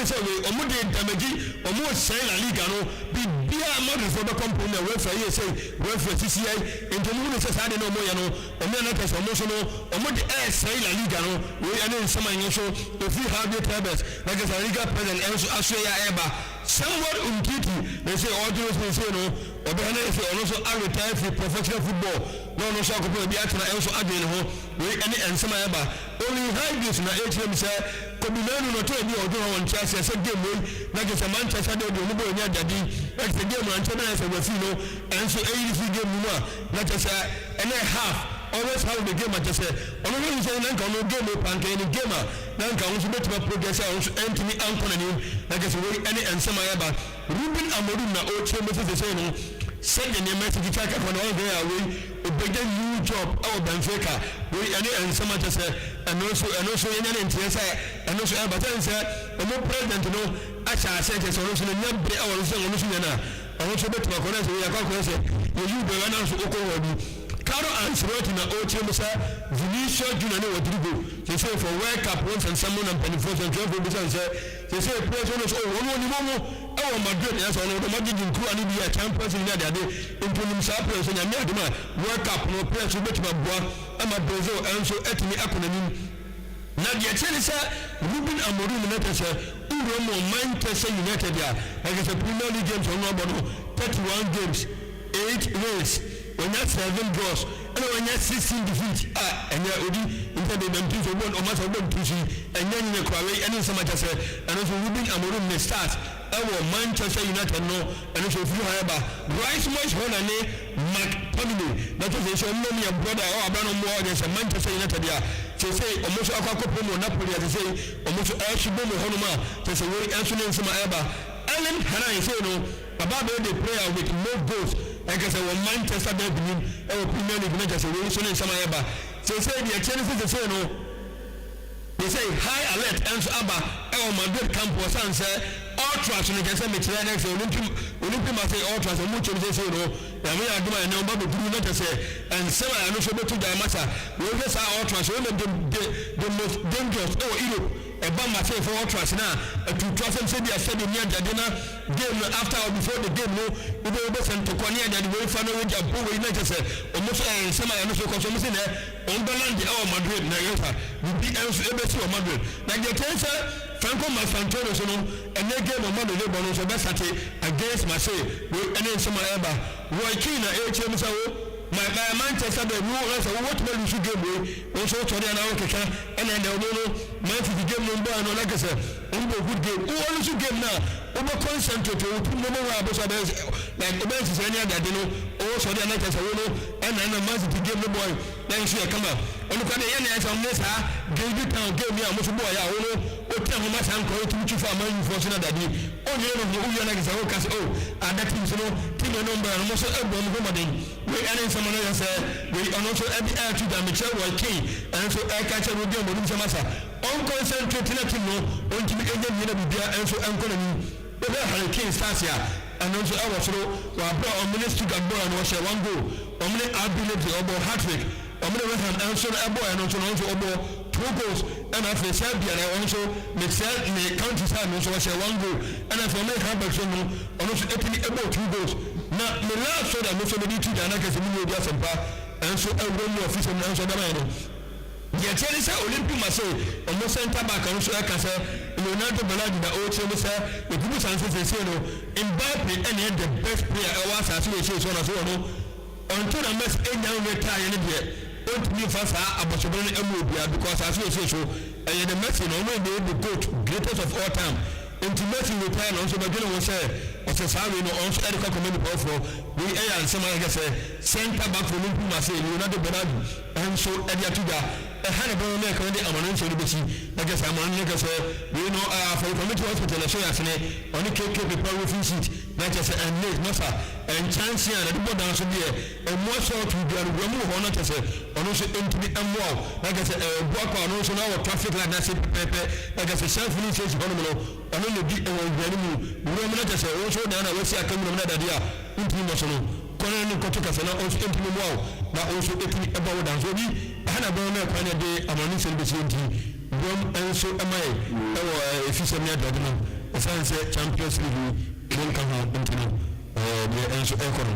ne sɛ wei ɔmo de damage, ɔmo sɛe La Liga no biribiara. Madridfoɔ bɛkɔ mpom na UEFA yɛ sɛ UEFA sisi yɛ, nti ɔmo hu ne sɛ saa de na ɔmo yɛ no, ɔmo yɛ no kɛ sɛ ɔmo nso no ɔmo de ɛɛsɛe La Liga no. Wei ɛne nsɛm a ɛnyɛ so ofiri Javier Tebas na kɛ sɛ La Liga president ɛnso asoɛ yɛ a ɛɛba. Samuel Umtiti na sɛ ɔdwene sɛ no ɔbɛhɛ no sɛ ɔno nso aretire firi professional football na ɔno nso akɔpɛ obi atena ɛnso adwene ne ho. Wei ɛne nsɛm a ɛba. Ollie Hughes na ɛkyerɛ mu sɛ Kobbie Mainoo no ɔtɔ bi a ɔdwene hɔ, wɔn aseɛ sɛ game wei na kyerɛ sɛ Manchester de ɔmo bɔ onye adade na kyerɛ sɛ game na nkyɛn bɛyɛ sɛ referee no ɛnso ɛyiri firi game no mu a na kyerɛ sɛ ɛnɛ half always have the game a kyerɛ sɛ ɔno nso sɛ na nka ɔno game panka ne game a na nka ɔno nso bɛtumi progress a ɔno nso ɛntumi ankɔ n'anim. Na kyerɛ sɛ wei ɛne nsɛm a yɛba. Ruben Amorim na ɔrekyerɛ mu sɛ no sɛdeɛ nneɛma si twitwa kakra na ɔhwɛ a wei obɛgye new job ɛwɔ Benfica. Wei ɛne nsɛm a kyerɛ sɛ ɛno nso yɛnya ne nteɛ sɛ ɛno nso ɛba sɛ ɔmo president no ahyɛ aseɛ kyerɛ sɛ ɔno nso no nya bere ɛwɔ no sɛ ɔno nso nya no a ɔno nso bɛtumi akɔ na sɛ wei akɔ akɔyɛ sɛ yɛyi bɛrɛ na nso wokɔ hɔ bi. Carlo Ancelotti na ɔrekyerɛ mu sɛ Vinicius Junior ne Rodrigo sɛ for World Cup wɔn nsɛnsɛm no na mpanimfoɔ sɛntwerɛfoɔ bisa sɛ sɛ players no so ɔno onim ɔmo ɛwɔ Madrid ɛsɛ ɔno ɔmo agyegye nkura ne bi a Champions League ne adeade nti onim saa players Nyame adum a World Cup no players bɛtumi aboa ama Brazil ɛnso ɛtumi akɔ n'anim. Na deɛ kyerɛ ne sɛ Ruben Amorim no kyerɛ sɛ wura mu Manchester United a ɛkyɛ sɛ Premier League games ɔno abɔ no 31 games, 8 wins, wɔnya 7 draws ɛna wɔnya 16 defeat a ɛnyɛ odi nta de bɛntu so ɔbɔ ɔma sɛ ɔbɔ ntu so yi ɛnyɛ nyɛ kurawe. Ɛne nsɛm akyɛ sɛ ɛno nso Ruben Amorim ne start ɛwɔ Manchester United no ɛno nso ofiri hɔ ɛba. Rasmus Hojlund ne McTominay na kyerɛ sɛ ɔmo nom yɛ brother ɛwɔ abira no mmoa ɔyɛ sɛ Manchester United a sɛ ɔmo nso akɔ akɔ promo Napoli a sɛ ɔmo nso ɛhye bɔ mu hɔnom a kyerɛ sɛ wei ɛnso ne nsɛm a ɛba. Erling Haaland sɛ no aba abɛyɛ the player with more goals ɛnkɛ sɛ wɔ Manchester derby nim ɛwɔ Premier League na kyerɛ sɛ wei nso ne nsɛm a ɛba. Sɛ deɛ kyerɛ ne sɛ no they say high alert ɛnso aba ɛwɔ Madrid camp wɔ san sɛ ultras no kyerɛ sɛ mekyerɛ ne sɛ Olympic Marseille ultras ɔmo kyɛm sɛ no Nyame yɛ adom a ɛnɛ ɔba bɛduru na kyerɛ sɛ nsɛm a ɛno nso bɛto gya masa wɔhwɛ saa ultras wɔn the most dangerous ɛwɔ Europe. Ɛba Marseille fo ultras na atutu asɛm sɛ bi asɛde ne agyade na game no after or before the game no wobɛ wobɛsɛ ntɔkwa ne agyade wei fa no wogya bo wei na kyerɛ sɛ ɔmo so ɛyɛ nsɛm a ɛno so kɔ so. Ɔmo sɛ nɛ ɔmo bɛland ɛwɔ Madrid na ɛyɛ sa bibi ɛnso ɛbɛsi wɔ Madrid. Na deɛ kyɛn sɛ Franco Mastantuono so no ɛnɛ game ɔmo Madrid bɔ no nso ɔbɛsate against Marseille. Wei ɛne nsɛm a ɛba. Roy Keane na ɛrekyerɛ mu sɛ wo my my Manchester de wo sɛ wo wɔtuma lose game wei wo nso wotɔre anaa wokeka ɛna ɛnɛ ɔmo no Man City game no mbɔ ano na kɛsɛ ɔmo bɔ good game wo lose game na wobɛ concentrate wo team no mo wɔ abɛsɔ abɛyɛ like ɔbɛyɛ sisɛ ɛne adade no ɔwɔ sɔre anaa kɛsɛ wo no ɛna Man City game no bɔ na nso yɛ kama. Ɔno kora de yɛ nea ɛsɛ ɔmo ne saa Grimsby Town game yi a ɔmo nso bɔ yɛ a wo no wote ahoma saa nkɔɔ wotumi twi fa ama yifoɔ so na dade ɔnyɛ no ho wowie na kɛsɛ woka sɛ o ada team so no team no mbɔ no mo so ɛbɔ ɔmo ho mmɔden. Wei ɛne nsɛm no yɛ sɛ wei ɔno nso ɛde ɛɛto gya mekyerɛ wɔ kei ɛno nso ɛka kyerɛ no obi a ɔmo nsɛm asa ɔnconcentrate na team no ɔntumi ɛnyɛ mie na biribia ɛnso ɛnkɔ n'anim. Wobɛ Harry Kane stars a ɛno nso ɛwɔ soro wɔ abere a ɔmo ne Stuttgart bɔɔl no ɔhyɛ one goal, ɔmo ne RB Leipzig ɔbɔ hat-trick, ɔmo ne West Ham ɛnso no ɛbɔ ɛno nso no ɔno nso ɔbɔ two goals, ɛna afei Serbia na ɔno nso mekyerɛ ne country side no nso ɔhyɛ one goal, ɛna afei ɔmo ne Hamburg so no ɔno nso ɛtumi ɛbɔ two goals. Na me last story a mo nso mede tu gya na kɛsɛ mi nye obi asɛmpa ɛnso ɛwura mu ɔfisɛ mu ɛnso ɛdama yɛ no deɛ kyerɛ ne sɛ Olympic Marseille ɔmo center back ɔno nso ɛka sɛ Leonardo Balerdi na ɔrekyerɛ mu sɛ ekubu sanse sese no Mbappe ɛna yɛ the best player ɛwɔ asase wɔ ekyir so ɔna so wɔ no ɔnto na Messi enya retire ne deɛ ɔntumi nfa saa abɔsobere no ɛmu obiara because asase wɔ ekyir so ɛyɛ the Messi na ɔno yɛ the GOAT, greatest of all time, nti Messi retire na ɔnso bɛdwene ho sɛ ɔsɛ saa wei no ɔnso ɛde kɔ akɔmɛ nipa foforɔ. Wei ɛyɛ ansɛm ayɛ sɛ center back for Olympic Marseille Leonardo Balerdi ɛnso ɛde ato dwa. Ɛha na bɛrɛ mɛka de amano nsɛm no bɛsi na kɛsɛ amano no kɛsɛ wei no Afɔre Community Hospital ɛhyɛ yɛ asene ɔne KK Paper roofing sheet na kyɛ sɛ ɛnne masa nkyɛnse a nade bɔ dan so deɛ ɛmmoa sɔɔto biara wura mu wɔ hɔ na kyɛ sɛ ɔno nso ntumi mmoa wo na kyɛ sɛ ɛboa kɔ ɔno nso na wɔ traffic light n'ase pɛpɛɛpɛ na kyɛ sɛ Shell filling station hɔnom no ɔno na di ɛwɔ nwura no mu wura mu na kyɛ sɛ wɔn nso dan na wɔasi aka mu na dadeɛ a ntumi mmɔ so no kɔnɔ ne nkɔto kɛsɛ na ɔnso ntumi mmoa wo na ɔnso ɛtumi ɛbɔ wo dan so. Obi ɛha na bɛrɛ mɛ kwan yɛ de amano nsɛm bɛsi nti. Boam nso ma yɛn wɔ efisɛm ne adeade no, ɛsiane sɛ Champions League yi monka ho nti no, deɛ nso ɛrekɔ no.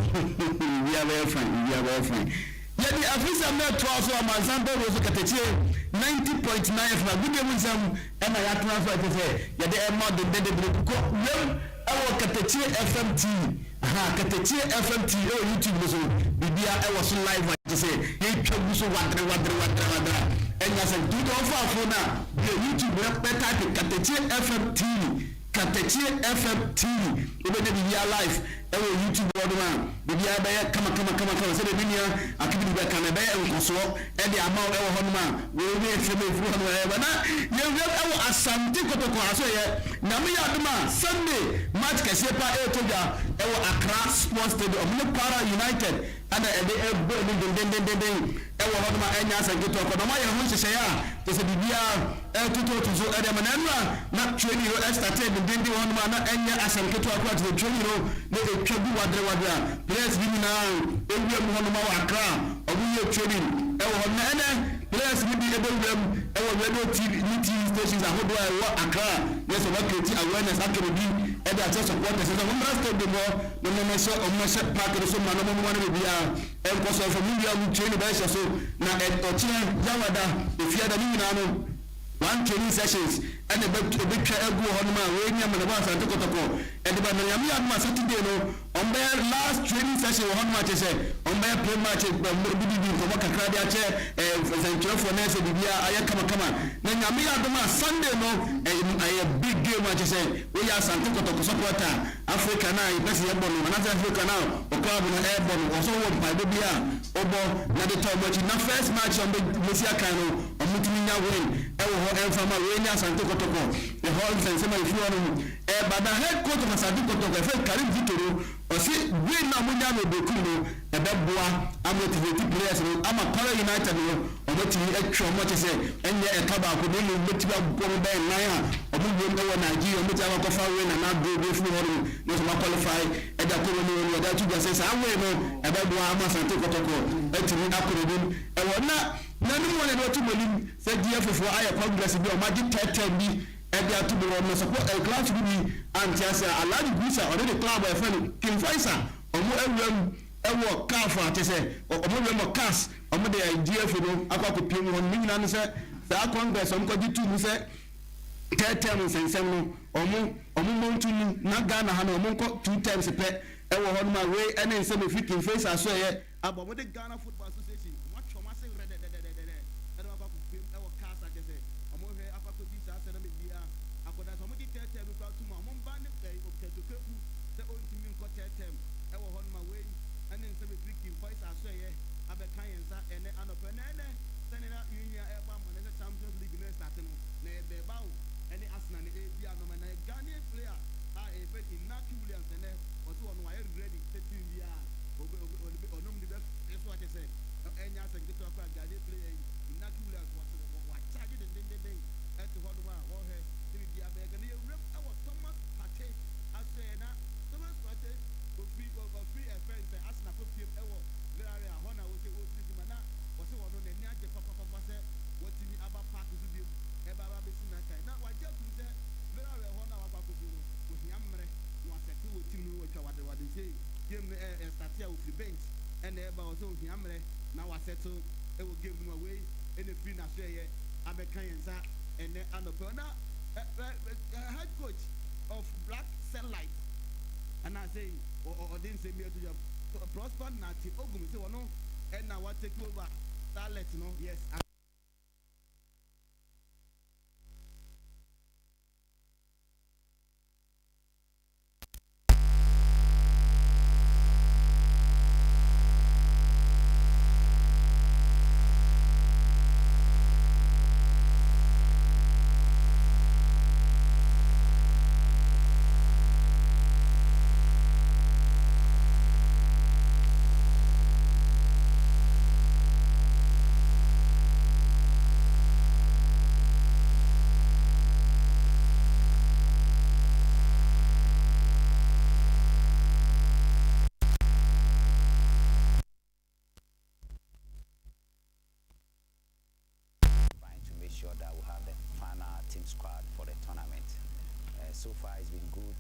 Biribiara bɛyɛ fine, biribiara bɛyɛ fine. Yɛde afisɛm no retoa so amansan dawuro so katakyie 90.9 FM agodie mu nsɛm na yɛatena so a kyerɛ sɛ yɛde rema wo dendenden kɔ wuram wɔ katakyie FM TV Ahaa Katakyie FM TV ɛwɔ YouTube no so biribiara ɛwɔ so live a kyesɛ yɛtwa gu so wadere wadere wadere wadere a ɛnyɛ asɛm nti wode ɔfa phone a bue YouTube na bɛ type Katakyie FM TV Katakyie FM TV wobɛnya biribiara live ɛwɔ YouTube hɔ nom a biribiara bɛyɛ kama kama kama kama sɛdeɛ me nua Akibidi bɛka no ɛbɛyɛ nkɔsoɔ ɛde ama wo ɛwɔ hɔ nom a wei ne nsɛm a ɛfiri hɔ nom ɛreba na yɛwuram ɛwɔ Asante Kotoko asoɛeɛ Nyame yɛ adom a Sunday match kɛseɛ paa ɛretɔ dwa ɛwɔ Accra Sports Stadium ɔmo ne Kwara United ɛna ɛde ɛbɔ ani dendendendenden ɛwɔ hɔ nom a ɛnyɛ asɛm ketewa kɔ na ɔmo ayɛ ho nhyehyɛeɛ a kyerɛ sɛ biribiara ɛretototo so ɛde ama na ɛnora na training no ɛstartee dendenden wɔ hɔ nom a na ɛnyɛ asɛm ketewa koraa kyerɛ sɛ training no na ɛtwa gu wadere wadere a players no nyinaa ɛwura mu hɔ nom wɔ Accra a ɔmo yɛ training ɛwɔ hɔ nom na ɛnɛ Players no bi bɛwura mu wɔ radio TV ne TV stations ahodoɔ a ɛwɔ Accra na sɛ wɔa create awareness aka biribi de akyerɛ supporters no sɛ wɔmmra stadium hɔ na wɔmmɛhyɛ wɔmmɛhyɛ park no so ma na wɔmmoa na biribiara nkɔ so ɛmfa mu wia mu training bɛhyɛ so na ɔkyena Yawada Efiada ne nyinaa no one training sessions ɛna ɛbɛtwa agu wɔ hɔnom a wei ne amanebɔ Asante Kɔtɔkɔ ɛde ba na Nyame yɛ adom a Saturday no Wɔn bɛyɛ last training session wɔ hɔnom a kyerɛ sɛ wɔn bɛyɛ pre match didi nkɔmɔ kakra de akyɛ nsɛntwerɛfoɔ na ɛsɛ biribiara ayɛ kamakama na Nyame yɛ adom a Sunday no ɛyɛ big game a kyerɛ sɛ woyɛ Asante Kɔtɔkɔ supporter a Africa no a yɛpɛ sɛ yɛbɔ no anaasɛ Africa no a club no ɛrebɔ no wɔ sɛ wowɔ mpaebɔ bi a wobɔ na de tɔ wɔn akyi na first match a wɔn bɛsi akan no wɔn tumi nya win ɛwɔ hɔ ɛmfa ma wei ne Asante Kɔtɔkɔ ɛhɔ nsɛnsɛm a ɛfiri hɔ nom Ɛba na head coach of Asante Kotoko yɛfrɛ no Karim Zito no ɔse win no a wɔnyaa no Obekum no ɛbɛboa amotivate players no ama Kwara United no wɔatumi atwa wɔn akyɛ sɛ ɛnyɛ ɛka baako na mmom wɔbɛtumi abɔ wɔn bɛyɛ nnan a wɔn wom wɔ Nigeria wɔbɛtumi akɔ akɔfa win anaa draw bi afiri hɔ nom na nso wɔn aqualify de akɔ wɔn anim wɔde ato dwa sɛ saa win no ɛbɛboa ama Asante Kotoko atumi akɔ n'anim ɛwɔ na n'anim wɔn na ɛde wɔto wɔn anim sɛ GFA foɔ ayɛ congress bi a wɔagye third term bi de ato mu wɔ Mesopɔ eh, clubs no bi ante ase a Alhaji Grusah ɔne ne club a yɛfrɛ no King Faisal ɔmo awura mu wɔ CAF a kyerɛ sɛ ɔmo awura mu wɔ CAS ɔmo de GFA no akɔ akɔpie mu hɔ no ne nyinaa ne sɛ saa congress ɔmo kɔgye too mu sɛ third term nsɛnsɛm no ɔmo ɔmo mmɔ nto mu na Ghana ha no ɔmo nkɔ two terms pɛ ɛwɔ hɔ nom a wei ɛne nsɛm ɛfiri King Faisal so ɛyɛ Abɔ wɔde Ghana Football Association wɔn atwe wɔn ase werɛdɛdɛdɛdɛdɛ ɛna wɔakɔ akɔpem ɛwɔ cars a kyerɛ sɛ wɔn hwɛ akɔ akɔdi saa asɛm no biara akɔda sɛ wɔn gye third term no koraa tom a wɔn mba ne ɛyi Oketokeku sɛ ɔntumi nkɔ third term ɛwɔ hɔ nom a wei ɛne nsɛm ɛfiri King Faisal asoɛeɛ abɛka yɛn nsa ɛnɛ anɔpa yi na ɛnɛ sɛdeɛ na yɛn nyinaa ɛrebɔ amanneɛ sɛ Champions League no ɛrestate no na ɛyɛ Bilbao ɛne Arsenal na ɛredi anɔma na Ghanaian player a yɛfrɛ no Inaki Williams ɛnɛ ɔse ɔno wayɛ ready sɛ team biara Obe obe ɔde bɛ ɔnom de bɛ fɛ so akyɛ sɛ ɛnyɛ asɛm ketewa koraa Ghanaian player yi Inaki Williams wa wa wakyagye dendendenden ɛte hɔ nom a wɔhwɛ sɛ biribiara bɛyɛ kɛ na yɛwuram ɛwɔ Thomas Partey asoɛeɛ na Thomas Partey ofiri ɔfiri ɛfrɛ no sɛ Arsenal kɔpiem ɛwɔ Villarreal hɔ na wɔsɛ ɔredi dwuma na wɔsɛ wɔno n'ani agye papapapa sɛ watumi aba park so biom ɛba aba abɛsi n'akan na wagye atum sɛ Villarreal hɔ no a wakɔ akɔduru no ohia mmerɛ na wasɛte wɔ team no mu watwa wadewade sei. Game no ɛ starte a ofiri bench ɛna ɛba ɔsɛ ohia mmerɛ na wa settle ɛwɔ game no mu a wei ɛna efiri n'asoɛyɛ abɛka yɛn nsa ɛnɛ anɔpa yi na ɛ ɛ head coach of Black Satellite anaasɛ ɔde nsɛm bi ato dwa Prosper Nartey Ogum sɛ ɔno ɛna wa take over Starlet no yes. far it's been good.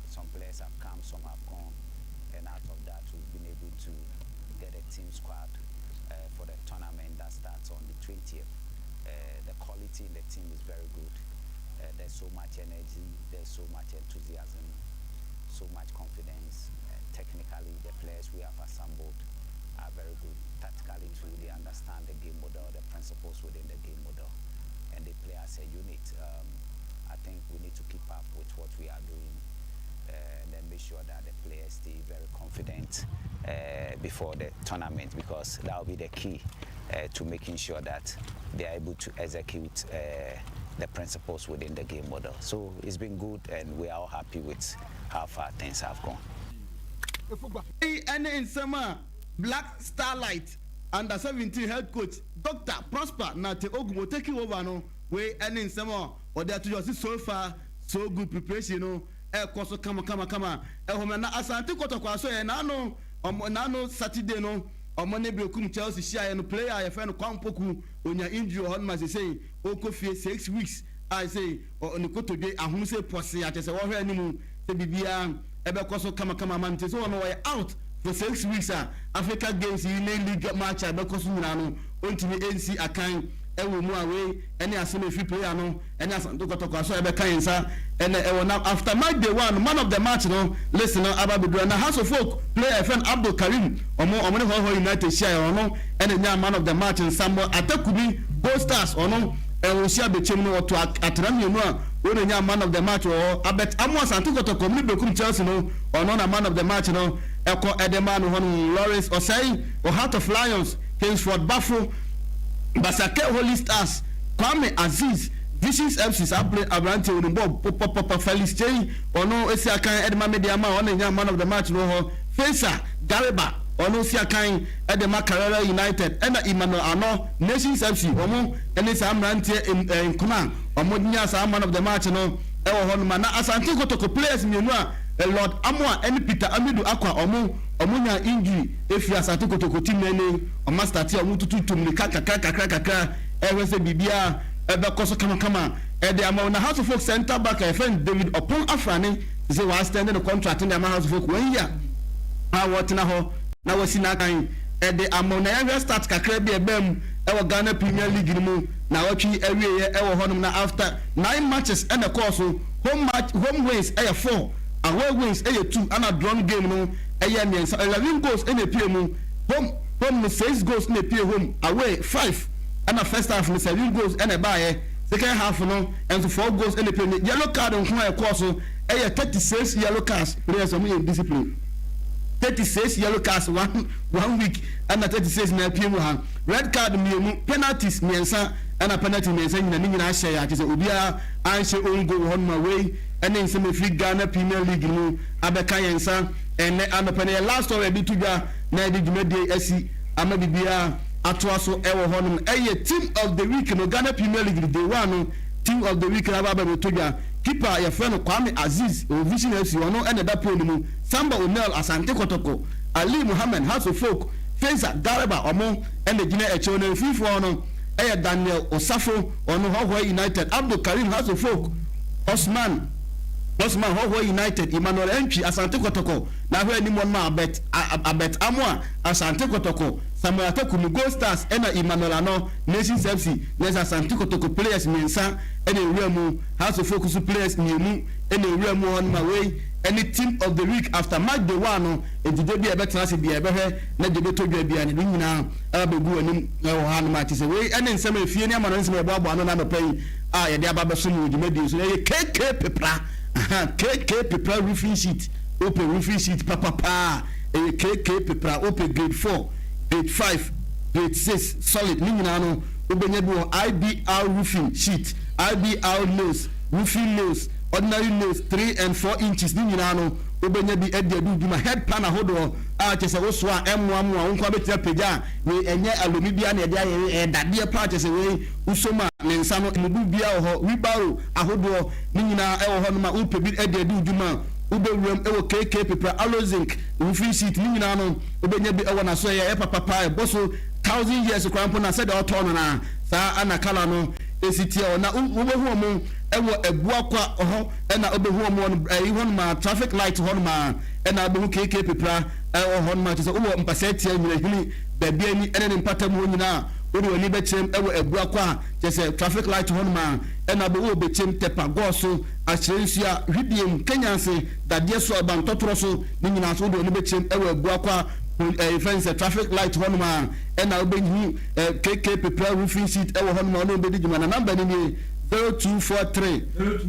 Some players have come, some have gone, and out of that we've been able to get a team squad for the tournament that starts on the 20th. The quality in the team is very good. There's so much energy, there's so much enthusiasm, so much confidence. Technically, the players we have assembled are very good. Tactically, too, they understand the game model, the principles within the game model, and they play as a unit. I think we need to keep up with what we are doing and then make sure that the players stay very confident before the tournament, because that will be the key to making sure that they are able to execute the principles within the game model. So it's been good, and we are all happy with how far things have gone. Ɛne nsɛm a Black Starlight under 17 head coach Dr Prosper Narteh Ogum taking over no, wei ɛne nsɛm a ɔde ato dwa. Ɔsi so far so good, preparation no ɛkɔ so kama kama kama. Ɛhɔn na Asante Kɔtɔkɔ aso yɛ n'ano ɔmo n'ano Saturday no, ɔmo ne Berekum Chelsea hyia yɛ no, player a yɛfrɛ no Kwampoku onya injury wɔ hɔ nom a sesei ɔkɔ fie 6 weeks a sɛ ɔ ne kotodwe ahono sɛ pɔse akyɛ sɛ wɔhwɛ anim sɛ biribiara ɛbɛkɔ so kamakama ama no. Nti sɛ wɔn wɔyɛ out for 6 weeks a Africa Games yi ne league match a ɛbɛkɔ so nyinaa no, ɔntumi nsi akan ɛwɔ mu. A wei ɛne asɛm efi player no ɛne Asante Kɔtɔkɔ aso ɛbɛka yɛn nsa ɛnɛ ɛwɔ. Na after match day one, man of the match no list no aba bebree. Na Hearts of Oak player ɛfɛn Abdul Karim, ɔmo ne Hohoe United hyia yɛ, ɔno ɛna nya man of the match. Nsambo Atakumi, Gold Stars, ɔno ɛwɔ si abɛkyɛm no, ɔto atena mmienu a wɔn nya man of the match wɔ hɔ. Abɛt Amu, Asante Kɔtɔkɔ, ɔmo ne Berekum Chelsea no, ɔno na man of the match no ɛkɔ ɛde maa no hɔ no. Lawrence Ɔsɛn o, Heart of Lions, Kingsford Bafo, Basake Holy Stars, Kwame Aziz, Visions FC, saa aberante onibɔ pɔpɔpɔpɔ. Felix Kyei, ɔno esi akan ɛde ma Medeama, ɔno nya man of the match no hɔ. Faisal Gariba, ɔno si akan ɛde ma Karela United, ɛna Emmanuel Ano, Nations FC. Ɔmo ɛne saa mmeranteɛ nkuna a ɔmo nya saa man of the match no ɛwɔ hɔ nom. Na Asante Kotoko players mmienu a Lord Amoa ɛne Peter Amidu Akwa, ɔmo nya injury efiri Asante Kotoko team n'ani. Ɔmo start a ɔmo tutu tum nika kakra kakra kakra, ɛhwɛ sɛ biribiara ɛbɛkɔ so kamakama ɛde ama. Na Hearts of Oak centre back a yɛfrɛ no David Ɔpɔn Afrane sɛ wɔa extend ne contract ne ama Hearts of Oak wɔn yi a wɔtena hɔ na wɔsi n'akan ɛde ama. Na yɛhwɛ start kakra bi ɛbɛn mu ɛwɔ Ghana Premier League no mu na wɔtwi awieɛ ɛwɔ hɔnom. Na after nine matches ɛna ɛkɔɔ so, home match, home wins ɛyɛ four, away wins ɛyɛ two, ɛna drawn game no ɛyɛ mmiɛnsa. 11 goals ɛna epie mu. Home no, six goals ɛna epie home, away five. Ɛna first half no, seven goals ɛna ɛbaayɛ, second half no ɛnso four goals ɛna epie mu. Yellow card nko a ɛkɔɔ so ɛyɛ 36 yellow cards. Players ɔmo yɛ discipline. 36 yellow cards one week ɛna 36 na apie mu ha. Red card mmienu, penalties mmiɛnsa, ɛna penalty mmiɛnsa nyina ne nyinaa hyɛ yɛ akyɛ sɛ obiara anhyɛ own goal wɔ hɔ nom. A wei ɛne nsɛm efiri Ghana Premier League mu abɛka yɛn nsa ɛnɛ anɔpɛ no. Yɛ last story ɛde to dwa na yɛde dwumadie asi ama biribiara atoa so ɛwɔ hɔ nom ɛyɛ team of the week no. Ghana Premier League day one no, team of the week na aba abɛto dwa. Keeper yɛfrɛ no Kwame Aziz wɔ Vision FC, ɔno ɛna ɛda pole no mu. Samba Onel, Asante Kɔtɔkɔ, Ali Muhammed, Hearts of Oak, Faisal Garba, ɔmo ɛna gyina akyɛw no. Mfimfoɔ no ɛyɛ Daniel Osafo, ɔno Hohoe United, Abdul Karim, Hearts of Oak, Osman, Hohoe United, Emmanuel Entwi, Asante Kɔtɔkɔ. Na ahwɛ anim wɔn ma Abet Amoa, Asante Kɔtɔkɔ, Samuel Atakumu, Gold Stars, ɛna Emmanuel Ano, Nations FC. Na ɛsɛ Asante Kɔtɔkɔ players mmiɛnsa ɛna ewura mu, Hearts of Oak so players mmienu ɛna ewura mu hɔ nom. A wei ɛne team of the week after match day one no. Edide bi a ɛbɛtena ase bi a ɛbɛhwɛ na gye bɛtɔ dwa bi a ne nyinaa ɛba bɛgu anim ɛwɔ ha nom. A te sɛ wei ɛne nsɛm efie ne ama no nsɛm ɛboaboa ano n'anɔpɛ yi a yɛde aba bɛso mu dwumadie so. Ɛyɛ KK Pepra, KK Pepra roofing sheet. Wopɛ roofing sheet papapaa, ɛyɛ KK Pepra. Wopɛ grade 4, grade 5, grade 6 solid ne nyinaa no, wobɛnya bi wɔ IBR roofing sheet, IBR nails, roofing nails, ordinary nails 3 and 4 inches ne nyinaa no, wobɛnya bi adi adu dwuma. Head pan ahodoɔ a kyɛ sɛ wosoa a ɛmmoamoa wo nkwa bɛtumi apagya a, wei ɛnyɛ alomi bia na ɛde ayɛ, ɛyɛ dadeɛ paa kyɛ sɛ wei wosom a ne nsa no mubu bia wɔ hɔ. Wheelbarrow ahodoɔ ne nyinaa ɛwɔ hɔ nom a wopɛ bi adi adu dwuma a, wobɛwuram ɛwɔ KK Pepra. Alozinc roofing sheet ne nyinaa no, wobɛnya bi ɛwɔ n'aso. Ɛyɛ papapa, ɛbɔ so 1,000 years koraa mpo na sɛdeɛ ɔtɔ no na saa ana kala no esi tie hɔ na wobɛhu ɔmo. Ɛwɔ Abuakwa hɔ na wobɛhu wɔn wɔ ɛyi hɔ nom a, traffic light hɔ nom a ɛna wobɛhu KK Pepra ɛwɔ hɔ nom a, kyerɛ sɛ wowɔ Mpasatia, Nyinahini, baabi ani ɛne ne mpatamu hɔ nyinaa a, wode w'ani bɛkyerɛm ɛwɔ Abuakwa a, kyerɛ sɛ traffic light hɔ nom a ɛna wobɛhu wɔ Bekyem, Tɛpa, Gɔɔso, Akyerɛnsua, Hwidiem, Kenyanse, Dadeɛ so, Abantɔtorɔ so, ne nyinaa so wode w'ani bɛkyerɛm ɛwɔ Abuakwa, ɛɛ yɛfrɛ no sɛ traffic light hɔ nom a ɛna wobɛhu KK Pepra roofing sheet ɛwɔ hɔ nom a wɔne wɔn bɛdi dwuma na number no nie. 0243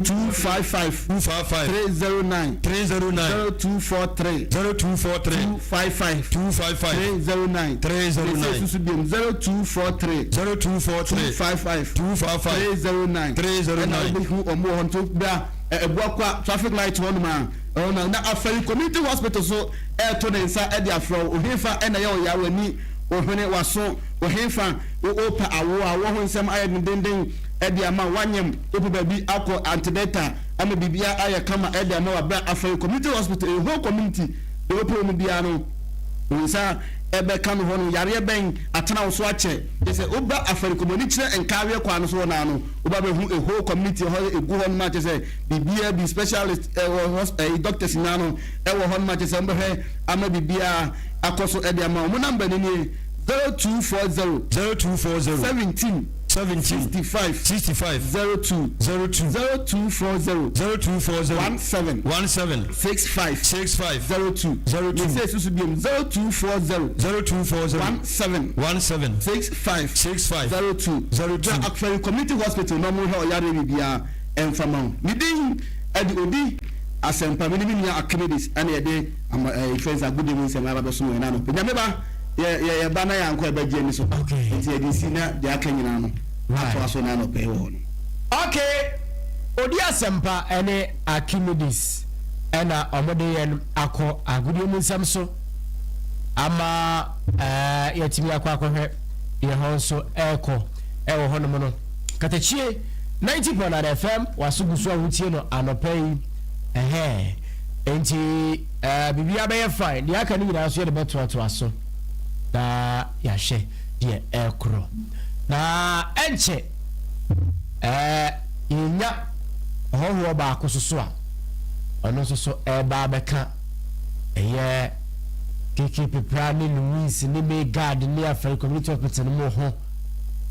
255 255 309 309 0243 0243 255 255 309 309 Mese susu biom 0243 0243 255 255 309 309 ɛna wobɛhu ɔmo wɔ hɔ nti bra Abuakwa traffic light hɔ nom a ɛhɔ na na Afari community hospital so ɛɛto ne nsa ɛde afrɛ wo ohefa ɛna ɛyɛ ɔyaa w'ani ohwene w'aso ohefa wo wopɛ awoɔ awoɔ ho nsɛm ayɛ dendenden de ama wo, woanyem, wopɛ baabi akɔ antenatal ama biribiara ayɛ kama de ama wo a, bra Afari Community Hospital, a whole community, deɛ wopɛ wɔ mu biara no, wo nsa bɛka no hɔ no, yareɛ bɛn atena wo so akyɛ, kyerɛ sɛ woba Afari Community kyerɛ Nkaaweɛ kwan no so hɔ no ara no, woba bɛhu a whole community ɛhɔ ɛgu hɔ nom a kyerɛ sɛ biribiara bi, specialist ɛwɔ hɔ, ɛyi doctors nyinaa no ɛwɔ hɔ nom a kyerɛ sɛ wɔbɛhwɛ ama biribiara akɔ so de ama wo. Wɔn number no nie, 0240 0240 17 17 65 65 02 02 0240 0240 17 17 65 65 02 02 Mese susu biom 0240 0240 17 17 65 65 02 02. Bra Akfari Community Hospital na ɔmo hwɛ ɔyareɛ biribiara ɛmfa ma wo. Me din ɛde Odi Asɛmpa me ne me nua Archimedes ɛna yɛde ama ɛɛ fɛn sɛ agodie mu nsɛm aba bɛsom yɛn anɔpa. Nyame ba Yɛ yɛ yɛba na yɛankɔ a ɛbɛgye ani so. Okay. Nti yɛde si na deɛ aka nyinaa no atoa so na anɔpa yi wɔ hɔ no. Okay, Odi Asɛmpa ne Archimedes na wɔde yɛn akɔ agodie mu nsɛm so ama eh, yɛatumi akɔ akɔhwɛ deɛ hɔ nso ɛrekɔ ɛwɔ hɔnom no. Katakyie 90.9 FM waso gu so a wotie no anɔpa yi. Ɛhɛn. Enti eh, biribiara bɛyɛ fine. Deɛ aka no nyinaa nso yɛde bɛtoatoa so na yɛahwɛ deɛ ɛrekorɔ. Na ɛnkyɛ eh, yɛnya ɔhɔhoɔ baako so so a ɔno nso so ɛreba abɛka ɛyɛ KK Pepra ne Louise ne Maygard ne Afari Community Hospital no mu ho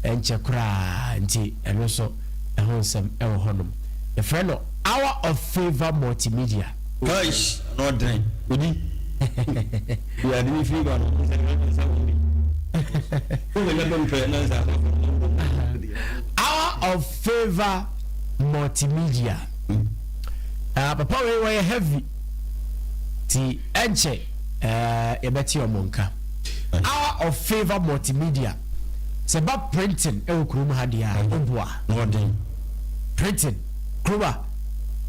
ɛnkyɛ koraa nti ɛno nso ɛho nsɛm ɛwɔ hɔnom. Yɛfrɛ no Hour of Favour Multimedia. Eish ano ɔdene odi deɛ ade ne firi ba no nsa nsa wɔ bi wobɛnya bɛ mpɛ na nsa Hour of Favour Multimedia. Uh, papa wei wɔyɛ heavy ti ɛnkyɛ uh, yɛbɛte ɔmo nka. Hour of Favour Multimedia sɛ ba printing ɛwɔ kurom ha deɛ a ɔboa. Printing kurom a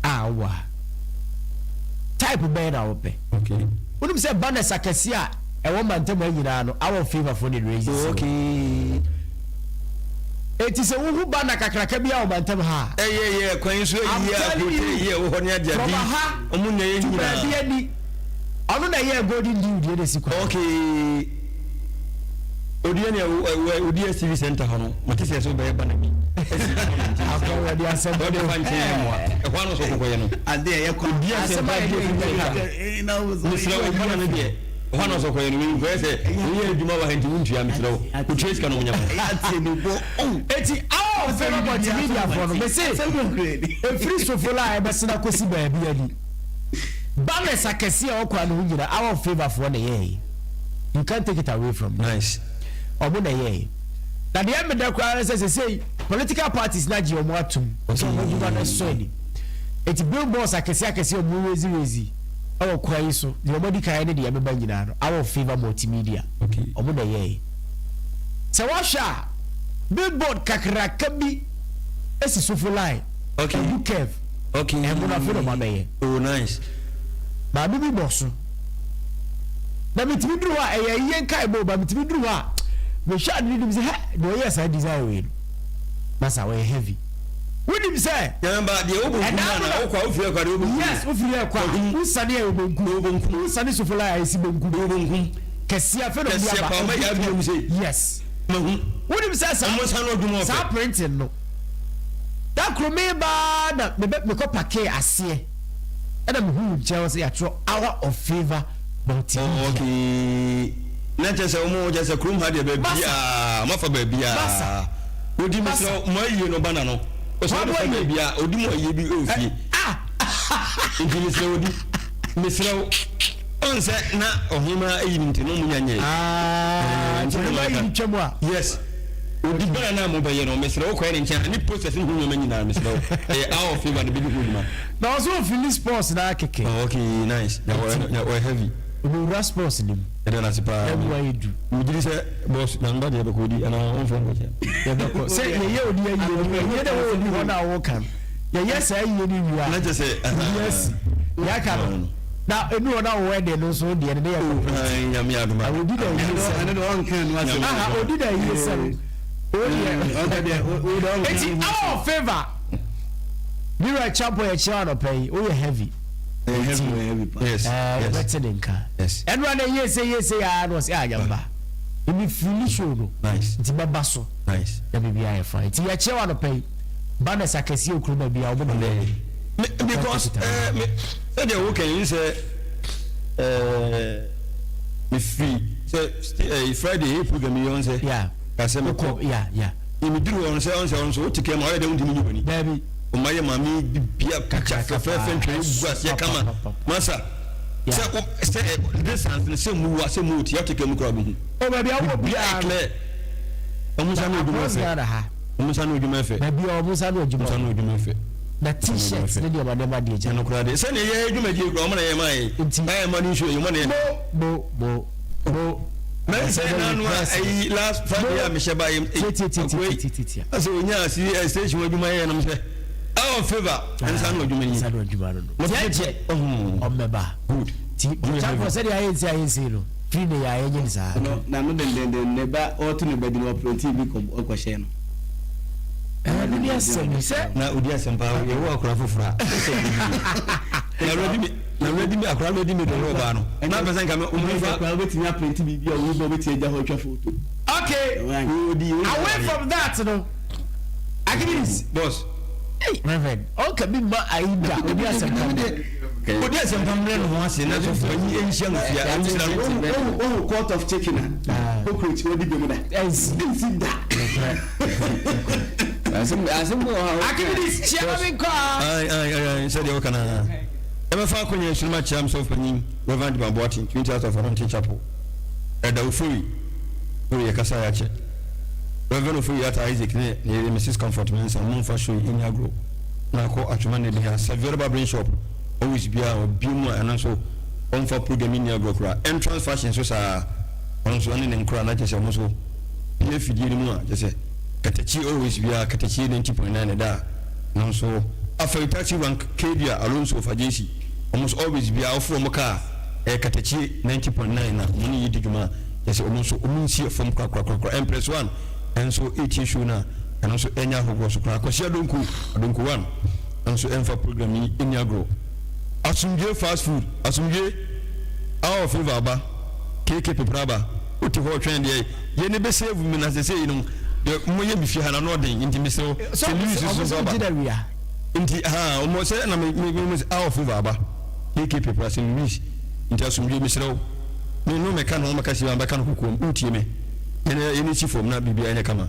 a wowɔ ha. Type bɛn na wopɛ? Okay. Wonim sɛ banners akɛseɛ a ɛwɔ mantam ha nyinaa no, Hour of Favour foɔ na ɛraise si hɔ. Okay. Enti sɛ wohu banner kakraka bi a wɔ mantam ha a, Ɛyɛ yɛ kwan so I'm ayi a telling hotel you, yi a ɛwɔ hɔ ne ade from ade yi, aha ɔmo na ɛyɛ to nyinaa. baabi ani, ɔno na ɛyɛɛ Golden Dew deɛ na ɛsi kwan. Okay. Odiɛ ne ɛwɔ DSTV center hɔ no mate sɛ ɛsɛ wobɛyɛ bana bi akɔwɔde asɛm ɔde fa nkyɛn yɛ mmoa ɛhɔ ano sɛ kɔkɔyɛ no ade ɛyɛ kɔ DSTV center mesrɛ wo bana no deɛ ɛhɔ ano sɛ kɔyɛ no wei nkɔyɛ sɛ woyɛ adwuma wɔ ha nti wontua mesrɛ wo wotua sika no wonyɛ mo eti awo fɛn multimedia fɔ no mese efiri sofola a ɛbɛsena kɔsi baabi ani banners akɛseɛ a ɔkɔ ano ho nyina Hour of Favour foɔ na ɛyɛɛ. You can't take it away from them. Nice. Ɔmo na ɛyɛɛ. Na deɛ ɛmeda koraa ne sɛ sesei political parties no agye ɔmo atom sɛ ɔmo adwuma no sɔ ani. Eti billboards akɛseɛ akɛseɛ a ɔmo raise raise ɛwɔ kwan yi so, deɛ ɔmo adi kan ne deɛ ɛbɛba nyinaa no, Hour of Favour Multimedia, ɔmo na ɛyɛɛ. Sɛ woahwɛ a, billboard kakraka bi esi Sofo line, Egu curve, ɛmo no afei na ɔmo abɛyɛ. Oh nice. Maame bi bɔ so. Na metumi duru hɔ a, ɛyɛ ayie nkaebɔ o, but metumi duru hɔ a, mehwɛ ade no nim sɛ, hɛ, deɛ ɔyɛɛ saa design wei no, masa ɔyɛ heavy. Wonim sɛ, Nyame ba, deɛ wobɔ nkum ɛdaa no ana, na, wokɔ a, wofiri ɛkɔ a, deɛ wobɔ nkum. Yes, wofiri ɛkɔ a, wosane a ɛwɔ benkum. Ɛwɔ benkum. Wosane sofola a, ɛsi benkum. Ɛwɔ benkum. Kɛseɛ, afei na ɔde Kɛseɛ aba. paa, ɔma yɛ abiem sei. Yes. Mahu. Wonim sɛ saa, Ɔmo nsa ano adwuma ɔfɛ. saa printing no, da. koro meba na mebɛ mekɔ park aseɛ, ɛna mehu nkyɛn hɔ sɛ yɛatwerɛ Hour of Favour Multimedia. Oh, okay. Na kyerɛ sɛ wɔn kyerɛ sɛ kurom ha deɛ baabiaa mafa baabiaa odi mesrɛ mo ayie no bana no ɔsɛ wɔde fa baabiaa odi mo ayie bi ɛwɔ fie nti mesrɛ odi mesrɛ wo ɔn sɛ na ɔhema ayi no nti no mo nya nyɛ nti na ma yi twam a. Yes, odi bana no a mobɛyɛ no, mesrɛ wo kɔyɛ ne nkyɛn ne process ne ho nneɛma nyinaa, mesrɛ wo, ɛyɛ Hour of Favour no bɛdi ho dwuma. Na ɔsɛ ofili sports na kɛkɛ. Oh, okay, nice. Na ɔyɛ heavy. Ɔbɛwura sports no mu. Ɛda no ase paa. Na mu ayɛ du. Megye di sɛ boss na mba deɛ yɛbɛkɔ odi anaa ɔmfa nkɔkyɛ. Yɛbɛkɔ. Sɛ yɛyɛ odi ayie no wie, yɛ dɛ wɔ odi hɔ no a woka no, yɛyɛ saa ayie no wie a, Na kyɛ sɛ obi asi. Yɛaka no. Na ɛnu hɔ na wo wedding no nso deɛ no ne yɛ complete. Ayi Nyame adom a. Odi na ayie sɛm. Aha, odi na ayie sɛm. O deɛ. Eti Hour of Favour. Leroy Champo yɛ kyerɛ anɔpa yi, woyɛ heavy. Yes. Yɛbɛte ne nka. Ɛnora na ɛyɛ sɛ yɛ sɛ yɛ na ɔsɛ anyamba. Ɛmi fili show no. Nti bɛba so. Na biribi ayɛ fine. Nti yɛkyerɛ wɔ anɔpa yi. Banners akɛseɛ okuro baabi a wɔn na yɛ. Because sɛdeɛ wo kɛn yi sɛ me firi sɛ Friday yɛ program yi ɔn sɛ. Kasɛ me kɔ. Ɛmi duru hɔ sɛ ɔn sɛ ɔn so wote kɛn ma ɔyɛ dɛ wontumi nyi w'ani. Dabi. Ɔma yɛ maame bibia picture fɛfɛɛfɛ ntwere gu aseɛ kama. Masa sɛ o sɛ distance no sɛ mu wa sɛ mu oti ɔte kɛn mu koraa bɛhu. O baabi a wɔ biara clear. Ɔmo nsa no adwuma fɛ. Ɔmo nsa no adwuma fɛ. Baabi a ɔmo nsa no adwuma. Nsa no adwuma fɛ. Na t-shirt ne nneɛma nneɛma deɛ gya. Ɛno koraa deɛ sɛdeɛ yɛ adwumadie koraa ɔmo na yɛ maa yɛ. Nti. Ɛyɛ ma ne nsuo yɛ ɔmo na yɛ. Bo bo bo bo. Mɛnsɛn na ano a ayi last Friday a mehyɛ ba yɛ tiatiatiatiatiatia. Asɛ onya asi station adwuma yɛ nom sɛ Hour of Favour nsa no adwuma yi. Nsa no adwuma no no. Tiɛ kyɛ ɔmmɛba. Good. Ti kyafo sɛdeɛ ayɛ nsi ayɛ nsi no firi ne yɛ ayɛ nye ne saa. No na no dendenden ne ba ɔto ne ba di no ɔprɛnti bi kɔ ɔkɔhyɛ no. Ɛno ne asɛm yi sɛ. Na odi asɛm paa yɛwɔ akora foforɔ a. Na awurade mi. Na ready me akora ready made ɔne ɔbaa no na mpɛ sɛ nka me ɔmo nfa. Akora wobɛtumi aprenti biribi a obi bɔ wobɛtumi agya hɔ atwa photo. Okay, away from that no, Archimedes. Boss. Hey, Reverend, ɔnka bi ma ayi da odi asɛmpa mu. Odi asɛmpa mmerɛ ne ho ase na sɔfo ayi nhyia no fia ɛnhyira no. Ohu ohu court of chicken a cockroach wadi bɛ mu da. Ɛnsi. Ɛnsi da. Asɛm asɛm bi wɔ hɔ a. Archimedes kyia ma mi nkɔ a. Ayi ayi ayi sɛdeɛ wɔka na. Yɛbɛfa akonya yi so na makyia me sɔfo panyin, Rev. Dima Boateng, Trinity House of Anointing Chapel, Elder Ofori, Ofori yɛkasa a yɛakyɛ, Rev. Ofori Atta Isaac ne ne yere Mrs. Comfort Mensah, momfa show yi nni agorɔ na akɔ Atwoma Nnebi ha, Saviour Barbering Shop, always biara ɔbue mu a ɛno nso ɔmfa program yi nni agorɔ koraa, Entrance Fashion nso saa ara, ɔno nso ɛne ne nkoraa na kyerɛ sɛ ɔmo nso pue afidie no mu a kyerɛ sɛ Katakyie always biara Katakyie 90.9 ɛda a. Nanso afei taxi rank Kedia Alonso Fajesi wɔn nso always biara woforo wɔn kaa ɛyɛ katakyie 90.9 na wɔn ne yɛ di dwuma a kyerɛ sɛ wɔn nso wɔn nsi fam korakorakorakora. Empress One nso ɛretie show no a ɛno nso ɛnyɛ ahogoɔ so koraa. Kwasi Adonko Adonko One nso ɛmfa program yi ɛnni agorɔ. Asomdwie fast food Asomdwie Hour of Favour aba KK Pepra aba wote hɔ retwɛn deɛ yɛ ne bɛ save me na sesei no deɛ moyɛ me fie ha no ano ɔden nti mesrɛ wo. Sɛ Sɛ Louis ɔmo nso sɛ aba. gyina wia. Nti haa ɔmo sɛ na me me me hour of favour aba. KK Pepra St. Louis nti asomdwie mesrɛ wo me no mɛka ne ho mɛka si bɛka no kokoam wotie me yɛn yɛn si fam na biribiara nyɛ kama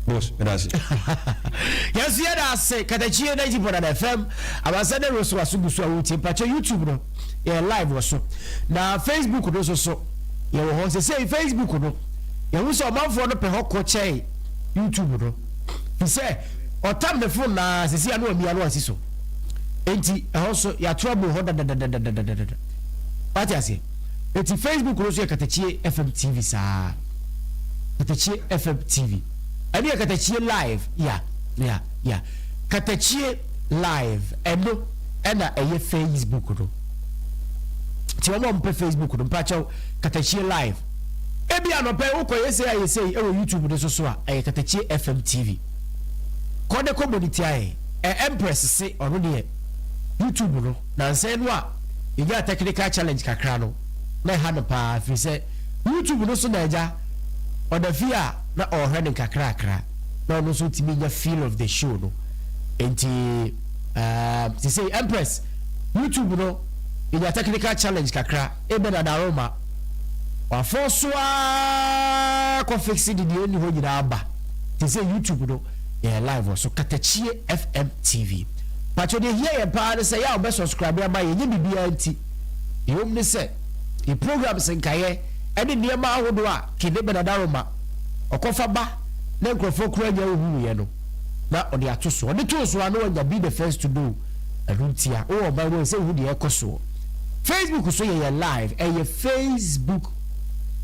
boss meda ase. Yɛn nso yɛda ase Katakyie 90.9 FM Abansa Dawuro so aso gu so a wotie mpakyɛ YouTube no yɛyɛ live wɔ so na Facebook no nso so yɛwɔ hɔ sesei Facebook no yɛhu sɛ ɔmanfoɔ no pɛ hɔ kɔ kyɛn YouTube no fi sɛ ɔtam ne fon na sisi ano amia no asi so enti ɛhɔ nso yɛato abu hɔ dadadadadadada wate aseɛ enti Facebook no nso yɛ Katakyie FM TV saa Katakyie FM TV ɛno yɛ Katakyie live ya ya ya Katakyie live ɛno ɛna ɛyɛ Facebook no nti wɔn a wɔpɛ Facebook no mpakyɛw Katakyie live Ebia anɔpa yi wokɔ yɛ sei ayɛ sei wɔ YouTube no so so a, ɛyɛ Katakyie FM TV. Kɔ ne kɔ bɔ ne ti ayɛ. Ɛ Empress se ɔno deɛ YouTube no nansa yi no a yɛnyaa technical challenge kakra no na ɛha no paa firi sɛ YouTube no so na agya ɔda fie a na ɔrehwɛ no nkakrakra na ɔno nso ntumi nya feel of the show no. Enti ɛɛm sesei Empress YouTube no yɛnya technical challenge kakra Eben Adaroma wafɔ so ara kɔ fixe de deɛ ɛnni hɔ nyinaa aba sesei YouTube no yɛyɛ live wɔ so Katakyie FM TV Pakyɛ deɛ ɛhia yɛn paa ne sɛ yɛ a wobɛ subscribe ama yɛn nyɛ biribiara nti deɛ ɛwom ne sɛ yɛ programs nkaeɛ ɛne nneɛma ahodoɔ a King Eben Adaroma ɔkɔfa ba na nkurɔfoɔ koraa nya nhunuiɛ no na ɔde ato so. Ɔde too so a na wanya be the first to know. Ɛno ntia, wowɔ ɔman mu a ɛsɛ wohu deɛ ɛrekɔ soɔ. Facebook so yɛyɛ live, ɛyɛ Facebook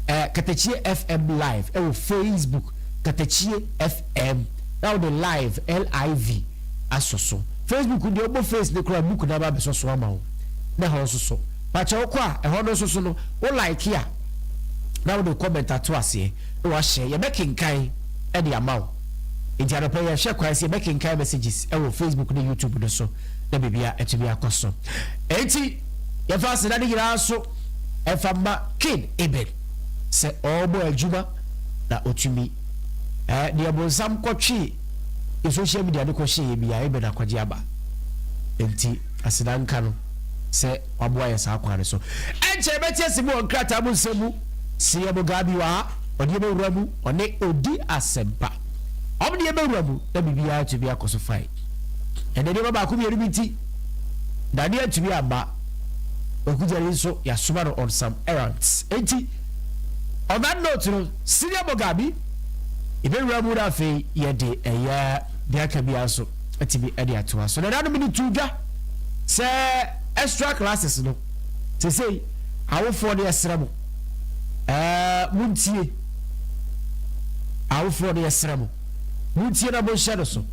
eh, Katakyie FM live ɛwɔ Facebook, Katakyie FM na wode live, L-I-V, asɔ so. Facebook deɛ wobɔ face no koraa book no aba abɛsɔ so ama wo na ɛhɔ nso so. Pakyɛ wokɔ a ɛhɔ no nso so no wo like a na wode comment ato aseɛ na wahyɛ yɛbɛkenkan de ama wo. Enti anɔpa yi yɛhwɛ kwan sɛ yɛbɛkenkan messages wɔ Facebook ne YouTube no so na biribiara atumi akɔ so. Enti yɛmfa aseda no nyinaa so ɛmfa mma King Eben sɛ ɔrebɔ adwuma na ɔtumi eh, deɛ bonsam kɔtwee yɛ social media no kɔhyɛeɛ biara Eben akɔgye aba. Enti aseda nka no sɛ waboa yɛ saa kwan no so. Ɛnkyɛ yɛbɛte ase mu wɔ nkrataa mu nsɛm mu. Seyɛ Mugabe wɔ ha. Ɔde yɛn bɛwura mu, ɔne ɔdi asɛmpa. Ɔmo de yɛn bɛwura mu na biribiara atumi akɔ so fine. Ɛnɛ nneɛma baako mmienu bi nti, Dade antumi amma. Kwaku Gyari nso, yɛasoma no on some errands. Enti, on that note no, Senior Mugabe, yɛbɛwura mu na afei yɛde ɛyɛ deɛ aka biara nso atumi de atoa so. Na ɛda no mede too dwa sɛ extra classes no, seesei awofoɔ no yɛsrɛ mo, Ɛɛ, montie. Awofoɔ no, yɛsrɛ mo, montie na monhyɛ no so.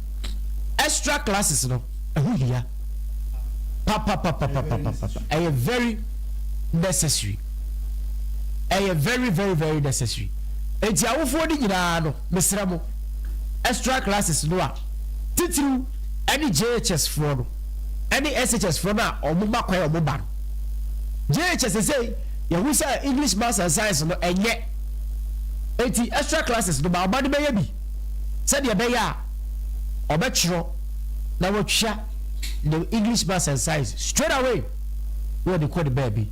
Extra classes no, ɛho hia papapapapapapa. Ɛyɛ very necessary. Ɛyɛ very very very necessary. Enti awofoɔ no nyinaa no, mesrɛ mo, extra classes no a, titiriw ɛne JHS foɔ no, ɛne SHS foɔ no a wɔn ma kwan a wɔn ba no. JHS sesei, Yɛhu sɛ English, Maths and Science no ɛnyɛ, enti extra classes no ma ɔba no bɛyɛ bi sɛdeɛ ɛbɛyɛ a ɔbɛtwerɛ na watwa ne English, Maths and Science straight away na ɔde kɔ ne baabi.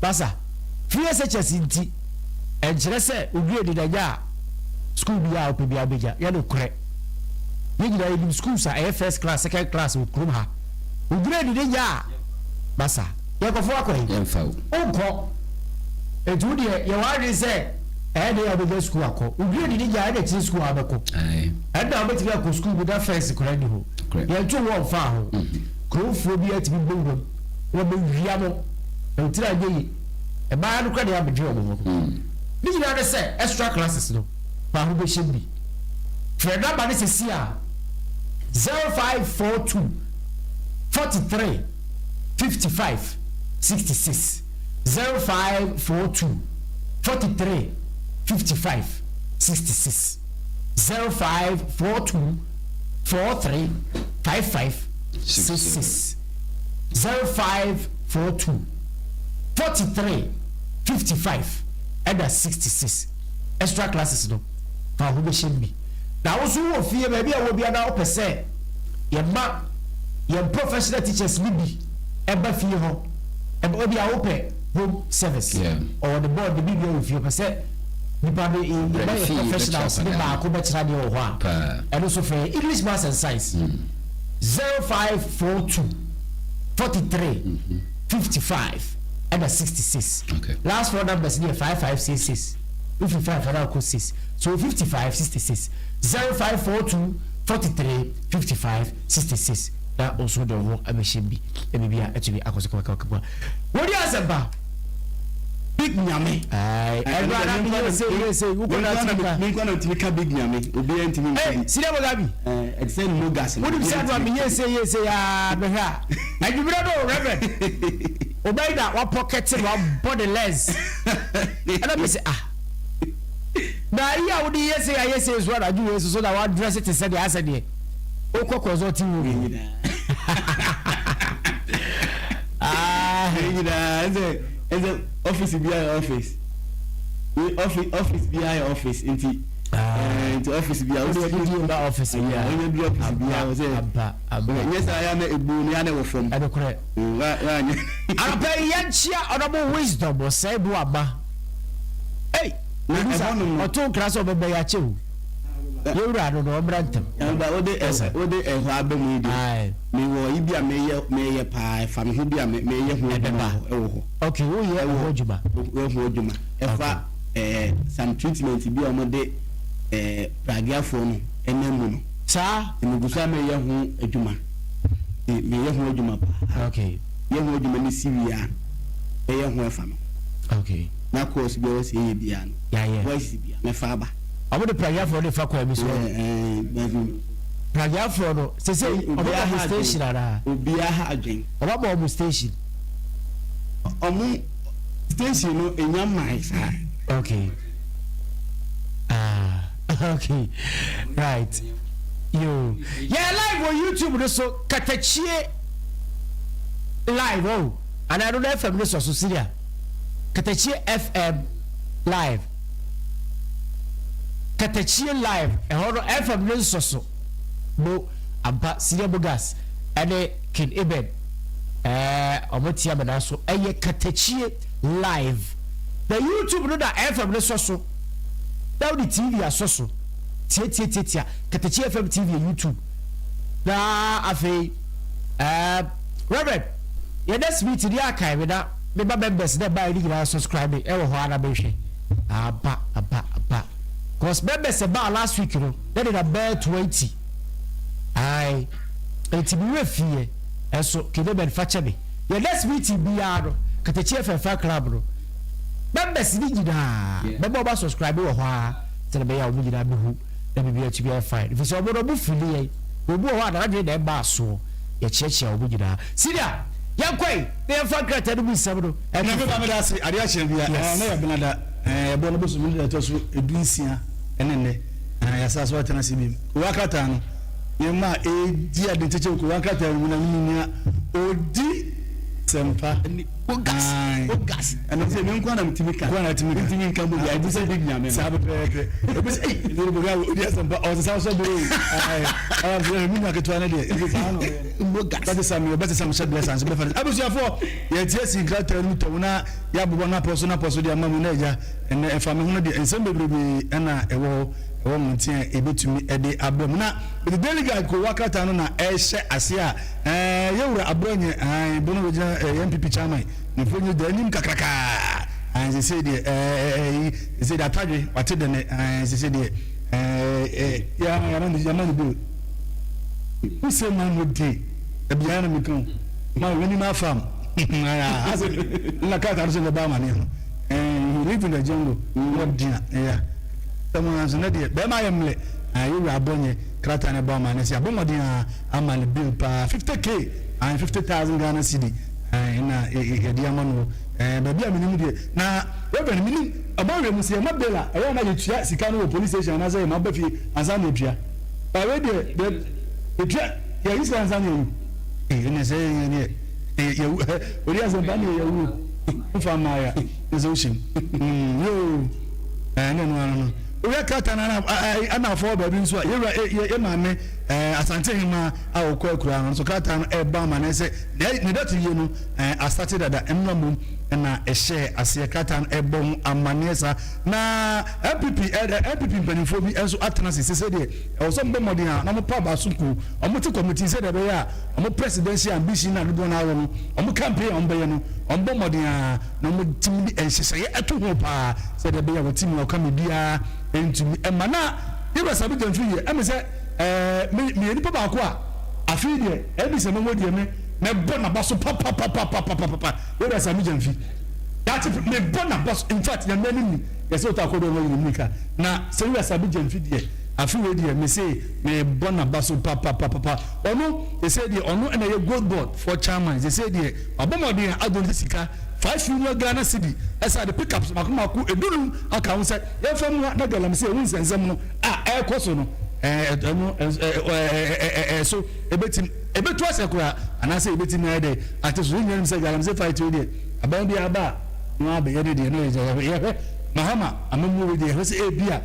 Masa, free SHS nti ɛnkyerɛ sɛ wo grade na nyɛ a school biara a wopɛ biara wobɛnya. Nyɛ nokorɛ. Yɛn nyinaa yɛnim schools a ɛyɛ first class, second class wɔ kurom ha. Wo grade no nyɛ a, masa. Yɛkɔfo akɔ he? Yɛmfa wo. Wonkɔ. Enti wo deɛ, yɛ w'adwene sɛ ɛyɛ dɛn a wobɛgya sukuu akɔ. Wo grade no gya a, ɛna kyerɛ sukuu a wobɛkɔ. Ae. Ɛnna wobɛtumi akɔ sukuu bi na fɛnse koraa nni hɔ. Nokorɛ. Yɛnto wo mfaa ho. Kuromfoɔ biara tumi bɔ wuram na wɔbɛwia mo, na wo tiri anyɛ yie. Mmaa no koraa deɛ abɛdwe wɔn ho no. Ne nyinaa ne sɛ, extra classes no, fa ho bɛhyɛ mu bi. Frɛ number no seesei ara, 0542 43. 55 66 0542 43 55 66 0542 43 55 66 0542 43 55 ɛna 66 extra classes no fa ho bɛhyɛ mu bi na wo nso wowɔ fie baabi a wɔ bia na wopɛ sɛ yɛma yɛn professional teachers no bi ba fie hɔ, ebi a wopɛ home service, ɔwɔ ne board ne biribi wɔ fie, ɔpɛ sɛ nipa no yɛma yɛ professionals ne baako bɛkyerɛ adeɛ wɔ hɔ a, ɛno nso frɛ English Maths and Science 0542 43 55 ɛna 66. Last four numbers no yɛ 5566, wofi 5 anaa wokɔ 6, so 55 66 0542 43 55 66 na wo nso wode wo ho abɛhyɛ mu bi na biribi a atumi akɔ so kamakamakama. Wodi asɛmpa. Big Nyame. Ɛno ara na meyɛ sei yɛ sei wokɔ na atumi ka. Me nkwa na ntumi ka Big Nyame obiara ntumi nka bi. Sida Mugabe. Ɛte sɛ Mogas. Wonim sɛ ɛno a meyɛ sei yɛ sei aa mehwɛ a adwummerɛ no Reverend obɛyi na wapɔkɛte na wabɔ ne lens ɛna mese ah Na ayi a wode yɛ sei ayɛ sei nso anadwo wei nso so na wadrɛse te sɛ deɛ asɛ deɛ wokɔ consulting room. Yɛn nyinaa. Ah. Yɛn nyinaa ɛsɛ ɛsɛ office biara yɛ office. Office office biara yɛ office nti. Ah. Nti office bi a wode adidie ba office bi a ɔnyɛ bi office bi a ɔsɛ ampa ampa nyɛ saa ya na ebu no ya na ɛwɔ fam. Ɛnokorɛ. Wanyɛ. Anɔpa yi yɛnkyia Honourable Wisdom Osei Boama. Ei! Na ɛhɔ nom no. Ɔto nkra sɛ ɔbɛba yi akyɛ o. Yɛwura no no ɔmmra ntɛm. Ɛba wode wode ɛhɔ aba mu yi deɛ. Mewɔ yi bi a meyɛ meyɛ paa ɛfa me ho bi a meyɛ ho adwuma ɛwɔ hɔ. Okay, woyɛ ɛho adwuma. Ɛho adwuma ɛfa ɛɛ some treatment bi a wɔde ɛɛ pragiafoɔ no ɛnam mu no. Saa. Megu so a meyɛ ho adwuma. Meyɛ ho adwuma paa. Okay. Yɛ ho adwuma no si wie a mɛyɛ ho ɛfa no. Okay. Na course bi a ɛwɔ sɛ yɛyɛ biara no. Yɛayɛ. Voice biara mɛfa aba. Ɔmo de pragiafoɔ no fa kwan bi so. Pragiafoɔ no sese ɔmo ma ɔmo station anaa. Obiara ha adwen. Ɔmo ama ɔmo station. Ɔmo station no enya mmae saa. Okay. Ah, okay. Right. Yo. Yeah, live wɔ YouTube no so katakyie live oh. Anaa no na FM no sɔ so siria. Katakyie FM live. Katakyie live ɛhɔ no FM no nsɔ so bo ampa Senior Bogas ɛne King Eben ɛɛ ɔmo te amena so ɛyɛ Katakyie live na YouTube no na FM no sɔ so na wode TV asɔ so tiatiatiatia Katakyie FM TV yɛ YouTube na afei ɛɛ Reverend yɛ next meeting yɛ akae me na meba members na ɛbaeɛ no nyinaa subscribe ɛwɔ hɔ ara na menhwɛ. Aba aba aba cause members ɛbaa last week no na de na bɛɛ 20 ae nti me werɛ fiiɛ ɛnso kede bɛn fa kyɛ me yɛ next meeting biara no katakyi fm club no members ne nyinaa bɛbɛ ɔba subscribe wɔ hɔ a sɛdeɛ bɛyɛ a wɔn nyinaa bɛhu na biribi atumi ayɛ fine ɛfiri sɛ wɔn no wɔn fili yɛn obi wɔ hɔ a n'adwene na ɛbaa soɔ yɛkyeakyea wɔn nyinaa senior yɛnkɔ yi na yɛmfa nkrataa no mu nsɛm no Ɛna me ba meda ase adeɛ akyɛ bia ɛɛ na yɛ bena da ɛɛ yɛbɔ no bosom no da ɛtɔ so 16 ɛne nnɛ ɛɛ yɛasa so atena ase biem kowa krataa no nneɛma a ɛdi ade nkyɛkyɛ wɔ kowa krataa no mu na mene nea ɔdi sɛmpa Bogas bogas ɛno sɛ me nko na metumi ka nko na metumi ka metumi nka mu bia ebi sɛ big nyame saa pɛpɛɛpɛ ebi sɛ ei ne boga odi asɛmpa ɔsesa so bere ɛɛ ɛɛ me nua ketewa no deɛ ebi saa no bogas bɛte sa me bɛte sa me hyɛ bless anso bɛfa abusuafoɔ Yɛte asi nkrataa no mu tɔnn na yɛabobɔ no apɔ so no apɔ so de ama mu na agya, ɛnnɛ ɛfa me ho no deɛ, nsɛm bebrebe na ɛwɔ hɔ, ɛwɔ mmɔnten a yɛbɛtumi de abrɛ mo. Na mede Daily Guide kowa krataa no na ɛrehyɛ aseɛ a, ɛɛ, yɛn wura Aborɔnyɛ, ae, Bono Regional, ɛɛ, NPP Chairman, ne mfonini da anim kakrakaa, ae, seesei deɛ, ɛɛ, ɛɛ, seesei deɛ atadwe, wate dɛnɛ, ae, seesei deɛ, ɛɛ, ɛɛ, yɛ, yɛama no, yɛama no bill. Who say man no dey? Ɛbi ara na meka o. Ma w'ani ma fam. Ase na krataa no so bɛba amane ho. He live in the jungle. Wɔ dia ya. Sɛmo nso ne deɛ bɛrima ayɛ mmerɛ. Yɛwura abɔnyɛ krataa no bɔ amane sɛ abɔ mmɔden a ama no bill paa 50K and 50,000 Ghana cedi na yɛde ama no. Baabi a menim deɛ na Reverend menim ɔbɔ werɛ mu sɛ yɛma bill a ɛyɛ na yɛtua sika no wɔ police station anaasɛ yɛma ba fie ansa na yɛtua. Ba wei deɛ yɛtua yɛyi sika ansa na yɛyi. Ɛnna sɛ yɛn deɛ yɛwu odi asɛmpa ne yɛwu nfa mmaa ya ne sɛ wohyɛ mu yoo ɛne no ano no woyɛ krataa no ana afɔ baabi nso a yɛwura yɛ maame asante hema a ɔkɔ akura no nso krataa no ɛba ama ne sɛ ne dɔte yie no asate dada mmra mmom ɛna ɛhyɛ aseɛ krataa no ɛbɔ ho amanneɛ saa na MPP MPP mpanimfoɔ bi nso atena ase sɛ sɛdeɛ Ɛwɔ sɛ wɔbɔ mmɔden a na wɔpaw baaso kuw, wɔte kɔmitii sɛnea ɛbɛyɛ a wɔn presidential ambition no a dodoɔ no ara wɔ no, wɔn campaign a wɔbɛyɛ no, wɔbɔ mmɔden ara na wɔtumi de nhyehyɛeɛ to ho paa sɛdeɛ ɛbɛyɛ a wɔte mu ɔkame biara ntumi mma. Na Yɛwura Sabi Gyamfi deɛ, ɛme sɛ ɛɛ me meyɛ nipa baako a afei deɛ ɛbi sɛ mɛwɔ deɛ me mɛbɔ n'aba so papapapapapapa. Yɛwura Sabi Gyamfi, daakye mebɔ n'aba so, in fact Nyame anim ni, yɛsɛ wotɔ akɔdɔ no ayi ne mmirika. Na sɛ Yɛwura Sabi Gyamfi deɛ, Afe wei deɛ mese mebɔ naba so papapapapa ɔno sesei deɛ ɔno na ɛyɛ gold board foɔ chairman sesei deɛ wabɔ mmɔden a adonate sika 5 million Ghana cedi ɛsan de pickups mako mako 15 aka ho sɛ yɛmfa mua na galamsey ho nsɛnsɛm no a ɛrekɔ so no ɛno ɛso ɛbɛtim ɛbɛtu asɛ koraa anaasɛ ɛbɛtumi ayɛ dɛ ate so yɛn nyinaa nim sɛ galamsey fight wei deɛ aban bi aba a na abɛyɛ ne deɛ no yɛhwɛ Mahama amammuo wei deɛ yɛhwɛ sɛ ebia.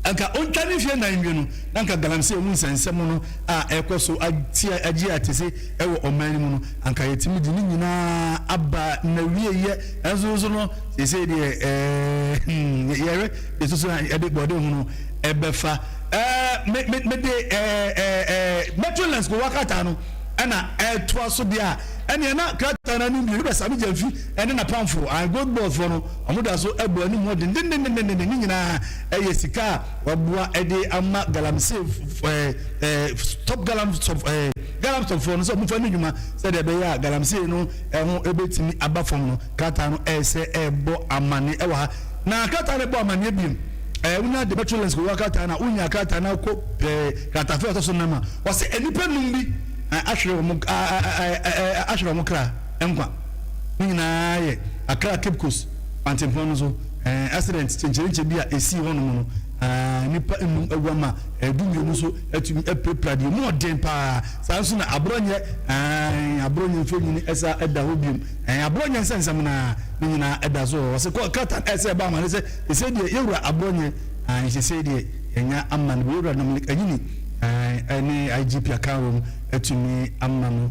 Anka ɔntwa ne mfeɛ nnan nwie no, na anka galamsey ho nsɛnsɛm no a ɛrekɔ so atia agye atese wɔ ɔman no mu no, anka yɛatumi de ne nyinaa aba n'awieeɛ. Nanso nso no, seesei deɛ ɛɛ hmm, yɛhwɛ deɛ ɛso so a yɛde bɔɔde ho no ɛbɛfa. Ɛɛ me me mede ɛɛ ɛɛ ɛɛ Metrolens kowa krataa no ɛna ɛretoa so deɛ a, ɛneɛ na krataa no anim deɛ Yɛwura Sami Gyamfi ɛne n'apamfo, ae Gold Board foɔ no, wɔn da so ɛbɔ anim hɔ dendendendenden. Ne nyinaa ɛyɛ sika a wɔaboa de ama galamsey ɛɛ ɛɛ stop galam stop ɛɛ galam stop foɔ no sɛ wɔmfa ne dwuma sɛdeɛ ɛbɛyɛ a galamsey no ɛho ɛbɛtumi aba fam no. Krataa no ɛsɛ ɛbɔ amane ɛwɔ ha na krataa no ɛbɔ amaneɛ biem ɛɛ wonya de bɛtwe lens kɔwura krataa na wonya krataa na kɔ ɛɛ kratafe ɔtɔ so nam a wɔsɛ nnipa num bi ahwere wɔn ahwere wɔn kra nkwa. Ne nyinaa yɛ Accra Cape Coast kwantempɔn no so accident kyenkyerenkye bi a esii hɔnom no. Nnipa nnum awu ama 12 nso atumi apirapira deɛ emu ɔden paa. Saa nso na Aborɔnyɛ, Aborɔnyɛ mfonini ɛsa ɛda hɔ biom. Aborɔnyɛ nsɛnsɛm no ara ne nyinaa ɛda so wɔ hɔ. Wɔse kɔ krataa no ɛsɛ ɛba ama ne sɛ sesei deɛ yɛwura Aborɔnyɛ, sesei deɛ yɛnya ama no. Yɛwura Dominic Anyini ɛne IGP Akanrom atumi ama no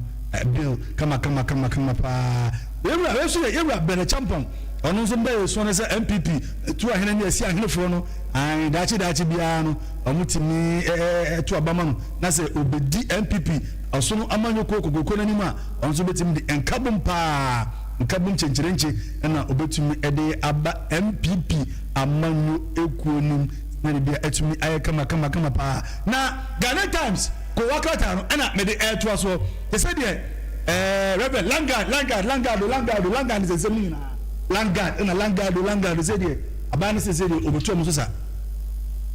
bill kama kama kama kama paa. Yɛwura wei nso yɛ yɛwura Bernard Champong, ɔno nso mbɛ yɛ suo no sɛ NPP tu ahene ne asi ahenefoɔ no, ae daakye daakye biara no ɔmo tumi ɛɛ to aba ma no na sɛ obedi NPP ɔsono amanyɔkuo kokroko no anim a, ɔno nso bɛtumi de nkabom paa, nkabom kyenkyerenkye ɛna obɛtumi ɛde aba NPP amanyɔkuo no mu na biribiara atumi ayɛ kama kama kama paa. Na Ghanaian Times kowa krataa no ɛna mede ɛretoa soɔ te sɛ deɛ ɛɛ Reverend Langard Langard Langard o Langard o Langard ne sɛnsɛm no nyinaa Langard ɛna Langard o Langard sɛ deɛ aban no sɛ sɛ deɛ ɔbɛtu ɔmo so sa.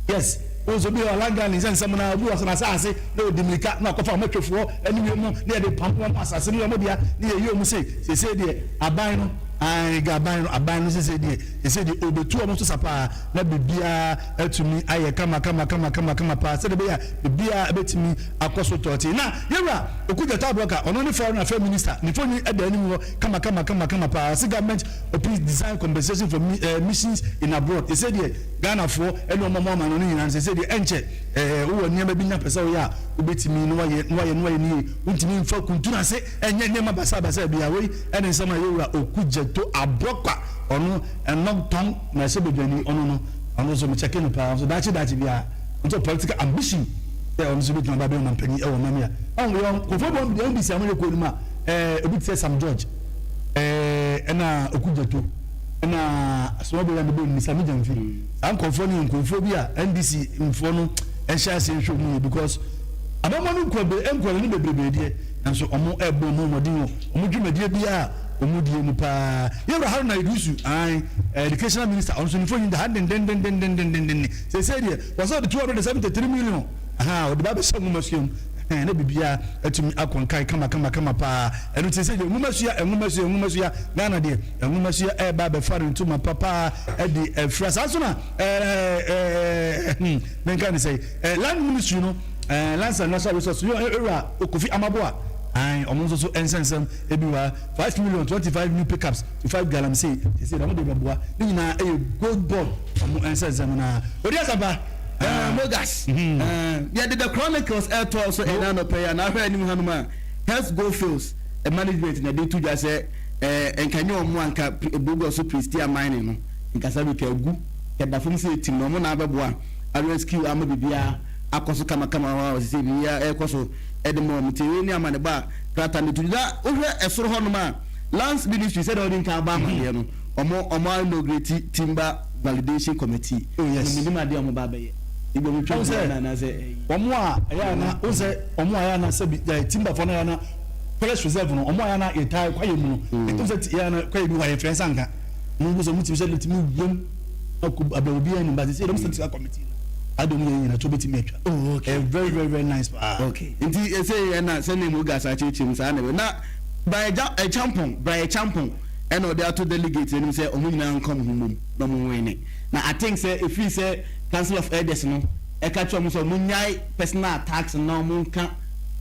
Yes, wɔn nso bi wɔ Langard ne nsɛnsɛm no obi wɔ sɛ n'asaase na ɔdi mirika na ɔkɔfa ɔmo atwafoɔ ɛne wiem na yɛde pam wɔn asase no yɛ ɔmo dea ne yɛyi ɔmo sei sɛsɛ deɛ aban no ae aban no aban no sɛsɛ deɛ sɛsɛ deɛ ɔbɛtu ɔmo so sa paa na biribiara atumi ayɛ kama kama kama kama kama paa sɛdeɛ ɛbɛyɛ a biribiara bɛtumi akɔ so tɔɔtee. Na Yɛwura Okudzeto Ablakwa, ɔno ne Foreign Affairs Minister, ne mfoni da anim hɔ kama kama kama kama paa. Ɔse government opens design compensation for missions in abroad. Ɛsei deɛ Ghanafoɔ ne wɔn a wɔn amannɔne nyinaa no sɛsei deɛ ɛnkyɛ eh, wowɔ nneɛma bi na pɛ sɛ woyɛ a wobɛtumi na wayɛ na wayɛ na wayɛ no yie. Wontumi mfa kuntunu ase nyɛ nneɛma basabasa biara. Wei ne nsɛm a Yɛwura Okudzeto Ablakwa, ɔno ɛnɔ tɔn mmarahyɛbadwani, ɔno no, ɔno nso mekyɛke no paa, ɔno nso daakye daakye biara, ɔno nso political ambition sɛ ɔno nso bɛtumi aba abɛyɛ ɔmanpanin wɔ ɔman yi a. Ɔho yɛ nkurɔfoɔ bi wɔn NDC a wɔyɛ kuo no mu a, ɛɛ obi te sɛ Sam George, ɛɛ ɛna Okudzeto, ɛna Asomabere a mebɔ ne Sammy Gyamfi. Saa nkurɔfoɔ no yɛ nkurɔfoɔ bi a NDC mfoɔ no nhyɛ aseɛ nhwɛ wɔn yie because amammuo no nkɔ nkɔ n'anim bebrebe deɛ, nanso wɔn ɛrebɔ wɔn mmɔden wɔ wɔn dwumadie biara a wɔn die mu paa. Yɛwura Haruna Iddrisu, ae, Educational Minister, ɔno nso ne mfonyin da ha dendendendendendenden. Seesei deɛ, wɔsɛ ɔde 273 million, aha, ɔde ba abɛhyɛ nwomasua mu, ɛhɛn, na biribiara atumi akɔ nkan kama kama kama paa. Ɛno nti seesei deɛ, nwomasua, nwomasua, nwomasua, Ghana deɛ, nwomasua ɛreba abɛfa ne ntoma papa de afira. Saa nso na, ɛɛ, ɛɛ, hmm, menka ne sɛn, ɛɛ, Land Ministry no, ɛɛ, Lands and Natural Resources, yɛ Ewura Kofi Amaboa, ae, ɔmo nso so nsɛnsɛm ebi wɔ ha, 5 million 25 new pickups to fight galamsey, seesei na ɔmo de bɛboa, ne nyinaa ɛyɛ Gold Board ɔmo nsɛnsɛm na odi asapa. Mogas yɛde The Chronicles ɛtɔ so ɛna anɔpɛ yi a n'ahwɛ anim hanom a Hess Goldfields management na ɛde to dwa sɛ nka nyɛ ɔmo anka Bogoso Prestea mining no nkasa bi ka agu kɛda fam sɛ etim na ɔmo na abɛboa rescue ama biribiara akɔ so kamakama hɔ a ɔsɛ biribiara ɛkɔ so ɛde ma ɔmo tie ne ama ne ba krataa ne to dwa. Wohwɛ ɛsoro hɔnom a, Lands Ministry, sɛdeɛ ɔde nka aba amadeɛ no, ɔmo inaugurate timber validation committee. Oh yes. No minim adeɛ a ɔmo ba abɛyɛ ebi ɔmo twa sɛ na anaasɛ wɔn a ɛyɛ ana o sɛ wɔn a ɛyɛ ana sɛ bi ɛɛ timberfoɔ no ɛyɛ ana forest reserve no, wɔn a ɛyɛ ana yɛtaa kwaeɛ mu no, ɛtum sɛ ɛyɛ ana kwaeɛ bi wɔ a yɛfrɛ nsa nka wɔn nso wɔn tumi sɛ ɛtumi wom akɔ abɛ obi anim ba sɛ ɛdɔm sɛ tia committee no adi wɔn yɛ nyina to bɛtumi atwa. Oh, okay. Ɛyɛ very very very nice paa. Okay, nti ese yɛ na sɛnea mu gas akyerɛkyerɛ mu saa na ɛbɛ na Bryan Acheampong, Bryan Acheampong ɛna ɔde ato delegate anim sɛ ɔmo nyinaa nka ɔmo ho mmom na ɔmo nwene. Na I think sɛ efiri sɛ Council of Elders no ɛka kyerɛ ɔmo sɛ ɔmo nyae personal attacks na ɔmo nka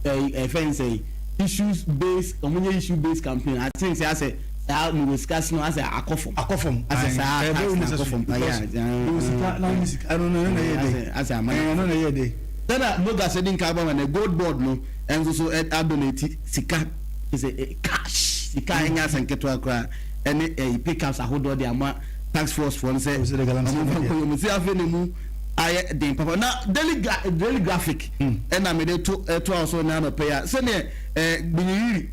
ɛɛ ɛfɛn sɛ issues based, ɔmo nyɛ issue based campaign, I think sɛ asɛ Saa mewɔ sika sene asɛ akɔ fam. Akɔ fam. Asɛ saa tax na akɔ fam. Mewɔ sika na wonni sika, ɛno na ɛyɛ dɛ. Asɛ ama ɛno na ɛyɛ dɛ. Sɛna Mogas di nka aba ma no, Gold Board no nso so adonate sika, kyerɛ sɛ cash, sika a ɛnyɛ asɛm ketewa koraa, ɛne ɛyi pickups ahodoɔ de ama task force foɔ no sɛ wɔn mfa nkɔ yɛ mu. Sɛ afei na emu ayɛ den papa. Na Daily Daily Graphic ɛna mede to ɛto awo so na anɔpɛ yi a sɛdeɛ ɛɛ Gbinyiri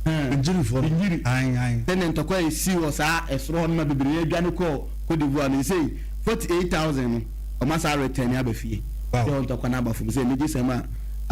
Ngyirifoɔ no. Ngyiri. Ae ae. Sɛdeɛ ntɔkwa a ɛsii wɔ saa ɛsoro hɔ no ma bebree adwane kɔɔ Cote d'Ivoire no, seesei 48,000 no, wɔasan aretɛne aba fie. Wow. Sɛ wɔn ntɔkwa no aba fam. Sɛ anigyesɛm a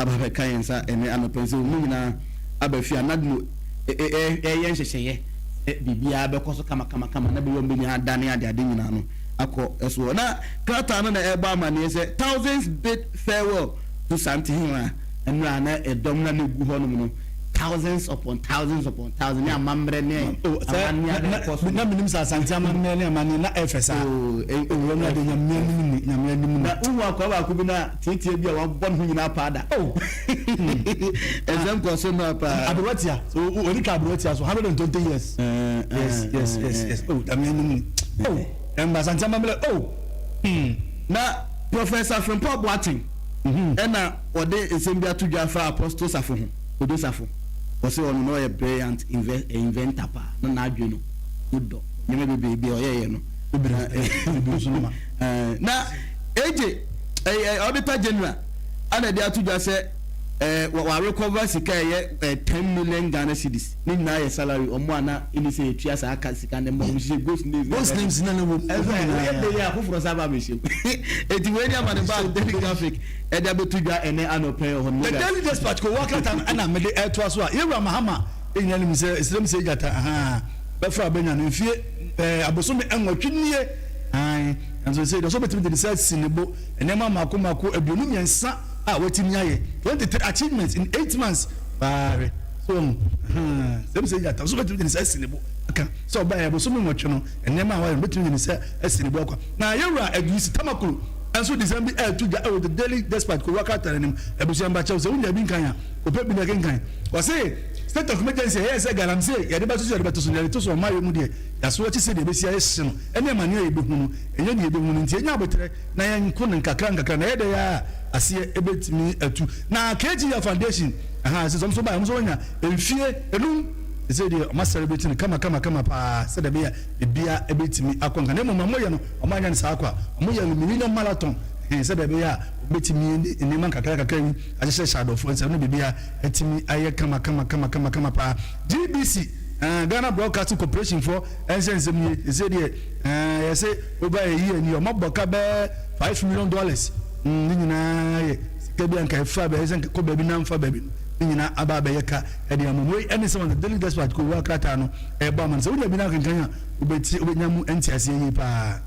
aba abɛka yɛn nsa ɛnnɛ anɔpa yi sɛ wɔn nyinaa aba fie a NADMO reyɛ nhyehyɛeɛ sɛ biribiara bɛkɔ so kamakamakama na baabi a wɔbɛnya ada ne adeade nyinaa no akɔ so. Na krataa no na ɛrebɔ amanneɛ sɛ thousands bid farewell to Santehema mmerɛ a na ɛdɔm no a na ɛgu hɔnom no thousands upon thousands upon thousands ne amammerɛ ne oh, amanneɛ a na ɛkɔ so. Na menim sɛ Asante amammerɛ ne amanneɛ na ɛfɛ saa. Oh, eh, oh, wɔn ade nyame anim ni, nyame anim ni. Na wohu akoa baako bi na tietie bi a wabɔ ne ho nyinaa paa da. Oh. Ɛsɛm kɔ so no paa. Aberewatia, so oni ka aberewatia so 120 years. Eh, Yes. Oh, nyame anim ni. Oh, ɛmba Asante amammerɛ, oh. Na Professor Frimpong Boateng ɛna ɔde nsɛm bi ato dwa fa Apostle Safo ho, Kojo Safo. Ɔse ɔno na ɔyɛ brilliant inventor paa, na n'adwene no mu dɔ, nneɛma bebree bi a ɔyɛeɛ no. Na AJ, Auditor General, ɛna ɛde ato dwa sɛ wa recover sika ɛyɛ 10 million Ghana cedis, ne nyinaa yɛ salary, ɔmo a na ɛni sɛ yɛtua saa ka sika no ma ɔmo hyehyɛ ghost names. Ghost names na na wɔ mu. Ɛfɛ ɛyɛ de yɛ afoforɔ saa ba abɛhyɛ mu. Eti wei ni ama ne ba Daily Graphic ɛde abɛto dwa ɛnɛ anɔpɛ yi wɔ hɔ no. The Daily Dispatch ko wɔ krataa no ɛna mede ɛtoa so a yɛwura Mahama nyina nim sɛ esrem sɛ gyata ahaa bɛfra bɛnya no mfie ɛɛ abosome nwɔtwe nie ae nanso sɛ deɛ ɔsɛ ɔbɛtumi de ne nsa asi ne bo nneɛma mako mako 23 a watumi ayɛ 23 achievements in 8 months paa hwɛ so wɔn ahaa sɛm sɛ gyata ɔsɛ ɔbɛtumi de ne nsa asi ne bo aka sɛ ɔbaeɛ abosome nwɔtwe no nneɛma a wayɛ no bɛtumi de ne nsa asi ne bo akwa na yɛwura Aduisi Tamaklo nso de nsɛm bi reto dwa wɔ The Daily Dispatch kowa krataa no anim. Abusua mpa kyɛw, sɛ wunya bi nkan a, kɔpɛ bi na kenkan. Ɔse, State of emergency a ɛyɛɛ sɛ galamsey, yɛde bɛto so, yɛde bɛto so, yɛde to so ɔman yi mu deɛ, yɛaso akyi sɛ deɛ ɛbɛsi ayɛ hye no ne amaneɛ a yɛbɛhu no, ɛnyɛ deɛ yɛbɛhu no nti yɛnya aboterɛ na yɛnko no nkakra nkakra na ɛyɛ dɛn ara a aseɛ bɛtumi atu. Na KGL Foundation, ahaa, sɛ wɔn nso baeɛ, wɔn nso wɔanya mfie enum, seesei deɛ wɔn asɛlɛbreti no kama kama kama paa sɛdeɛ ɛbɛyɛ a biribiara bɛtumi akɔ nka na mmom wɔyɛ no Wɔanyɛ no saa kwa. Wɔyɛɛ no Millennium Marathon sɛdeɛ ɛbɛyɛ a wɔbɛtumi de nneɛma nkakrankakra yi ahyehyɛhyɛ adɔfoɔ nsam na biribiara atumi ayɛ kama kama kama kama kama paa. GBC, Ghana Broadcasting Corporation foɔ nhyɛ nsɛm nie. Seesei deɛ yɛse over a year nie wɔabɔ ka bɛyɛ $5 million. Ne nyinaa yɛ sika bi a nka ɛfa baabi sɛ nka ɛkɔ baabi na amfa baabi no, ne nyinaa aba abɛyɛ ka de ama mu. Wei ne sɛ wɔn The Daily Dispatch kowa krataa no ɛrebɔ ama no. Sɛ wonya bi na akenkan a, Wobɛtie, wobɛnya mu nteaseɛ yie paa.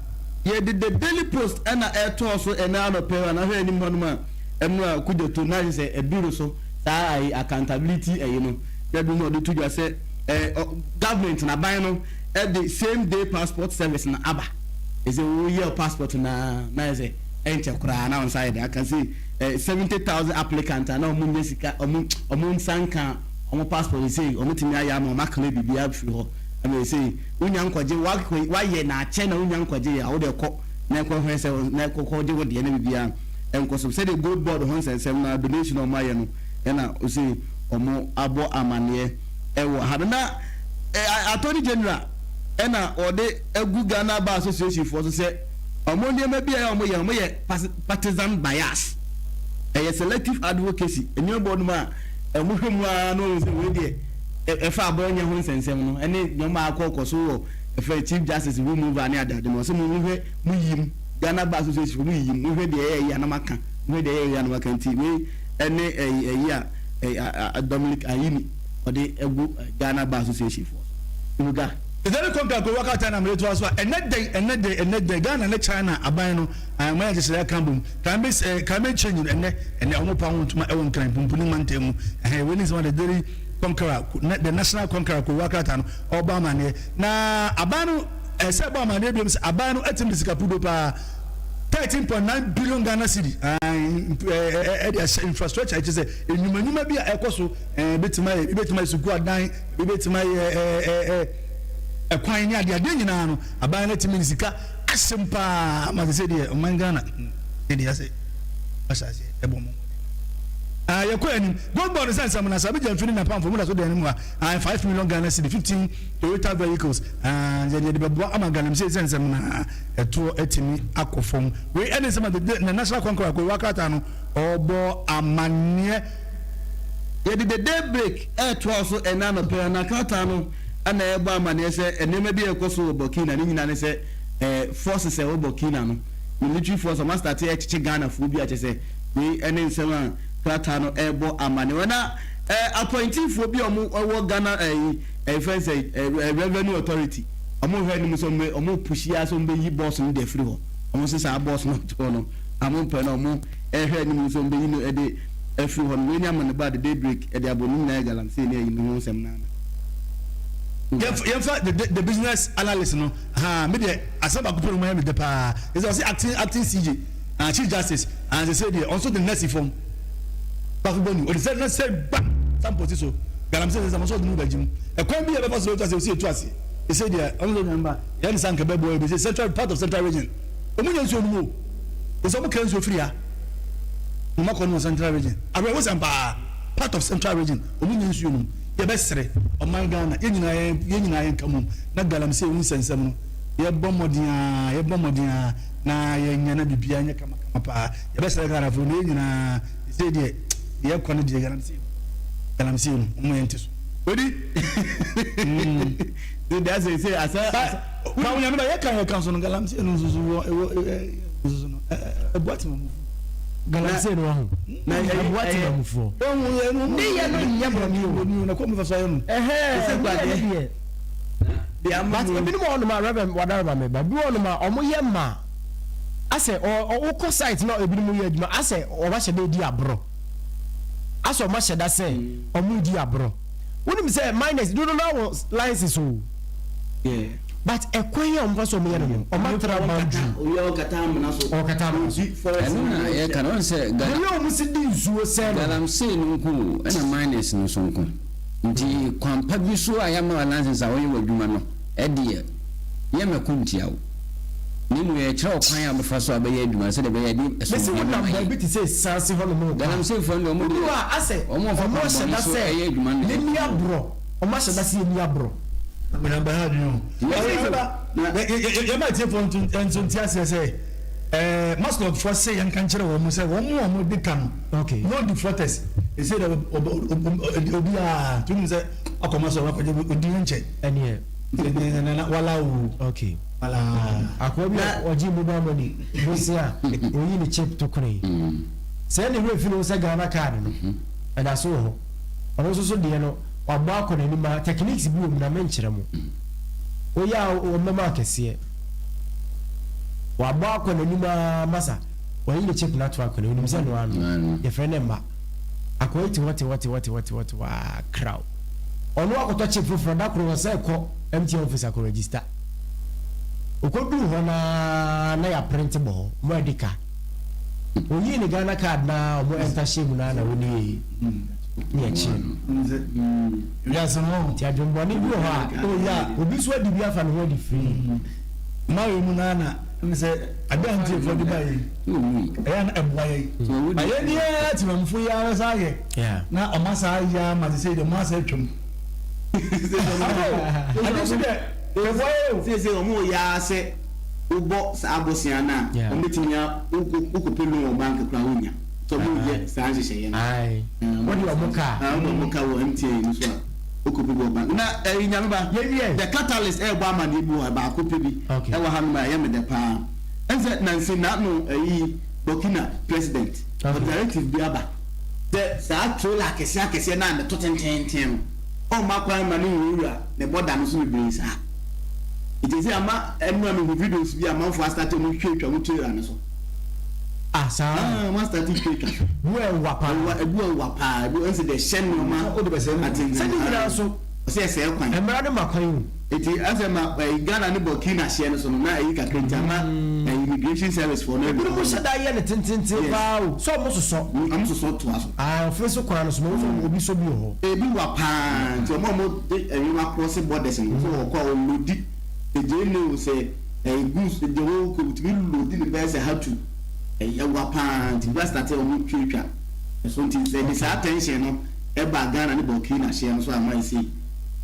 Yɛde The Daily Post na ɛtɔɔ so ɛnnɛ anɔpa yi anaa hwɛ anim hɔnom a ɛno a Kudjoto na ayɛ sɛ ɛbiro so saa ayi accountability ɛyi no na bi na ɔde to dwa sɛ ɛɛ government na aban no ɛde same day passport service na aba ɛsɛ woyɛ passport na na ayɛ sɛ ɛnkyɛ koraa na wɔn nsa ayɛ de aka sɛ ɛɛ 70,000 applicant a na wɔn nyɛ sika wɔn wɔn nsa nka wɔn passport sɛ wɔn tumi ayɛ ama wɔn akele biribi afiri hɔ. Ɛna ɔsei wonya nkwagye wayɛ na akyɛ na wonya nkwagye yɛ a wode kɔ na ɛkɔ hwɛ sɛ na ɛkɔ kɔ gye wo deɛ na biribiara ɛnkɔ so sɛdeɛ gold board ho nsɛnsɛm na donation a wɔn ayɛ no ɛna ɔsei wɔn abɔ amaneɛ ɛwɔ ha no na attorney general ɛna ɔde agu Ghana Bar Association foɔ so sɛ wɔn nneɛma bi a wɔn yɛ wɔn yɛ partisan bias ɛyɛ selective advocacy nneɛma bɔ no mu a wɔn hwɛ mu ara na wɔn sɛ wei deɛ ɛfa abɔnyɛ ho nsɛnsɛm no ne nneɛma a akɔ kɔ so wɔ ɛfɛ Chief Justice removal ne adeade no, ɔsɛ mo hwɛ mo yiyim Ghana Bar Association mo yiyim mo hwɛ deɛ ɛyɛ yie anam aka mo hwɛ deɛ ɛyɛ yie anam aka nti wei ɛne ɛyi ɛyi a Dominic Ayini ɔde ɛgu Ghana Bar Association foɔ so. Ibuga. Ɛdɛne kɔmpa kɔ waka China mede toa so a ɛnɛ dɛn ɛnɛ dɛn ɛnɛ dɛn Ghana ne China aban no aman nhyehyɛeɛ aka abom climate eh, climate change no ɛnɛ ɛnɛ ɔmo pa ho ntoma ɛwɔ Nkran pumpuni mantam mu ɛhɛn wei ne nsɛm a the Daily Conqueror the National Conqueror kowa krataa no ɔrebɔ amaneɛ na aban no ɛsɛ ɛbɔ amaneɛ biom sɛ aban no atumi de sika pudo paa 13.9 billion Ghana cedi ɛde ahyɛ infrastructure ɛkyɛ sɛ enyuma nyuma bi a ɛkɔ so ɛɛ betumi ayɛ ebi betumi ayɛ sukuu adan ebi betumi ayɛ ɛɛ ɛɛ. ɛkwan ne adeadeɛ nyinaa no aban no atumi de sika ahyɛ mu paa ama sɛ deɛ ɔman Ghana ne deɛ asɛ ahyɛ aseɛ ɛbɔ mo. Ah, yɛkɔ anim. Gold board sɛ nsɛm na Sabi Gyamfi ne n'apamfo mo da so da anim ha. Ah, 5 million Ghana cedi, 15 Toyota vehicles. Ah, yɛde yɛde bɛboa ama galamsey sɛ nsɛm na ɛtoɔ atumi akɔ fam. Wei ɛne nsɛm a the the National Conqueror Kowa krataa no ɔrebɔ amanneɛ. Yɛde The Day Break retoa so ɛnnɛ anɔpa yi, na krataa no na ɛrebɔ amanneɛ sɛ nneɛma bi rekɔ so wɔ Burkina, ne nyinaa ne sɛ forces a ɛwɔ Burkina no, military force, wɔn astate rekyekye Ghanafoɔ bi a kyerɛ sɛ wei ne nsɛm a krataa no rebɔ amanneɛ. Na appointeefoɔ bi a wɔwɔ Ghana ɛyi ɛfɛn sɛ Revenue Authority, wɔn rehwɛ anim sɛ wɔn wɔn repushi ara sɛ wɔbɛyi boss no de afiri hɔ. Wɔn nso saa boss no ɔte hɔ no, wɔn mpɛ no, wɔn rehwɛ anim sɛ wɔbɛyi no de afiri hɔ no. Wei ne amanebɔ a The Day Break de abɔ, ne nyinaa yɛ galamsey ne ayi no ho nsɛm no ara. Yɛmfa the business analyst no haa me deɛ asɛm baako pɛ na ɔma yɛ me dɛ paa ɛsɛ ɔse acting acting CJ ah chief justice ah sese deɛ ɔnso de nasi fam bafo bɔ ni ɔde sɛ na sɛ ba sampo si so galamsey sɛ sɛ ɔnso ɔde mu bɛgye mu ɛkwan bi a ɛbɛfa so ɛtu ase ɔsi etu ase sese deɛ ɔno sɛ nyamba yɛn ne sanka bɛboa yɛ bɛsɛ central part of central region ɔmo nya nsuo no mu o ɛsɛ ɔmo kra nsuo firi ha ɔmo akɔ no wɔ central region awerɛhosɛm paa part of central region ɔmo nya nsuo no mu. Yɛbɛsrɛ ɔman Ghana, yɛn nyinaa yɛn yɛn nyinaa yɛnka mmom na galamsey ho nsɛnsɛm no, yɛbɔ mmɔden ara, yɛbɔ mmɔden ara na yɛnyɛ na biribiara nyɛ kamakama paa. Yɛbɛsrɛ Ghanafoɔ na yɛn nyinaa, seesei deɛ, deɛ ɛkɔ no deɛ galamsey no, galamsey no, momma yɛnte so. Odi. Mm. Sɛ deɛ asɛ sɛ asɛ. Ba, ba onyame ba yɛka yɛka so no galamsey no nso so wɔ ɛwɔ ɛ nso so no ɛ ɛ ɛboa temamufoɔ. Galamsey no wahu. Na ɛboa temamufoɔ. Ne yɛ no nyɛ bɔne o. Na kɔn mu fa so ayɛ no. Ɛhɛn, ne yɛ no deɛ. But ebinom wɔ hɔnom a Reverend Wadaroma me ba, ebi wɔ hɔnom a wɔn yɛ ma asɛ ɔ ɔ wokɔ site na ebinom yɛ adwuma asɛ wɔn ahyɛ da edi aborɔ. Asɛ wɔn ahyɛ da sɛ wɔn redi aborɔ. Wonim sɛ miners dodo no ara wɔ license o. But ɛkwan a wɔfa so wɔyɛ no no, wɔn atra boundary. Ɔkata amena so. Ɔkata amena so. Ɛno na yɛka no, ɔn sɛ The way wɔn si di nsuo sɛ no. Galamsey no nko o, ɛna miners no nso nko. Nti kwan pa bi so a yɛama wo license a woyɛ w'adwuma no deɛ, yɛmmɛko ntia wo. Na mmom yɛkyerɛ wo kwan a wobɛfa so a wobɛyɛ adwuma no sɛdeɛ ɛbɛyɛ a ɛde Mesi asomdwoeɛ wonam bɛma yɛn. baabi te sɛ Esaase hɔnom rekɔ a, Galamseyfoɔ no deɛ wɔn wodu deɛ, hɔ a asɛ wɔn mfa wɔn kwan ahyɛ bɔne da so sɛ ɛyɛ adwuma no na yɛnni ɛkum wɔn. aborɔ, wɔn ahyɛ da sɛ yɛnni aborɔ. Onyame bɛha adwene o. Yɛma atiefoɔ nso nte aseɛ sɛ ɛɛ mascot foɔ se yɛnka nkyerɛ wɔn sɛ wɔn a wɔn di ka no no defaulters ɛsɛ dɛ obiara nti wonim sɛ akɔ mascot akɔgye odi nkyɛ ɛneɛ nana wala o okay wala akoa bi a ɔgye mobile money bosia oyi ne chip to kone sɛ ne werɛ fi ne ho sɛ Ghana card no ɛda so wɔ hɔ ɔno nso so deɛ no Wabɔ akɔ n'anim a techniques bi wɔ mu na menkyerɛ mo. Woyɛ a wɔbɛma akɛseɛ. Wabɔ akɔ n'anim ara masa wayi ne chip no ato akɔ n'anim sɛ noa no yɛfrɛ no mma. Akɔa yi te hɔ te hɔ te hɔ te hɔ te hɔ te hɔ aa kraw. Ɔno akɔtɔ chip foforɔ da koro ɔsɛ kɔ MTN office akɔ register. Ɔkɔduu hɔ no ara na yɛaprente bɔ hɔ, mo adi ka. Oyii ne Ghana card no ara ɔmo enter hyɛɛ mu no ara na wɔnie. Ne akyire no. Wiase no. Nti adwenbɔne bi wɔ hɔ a, oh yeah, obi nso adi bi afa ne ho adi free. Mmaa mu naa na ɛmu sɛ ade a ntiefo de ba yi ɛyɛ na ɛboa yɛ na yɛn ni ara tìmɛmufo yi ara sa ayɛ na ɔmo asa ayɛ ama te sɛ deɛ ɔmo asa atwam. Ade nso deɛ ɛboa yɛ o. Sɛ sɛ ɔmo yɛ ara sɛ wobɔ saa abosea no a, wɔn bɛtumi a wokɔpɛ loan wɔ bank koraa wonnya. Sɛ ɔmo yɛ saa nhyehyɛeɛ no. Ae. Wode ɔmo ka. Ah, wode ɔmo ka wɔ MTN no so a, wokɔpɛ bi wɔ bank. Na ɛyi Nyame ba, Yɛwiɛ. The Catalyst ɛɛbɔ amaneɛ bi wɔ ha, baako pɛ bi Okay. ɛwɔ hanom a ɛyɛ me dɛ paa. Ɛne sɛ nansi n'ano ɛyi Burkina president, Okay. ɔde directive bi aba sɛ saa trailer akɛseɛ akɛseɛ no a ne to tenteenten no, ɔmma kwan mma no nwurawura ne bɔda no so bebree saa. Nti sɛ ama ɛno a mehu videos bi a amanfoɔ astate ɔmo twatwa ɔmo trailer no so. Ah saa. Ah ɔmo astate twatwa so. Bu ɛwa paa. Ɛwa ebu ɛwa paa ebu ɛnsɛ deɛ hyɛ nneɛma. Wode bɛsɛe no. Atenten. Sɛ ne nyinaa so. Ɔsɛ ɛsɛɛ kwan. Mmara no ma kwan o. Eti asɛ ma ɛyi Ghana ne Burkina hyeɛ no so no na ɛyi kakra nti ama ɛyi immigration service foɔ no Ebinom hyɛ da yɛ no tententen paa o, sɛ ɔmo sosɔ. Ɔmo sosɔ toa so. Aah ɔfe so kwan no so mahu sɛ obi sɔ bi wɔ hɔ. Ebi wa paa nti ɔmo a ɔmo de nneɛma cross borders no sɛ ɔkɔ a ɔlodi sɛ gyeene o sɛ ɛyi goods the whole kɔ otumi lodi ne bɛyɛ sɛ hatu ɛyi ɛwa paa nti bi asate ɔmo twatwa ɛso nti sɛ ɛde saa tension no ɛba Ghana ne Burkina hyeɛ no so ama ɛsei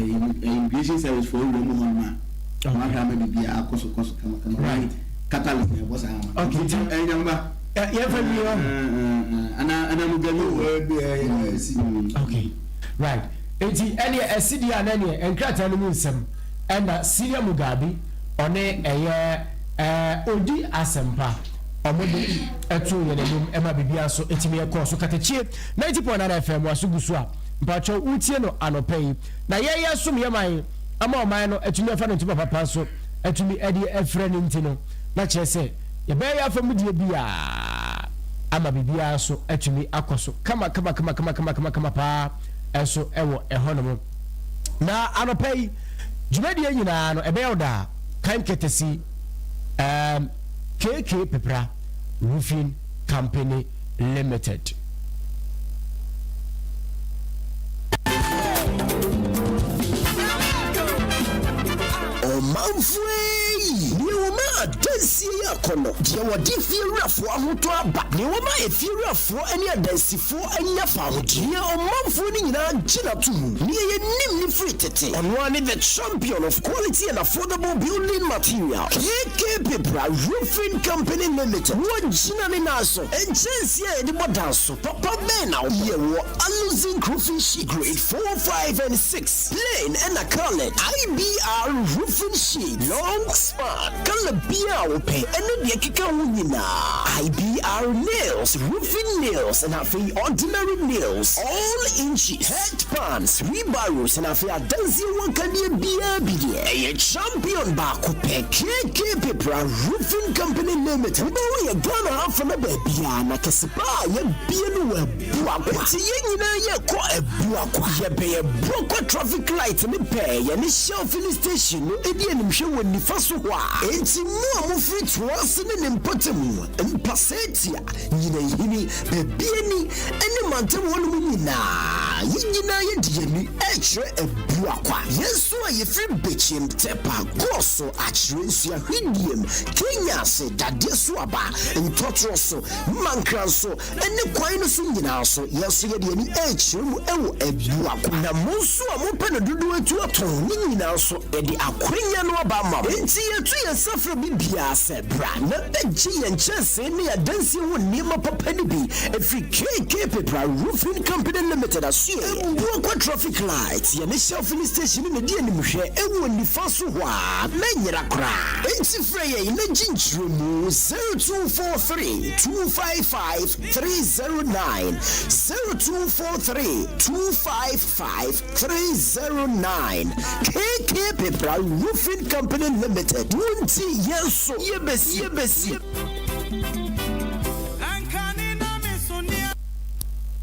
ɛyi immigration service foɔ awura mu hɔ nom a ɔmo ahwɛ ama biribiara akɔ so kɔ so kama kama right catalyst na ɛbɔ saa ama Okay. nti ɛyi nyamba Yɛmfa wie hɔ. ana ana mu gabi o. Okay, right. Enti ɛneɛ ɛsi deɛ a na ɛneɛ nkrataa no mu nsɛm ɛna Syria Mugabe ɔne ɛyɛ ɛɛ odi asɛmpa ɔmo de ɛto yɛn anim ɛma biribiara so ɛtumi ɛkɔɔ so katakyie 90.9 FM waso gu so a mpakyɛw wotie no anɔpa yi na yɛyɛ som yɛ man ama ɔman no atumi afa no ntoma papa so atumi ɛde afira no nti no na kyerɛ sɛ yɛbɛyɛ yɛ afa mu deɛ biara ama biribiara so atumi akɔ so kama kama kama kama kama kama kama paa ɛnso ɛwɔ ɛhɔnom na anɔpa yi dwumadie nyinaa no ɛbɛyɛ wo daa kan kɛtɛsi um, KK Pepra Roofing Company Limited. Ɔmanfoɔ ei! Deɛ wɔma adansie yɛ akɔnnɔ, deɛ wɔde fiewurafoɔ ahotɔ aba, deɛ wɔma efiewurafoɔ ne adansifoɔ anya fawohodie, deɛ ɔmanfoɔ no nyinaa gye no to mu, deɛ yɛnim no firi tete, ɔno ara ne the champion of quality and affordable building material, KK Pepra Roofing Company Limited. Wɔgyina ne nan so. Nkyɛnsee a yɛde bɔ dan so papa bɛn na wopɛ? Yɛwɔ Aluzinc Roofing Sheet Grade 4, 5 and 6, Plain ɛna Coloured, IBR Roofing Sheet, Long Span, colour biara a wopɛ ɛne deɛ ɛkeka ho nyinaa, IBR Nails, Roofing Nails ɛna afei Ordinary Nails, All Inches, Head Pans, Wheelbarrows ɛna afei adansie ho akadeɛ biara bi deɛ ɛyɛ champion baako pɛ, KK Pepra Roofing Company Limited. Wobɛhu yɛ Ghana afa na baabiara na kɛse paa a yɛabue no wɔ Abuakwa. Nti yɛn nyinaa yɛkɔ Abuakwa. Yɛbɛn Abuakwa traffic light no pɛɛ, yɛne Shell filling station no di animhwɛ wɔ nifa so hɔ a. Enti mo a mofiri Toase ne ne mpɔtam, Mpasatia, Nyinahini, Babiani ne mantam hɔnom nyinaa, yɛn nyinaa yɛde yɛn ani rekyerɛ Abuakwa. Yɛn nso a yɛfiri Bekyem, Tepa, Goso, Akyerɛ Nsua, Hwidiem, Kenya ase, Dadeɛ so aba, Ntɔtorɔ so, Mankra nso, ne kwan no so nyinaa so, yɛn nso yɛde yɛn ani rekyerɛ mu wɔ Abuakwa. Na mo nso a mopɛ no dodoɔ atu atɔn ne nyinaa nso, yɛde akwanya no aba ama mo. Enti yɛto yɛn nsa frɛ obi biara sɛ, Bra na bɛgye yɛn nkyɛnsee ne adansie ho nneɛma papa no bi firi KK Pepra Roofing Company Limited asoɛeɛ, Abuakwa Traffic Light, yɛne Shell Filling Station no na ɛdi animhwɛ wɔ nifa so hɔ ara, mɛnyera koraa. Enti frɛ yɛn na gye nkyerɛmu, 0243 255 309, 0243 255 309. KK Pepra Roofing Company Limited, wo nti yɛn nso yɛbɛsi. Yɛbɛsi.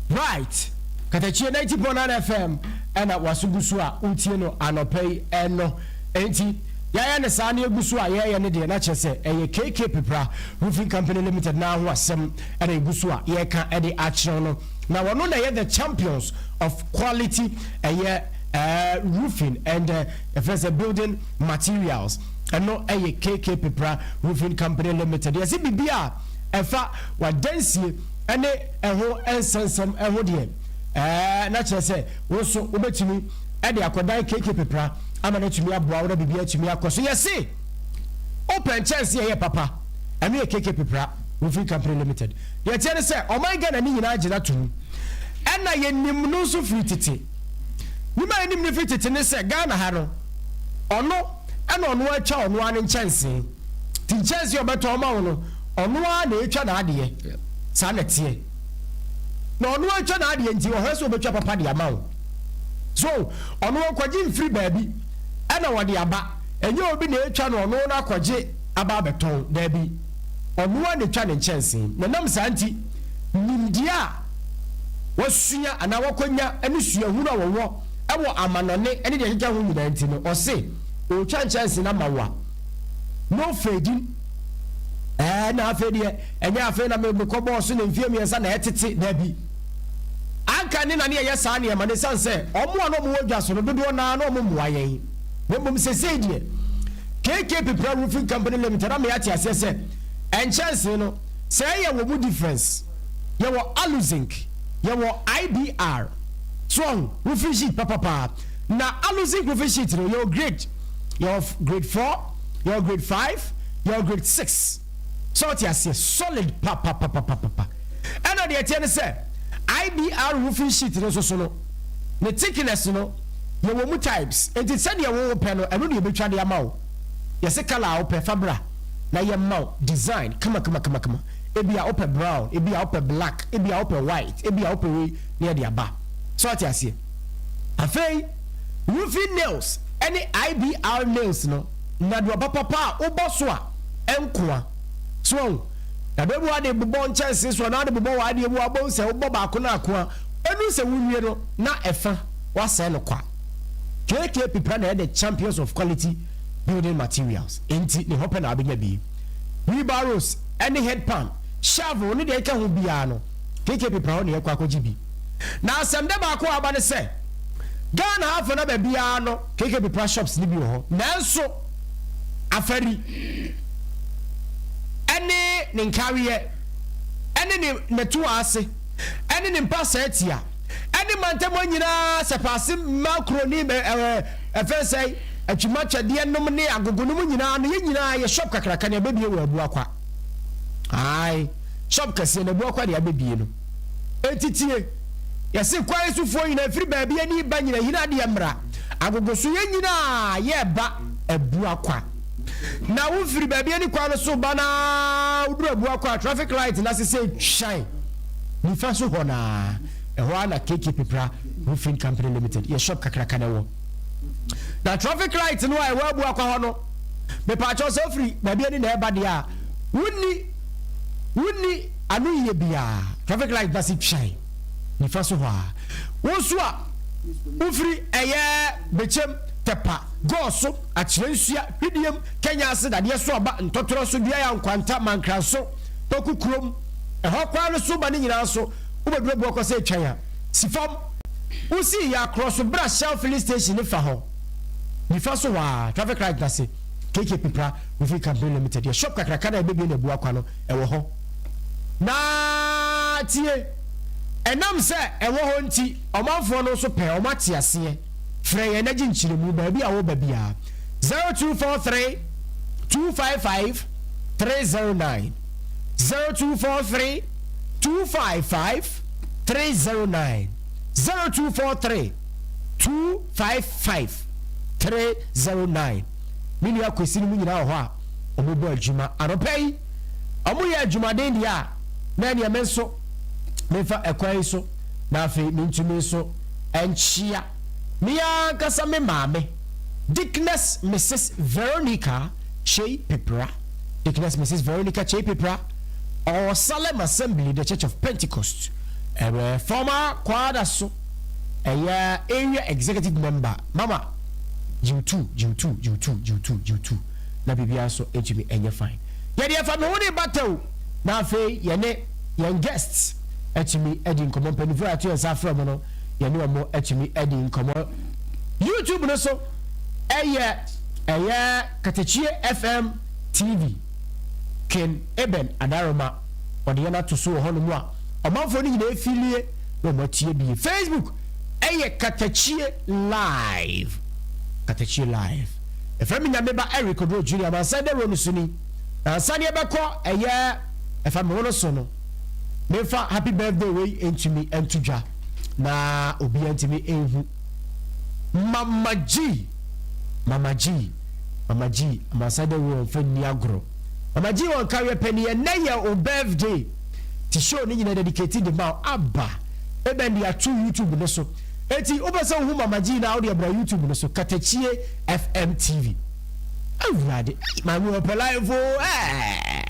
Right! Katakyie 90.9 FM ɛna waso gu so a wotie no anɔpa yi ɛno. Enti yɛayɛ no saa na yɛgu so a yɛreyɛ no deɛ na kyerɛ sɛ ɛyɛ KK Pepra Roofing Company Limited no ara ho asɛm ɛna yɛgu so a yɛreka de akyerɛw no. Na wɔno na ɛyɛ the champions of quality ɛyɛ eh, roofing and eh, yɛfrɛ sɛ building materials. Ɛno ɛyɛ KK Pepra Roofing Company Limited. Yɛse biribi a ɛfa wadansie ɛne ɛho nsɛnsɛm ɛho deɛ ɛɛ na kyerɛ sɛ wo nso wobɛtumi ɛde akɔdan KK Pepra ama no atumi aboa wo na biribi atumi akɔ so. Yɛse wopɛ nkyɛnse a ɛyɛ papa, ɛno yɛ KK Pepra Roofing Company Limited. Deɛ ɛteɛ ne sɛ ɔman Ghana ne nyinaa gyina to mu ɛna yɛnim no nso firi tete. Nim a yɛnim no firi tete ne sɛ Ghana ha no ɔno ɛna ɔno atwa ɔno ara ne nkyɛnse. Nti nkyɛnse a ɔbɛtɔn ama wo no ɔno ara na ɛtwa n'adeɛ. Saa na ɛteɛ. Na ɔno atwa n'adeɛ nti ɔhwɛ sɛ ɔbɛtwa papa de ama wo. So ɔno ɔnkɔgye mfiri baabi ɛna ɔde aba? Ɛnyɛ obi na ɛtwa no ɔno na akɔgye aba abɛtɔn. Daabi, ɔno ara na ɛtwa ne nkyɛnsee. Na ɛnam saa nti, nimdeɛ a wasua anaa wakɔnya ne suahunu a wɔwɔ wɔ amanɔne ne deɛ ɛkeka ho nyinaa nti no, ɔse ɔretwa nkyɛnse no ama wo a, no fading. Ɛɛ na afei deɛ ɛnyɛ afei na mekɔ bɔɔ so na mfie mmiɛnsa na ɛtete, dabi. Anka ne na ne yɛyɛ saa nneɛma no ɛsiane sɛ wɔn a na wɔwɔ dwa so no dodoɔ no ara na wɔmmoa yɛn. Na mmom sesei deɛ KK Pipra Roofing Company Limited ama yɛate aseɛ sɛ nkyɛnse no sɛ ɛyɛ wɔ mu difference. Yɛwɔ Aluzinc, yɛwɔ IBR, so wahu, roofing sheet papapaa. Na Aluzinc roofing sheet no yɛwɔ grade, yɛwɔ grade 4, yɛwɔ grade 5, yɛwɔ grade 6. Sɛ wote aseɛ, solid papapapapapa. Ɛna deɛ ɛteɛ ne sɛ IBR roofing sheet no nso so no, ne thickness no, yɛwɔ mu types. Enti sɛdeɛ wo wopɛ no, ɛno na yɛbɛtwa de ama wo. Yɛse colour a wopɛ, fa bra na yɛmma wo design kamakamakama. Ebia wopɛ brown, ebia wopɛ black, ebia wopɛ white, ebia wopɛ wei, na yɛde aba. So woate aseɛ? Afei, roofing nails ne IBR nails no, nnadewa papapa a wobɔ so a, ɛnkoa. So wahu? Na bɛ bi wode bobɔ nkyɛnsee so anaa wode bobɔ w'adeɛ mu a, wobɛhu sɛ wobɔ baako no ako a, ɛduru sɛ wowie no na ɛfa, woasɛe no kwa. KK Pipra na ɛyɛ the champions of quality building materials, enti ne hɔ pɛ na wobɛnya bi. Wheelbarrows ne headpan, shovel ne deɛ ɛka ho biara no, KK Pipra hɔ na yɛkɔ akɔgye bi. Na asɛm dɛ baako a aba ne sɛ, Ghana ha fa no baabiara no, KK Pipra shops no bi wɔ hɔ, nanso Afari ne ne nkaweɛ ne ne nɛtoa ase ne ne mpasaa tia ne mantam hɔ nyinaa sɛpaase mma kuro ne ɛfɛn sɛ atwima twɛdeɛ nom ne agogo nom nyinaa no, yɛn nyinaa yɛ shop kakraka ne abɛbie wɔ Abuakwa. Ae, shop kɛseɛ no Abuakwa deɛ abɛbie no. Enti tie, yɛse kwan sofoɔ nyinaa firi baabi ani ba nyina hina adeɛ mmra agogo so, yɛn nyinaa yɛreba Abuakwa. Na wo firi baabi ani kwan no so ba na woduru Abuakwa a, traffic light no ase sɛ twan nifa so hɔ no ara, ɛhɔ ara na KK Pepra Roofing Company Limited yɛ shop kakraka no wɔ. Na traffic light no a ɛwɔ Abuakwa hɔ no, mepaakyɛw sɛ wofiri baabi ani na ɛreba deɛ a, wonni wonni ano yie biara, traffic light no ase twan nifa so hɔ ara. Wo nso a wofiri ɛyɛ Bekyem, Tɛpa, Gɔɔso, Akyerɛnsua, Hwidiem, Kenya ase, Dadeɛ so aba, Ntɔtorɔ so, Duaya, Nkwanta, Mankranso, Poku kurom, ɛhɔ kwan no so ba ne nyinaa so, wobɛduru Abuakɔ sɛ ɛtwan a, si fam. Wosii yɛ akorɔ so bra Shell filling station ne fa hɔ, nifa so hɔ ara, traffic light no ase, KK Pipra Roofing Company Limited, yɛ shop kakraka no a ɛbɛbue no Abuakwa no, ɛwɔ hɔ. Na tie, ɛnam sɛ ɛwɔ hɔ nti, ɔmanfoɔ no nso pɛ, wɔate aseɛ. Frɛ yɛn na gye nkyerɛmu baabi a woba biara. 0243 255 309 0243 255 309 0243 255 309. Me nua Kwesi no mu nyinaa wɔ hɔ a wɔbɔ adwuma anɔpa yi. Wɔyɛ adwumaden deɛ a, na ɛneɛ me nso memfa ɛkwan yi so na afei mentumi nso nkyea me ankasa me maame, Deaconess Misis Veronica Kyei Pepra. Deaconess Misis Veronica Kyei Pepra, ɔwɔ Salem Assembly, The Church of Pentecost, ɛwɔ former Kwadaso, ɛyɛ area executive member. Mama, gyew tu, gyew tu, gyew tu, gyew tu, gyew tu, na biribiara nso ntumi nyɛ fine. Yɛde ɛfa me ho ne bata o, na afei yɛne yɛn guests atumi adi nkɔmmɔ. Mpanyinfoɔ a yɛato yɛn nsa afrɛ wɔn no, yɛne wɔn atumi adi nkɔmmɔ. YouTube no so ɛyɛ ɛyɛ Katakyie FM TV. Ken Eben Adaroma ɔde yɛn ato so wɔ hɔnom a ɔmanfoɔ no nyinaa efilie na wɔn atie bie. Facebook ɛyɛ Katakyie Live. Katakyie Live. Ɛfrɛ me Nyameba Eric Oduro Junior Amansan Dawuro no so ni. Na ansa ne yɛbɛkɔ ɛyɛ ɛfa me ho no so no, memfa happy birthday wei ntumi nto dwa na obiara ntumi nhu. Mama G, Mama G, Mama G, amansan dawuro wɔmfa nni agorɔ. Mama G wɔn kaweɛ pɛ ni, ɛnnɛ yɛ wo birthday. Ti show no nyina dedicate de ma wo. Aba, ebɛn de ato YouTube no so. Eti wopɛ sɛ wohu Mama G no a, wode bra YouTube no so, Katakyie FM TV. Awurade, ei, maame ɔpɛ life o, eh.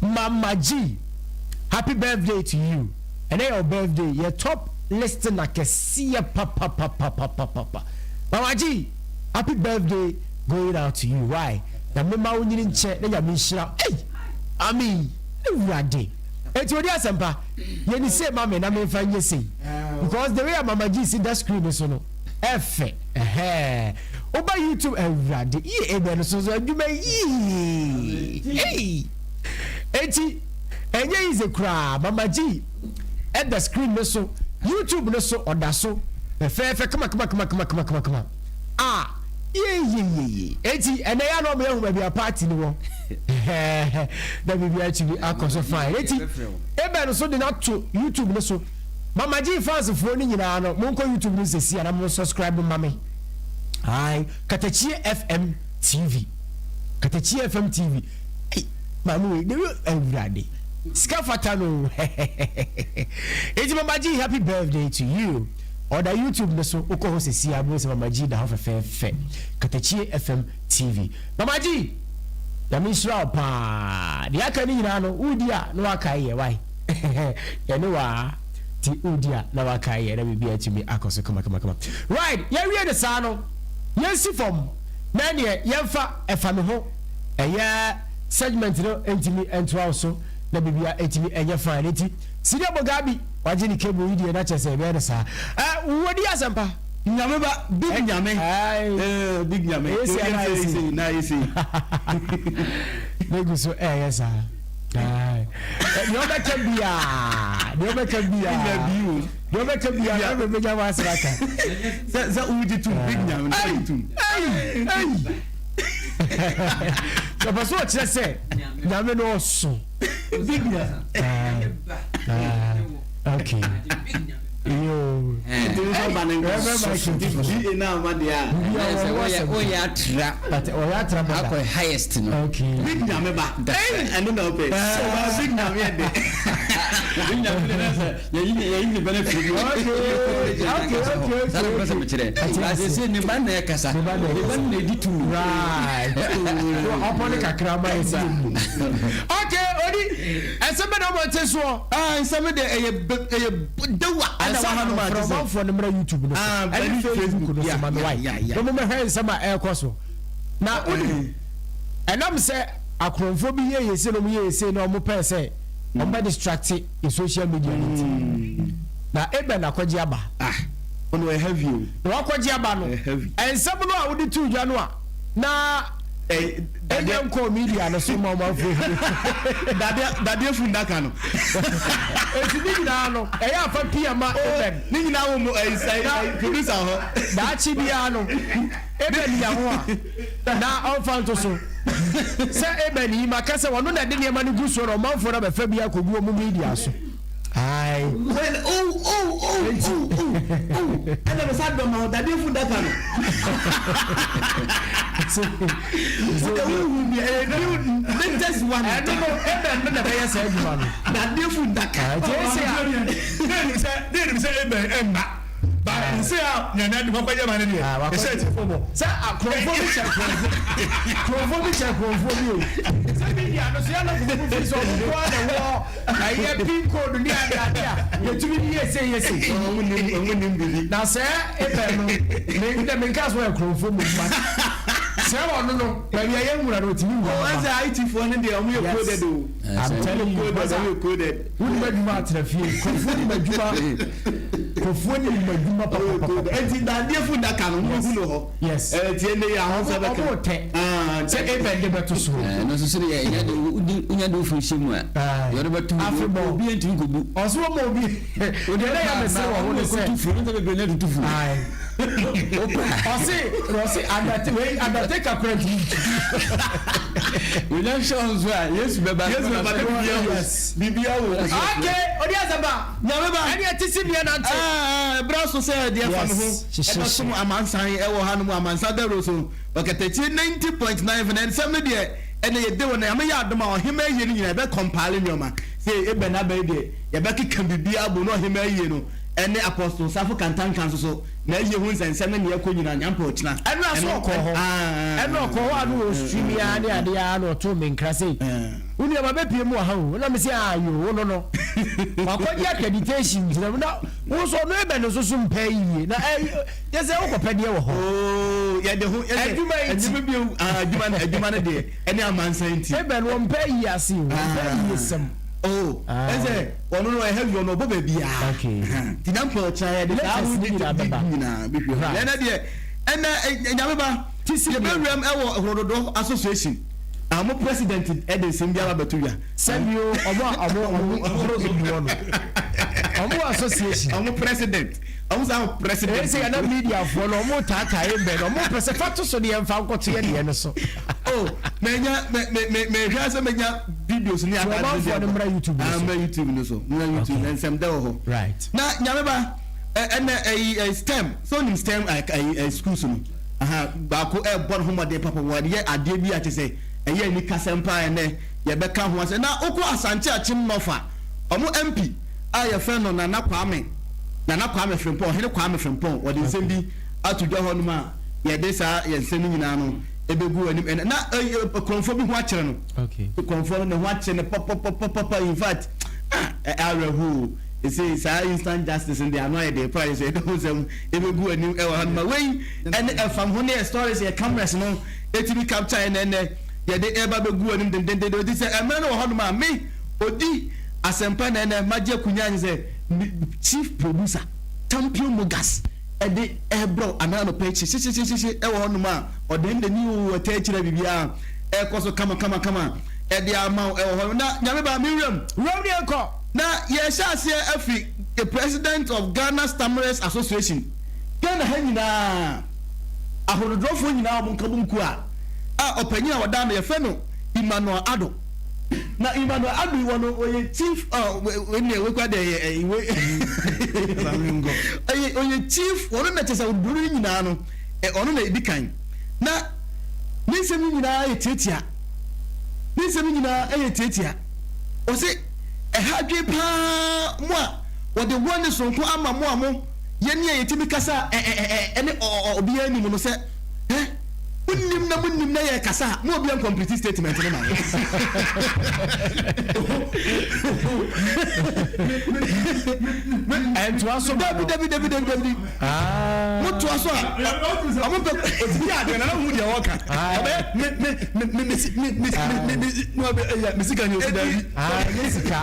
Mama G, happy birthday to you. Ɛnɛ yɛ wo birthday, yɛ top. listener kɛseɛ papapapapapapa. Mama G, happy birthday going out to you. Why? Nyame ma wo nyini nkyɛ na Nyame nhyira. Ei! Ami, Awurade. Eti odi asɛmpa, yɛ ni sei ma me na memfa nyɛ sei. Because the way a Mama G si da screen no so no, ɛfɛ. Ɛhɛɛ. Woba YouTube, Awurade, yie ebɛ no so so adwuma yie. Ei! Eti, ɛnyɛ easy koraa. Mama G ɛda screen no so, YouTube no so, ɔda so fɛfɛɛfɛ kama kama kama kama kama kama kama. Ah, yeyeyeye. Eti, ɛnɛ yɛ anɔ ɔmo yɛ hu baabi a party ni wɔ. Na biribi atumi akɔ so fine. Eti, ebɛ no so de no ato YouTube no so. Mama G fans foɔ no nyinaa no, monkɔ YouTube no sɛsi a na mo subscribe ma me. Aye, Katakyie FM TV. Katakyie FM TV. Ei, maame wei, de awurade. Sika fata no. Eti Mama G, happy birthday to you. Ɔda YouTube no so, wokɔ hɔ sɛsi a, wobɛhu sɛ Mama G da hɔ fɛfɛɛfɛ. Katakyie FM TV. Mama G, Nyame nhyira wo paa. Deɛ aka no nyinaa no, wodi a na wakae yɛ, wai. Yɛne waa. Ti wodi a na wakae yɛ na biribi atumi akɔ so kama kama kama. Right, yɛwie no saa no, yɛnsi fam na ɛneɛ yɛmfa ɛfa me ho ɛyɛ segment no ntumi ntoa wo so na biribi atumi ɛnyɛ fine. Nti, Sidi Abogabi, wagye ne cable yi deɛ na kyerɛ sɛ ɛbɛyɛ no saa. Ɛ, wodi asɛmpa. Nyame ba, big nyame. Eh, big nyame. Esi ana esi. Na esi. Negu so ɛyɛ saa. Deɛ ɔbɛka biaa, deɛ ɔbɛka biaa, deɛ ɔbɛka biaa, na bɛbɛnya wɔ asra ka. Sɛ sɛ wogye tum, big nyame, na wogye tum. Ei, ei. Sɛ ɔpɛ so ɔkyerɛ sɛ nyame no ɔso. Big nyame. Okay. Yo. Woyɛ atra akɔ highest no. Okay. Big nyame ba. Ɛno na ɔpɛ. Big nyame yɛ dɛ. Big nyame de sɛ yɛyi yɛyi ne bɛnɛ firi mu. Okay. Okay. Sáré pɛsɛ mi kyerɛ. Asese ne ba na ɛkasa. Ne ba na edi tumi. Right. Ɔpɔ ne kakra ma yɛ si mu. Okay, odi ɛsɛ bɛ na ɔmɔ te soɔ. Ah, nsɛm de ɛyɛ ɛyɛ dewa ɛna Ansa wɔ na hanom a mfrɛ te sɛ. ɔmanfoɔ no mmra YouTube no so Ah, ɛne ɛne Facebook Facebook, no so yeah, ma me yeah, wae yeah, yeah. na mommɛhwɛ nsɛm a ɛrekɔ so na wonim ɛnam sɛ akorɔmfoɔ bi yɛ yɛse na ɔmo yɛ yɛse na ɔmo pɛɛ sɛ ɔmo bɛ distract yɛ social media no nti na ebɛn akɔgye aba. Ah, ɔno ɛyɛ heavy o. Na wakɔgye aba no Ɛyɛ heavy. nsɛm no a wode too dwa no a na Ɛyɛ ɛnyɛ dadeɛ nkɔɔ media no so ma ɔmanfoɔ hu. Dadeɛ dadeɛ fundaka no. Eti ne nyinaa no ɛyɛ afa pii ama Eben. Ne nyinaa wɔ mu ɛyi ɛyi producer hɔ. Daakye biara no Eben nya ho a na ɔmfa nto so sɛ Eben yi maka sɛ ɔno na ɛde nneɛma no gu soɔ na ɔmanfoɔ no abɛfa bi akɔgu wɔn media so. Ae. Well, oh, oh, oh, oh, oh, oh. Ɛna bɛ sa dɔn ma o dadeɛ fundaka no. Wode wohu bi ɛyɛ new latest one. Ɛno no Eben no na ɛbɛyɛ saa adwuma no. Dadeɛ fundaka. Nti ɛsɛ a. Ne nim sɛ Eben ɛmma. Ba nse a nyame adi wakɔyɛ ma ne deɛ. Ɛsɛ ti fo bɔ. Sɛ akorɔmfoɔ bi kyɛ korɔmfoɔ. Korɔmfoɔ bi kyɛ korɔmfoɔ bi o. Sɛ media no so yɛ na korɔmfoɔ fi sɛ ɔmo nko ara na ɛwɔ ɛyɛ pin code ne ade ade a yɛtumi de yɛ sei yɛ sei. Ɔmo nim bibi. Na sɛ Eben no me ndɛ me nka so ɔyɛ korɔmfoɔ mu but sɛ ɔno no baabi a yɛnwura no ɔtumi wura Oh, ba. ɛsɛ IT foɔ no deɛ ɔmo yɛ coded o. I'm telling you. Coded, ɔmo yɛ coded. Wonim adwuma atena fie. Nkurɔfoɔ nim adwuma. Nkurɔfoɔ nim adwuma papapapa. Eti dadeɛ fundaka no ɔmo hu no hɔ. Yes. Ɛɛ tie ne yɛ ahosuo bɛka. Ɔmo tɛ. Ah, Sɛ Eben de bɛto so. Ɛno nso so deɛ ɛnya de wodi wonya de wofiri hyɛ mu a yɛde bɛto Afebɔɔ. mu obi ntumi nkɔbu. Ɔso wɔn obi. Deɛ na yɛ amesere wɔ ho ne sɛ. Tutu funu ne bebree na tutu funu. Aye. Ɔse ɔse adate wei Undertaker kura ntumi ntu. Wonya hyɛ wɔn so a Yesu bɛba. Yesu bɛba ne biribiara wɔ. Yes. Biribiara wɔ. Okay, odi asɛmpa. Nyame ba. Ɛne ɛte si mmea nante. Ah, ɛbrɛ so sɛ deɛ fa ne ho Yes. Hyehyɛ ɛbɛsom amansan ɛwɔ hanom amansan dawuro so ɔkatakyie 90.9 fm na nsɛm no deɛ ɛnɛ yɛde wɔ na Nyame yɛ adom a ɔhema ayie no nyinaa yɛbɛ compile nneɛma sɛ ebɛn abɛn deɛ yɛbɛkeka biribiara bom na ɔhema ayie no ɛne Apostle Safo Kantanka nso so na ayie ho nsɛnsɛm ne nea ɛkɔ nyinaa Nyampɛ ɔkyena. Ɛno aso ɔkɔɔ hɔ. Ah, Ɛno ɔkɔɔ hɔ a na ɔstream ya ne adeɛ a na ɔtoo me nkra sei. Wo nua mabɛpie mu wɔ ha o, na mese ah yoo, wo no no. Wakɔgye accreditation gyina mu na wo nso ɔno ebɛ no nso so mpɛ yie na ɛ yɛ sɛ wokɔpɛ deɛ wɔ hɔ. Oo yɛde ho yɛde Adwuma yi ti. adwuma bi ewu ah adwuma no adwuma no deɛ ɛne amansan nti. Ebɛ no ɔmpɛ yie ase o, ɔmpɛ yie sɛm. Oh Ah. ɛsɛ ɔno no ɛhɛ wi ɔno ɔbɔ baabi a. Okay. Ti na mpɛ ɔkyerɛ yɛde saa Latest ho ne di nyinaa di bɛba. nyinaa bɛhwie hɔ. Right. Ɛnɛ deɛ ɛnɛ ɛ nyame ba Ti si deɛ. yɛbɛwuram ɛwɔ Horododo association. Ah mo president ɛde nsɛm bi aba bɛto dwa. Sɛbi o, ɔmo a ɔmo ɔmo ɔmo dodoɔ no, ɔmo association. Ɔmo president, ɔmo saa president. Ɛyɛ sɛ yɛn na mediafoɔ no ɔmo taataa yɛn bɛn no, ɔmo pɛ sɛ fa to so deɛ nfa nkɔto yɛ deɛ no so. Oh, menya me me me me hwɛ sɛ menya videos ne Tí ɔmanfoɔ no mmra YouTube no Ah, so. mmra YouTube no so, mmra YouTube Okay. nsɛm dɛ wɔ hɔ. Right. Na nyame ba ɛnɛ ɛyi ɛ STEM, so onim STEM ɛ ɛyi ɛ schools no. Aha, baako ɛbɔ ne ho mmɔden papa wɔde yɛ adeɛ bi a kyɛ sɛ ɛyɛ anikasɛm paa ɛnɛ yɛbɛka ho asɛm. Na wokɔ Asante Akyem North a, ɔmo MP a yɛfrɛ no Nana Kwame, Nana Kwame Frimpong, Ɔhene Kwame Frimpong, wɔde nsɛm bi ato dwa hɔnom a yɛde saa yɛn nsɛm no nyinaa no ɛbɛgu anim ɛnɛ. Na ɛyi kurɔmfoɔ bi ho akyerɛ no. Okay. Kurɔmfoɔ no ne ho akyerɛ no papapapapa in fact, ah, awerɛhoɔ. Ɛsei saa instant justice no deɛ ano ayɛ den paa yɛ sɛ yɛde ho nsɛm ɛbɛgu anim ɛwɔ ha no ma wei ɛne ɛfam ho ne yɛ stories yɛ cameras no ɛtumi capture ɛnɛ ɛnɛ yɛde ɛba bɛgu anim dendendenden ɛti sɛ ɛmmerɛ no wɔ hɔnom a me odi asɛmpa na ɛnɛ magye akunya nye sɛ chief producer champion mogas ɛde ɛbrɛw anaa nɔpɛ akyi hyehyehyehye ɛwɔ hɔnom a ɔdɛndɛni o ɛtɛ akyirɛ biribiara ɛkɔ so kama kama kama ɛde ama wo ɛwɔ hɔ na nyame ba me wuram Wuram deɛ nkɔ. Na yɛhyɛ aseɛ afiri the president of Ghana Stammerers Association, Ghana ha nyinaa, ahododoɔfoɔ nyinaa wɔn nkabom kuo a a ɔpanyin a ɔda ano yɛfrɛ no Emmanuel Addo. Na Emmanuel Addo yi wɔ no ɔyɛ chief ɔ wei deɛ wei kura deɛ ɛyɛ ɛyi wei ɔyɛ ɔyɛ chief ɔno na kyɛ sɛ ahododoɔ no nyinaa no ɛ ɔno na edi kan na ne nsɛm no nyinaa yɛ tiatia ne nsɛm no nyinaa yɛ tiatia ɔse. Ɛha adwene paa mo a wɔde wɔn ne soronko ama mo a mo yɛ nea yɛtumi kasa a ɛ-ɛ-ɛ-ɛ ne ɔ-ɔ-ɔ obiara nnim no sɛ ɛ monnim na monnim na yɛrekasa a mo obiara nkɔmplete statement no ma yɛ. Ɛntoa so ma no. Dabi dabi dabi dabi dabi. Ah. Mo toa so a ɔmo pɛ. Otumi yɛ adeɛ na na hu deɛ ɔka. Ɔbɛyɛ me me me me me me me me me me me sika ni osi daabi. Ah, ɛnyɛ sika.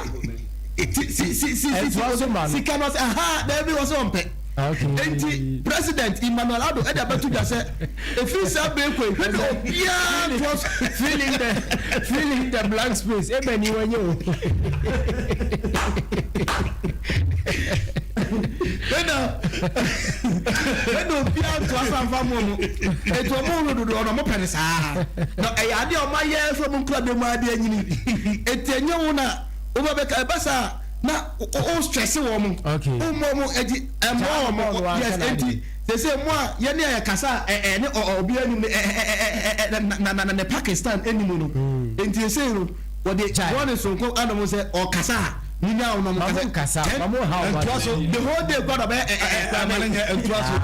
Ti si si si si Ɛtoa so ma no. sika no ɔsɛ aha daabi wɔ sɛ ɔmpɛ. Okay. Enti President Emmanuel Addo ɛde abɛto dwa sɛ efiri saa bere kɔ yi hwɛ de obiara toa so. Fill in the fill in the blank space. Ebe ni wɔnyɛ o. Ɛna ɛna obiara ntoa so amfa mo no etu ɔmo wuro dodoɔ no ɔmo pɛ no saa na ɛyɛ adeɛ a ɔmo ayɛ fɛ ɔmo nkura bɛ mu adeɛ nyini eti ɛnyɛ wo na wo ba bɛka ɛba saa na o stress wɔn mo o mo ɔmo ɛgye ɛmmoa wɔn mo yes eti sese mo a yɛne a yɛkasa ɛ ɛ ne ɔ obiara anim ne ɛ ɛ ɛ ɛ na na na ne Pakistan anim no eti sese no wɔde wɔn sonko anam sɛ ɔkasa a. Munya wo na mo kasa. Mamu ha wo. Ntoa so. The whole day God ɔbɛyɛ ɛ ɛ ɛ. Ama ne nyɛ ntoa so.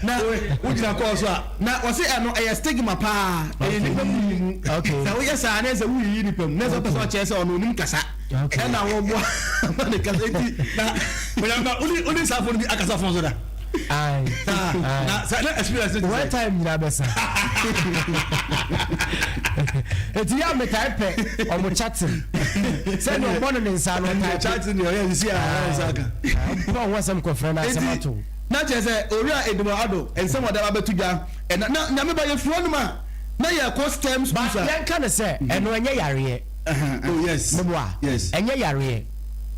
Na wogyina kɔɔ so a. Na wɔsi ɛno ɛyɛ stigma paa. Ɛyɛ nipa mu yi mu. Sɛ woyɛ saa ne sɛ woyiyi nipa mu. Ne sɛ ɔpɛ sɛ ɔkyerɛ sɛ ɔno onim kasa. Ɛna wɔboa ama ne kasa eti. Na onyamba woni woni saafo no bi akasa fɔn so da. Aye. Na sɛ na experience ne ti sɛ. One time nyina bɛsa. Eti yɛ a metae pɛ ɔmo chatting. Sɛ nea ɔbɔ no ne nsa no ɔtae. Chatting deɛ ɔyɛ sisi a ɔyɛ nsa ka. Ɔbɔ ho asɛm kɔfrɛ no asɛm ato. Na kyerɛ sɛ Owura Edmond Addo nsɛm ɔde aba abɛto dwa ɛna na Nyame ba yɛfiri hɔnom a na yɛkɔ STEM schools a. But yɛnka no sɛ ɛno ɛnyɛ yareɛ. Oh yes. Meboa? Yes. Ɛnyɛ yareɛ.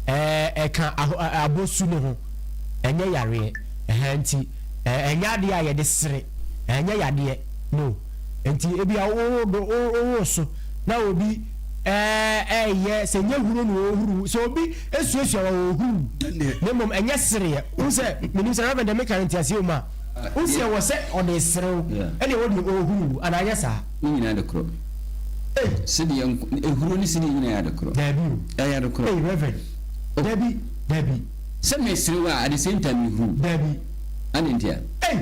Ɛɛ ɛka abosu no ho. Ɛnyɛ yareɛ. Ɛhɛn nti ɛnyɛ adeɛ a yɛde sere. Ɛnyɛ yadeɛ. No. Nti ebia wo do wo wo so na obi ɛɛyɛ sɛ nyɛ huro na ɔhuru sɛ obi esuasua wɔ ɔhuru na mmom ɛnyɛ sereɛ. Wohu sɛ menim sɛ Reverend deɛ meka no nteaseɛ wɔ mu a wohu sɛ ɛwɔ sɛ ɔde serew ɛne ɛwɔ deɛ ɔhuru anaa ɛnyɛ saa? Ne nyinaa de korɔ. Ei! Sedeɛ nko, ehuro ne sedeɛ nyinaa yɛ ade korɔ. Daabi o. Ɛyɛ ade korɔ. Ei Reverend. Dabi, dabi. Sɛ meserew a, at the same time mehuru. Dabi. Adɛn ntia? Ei!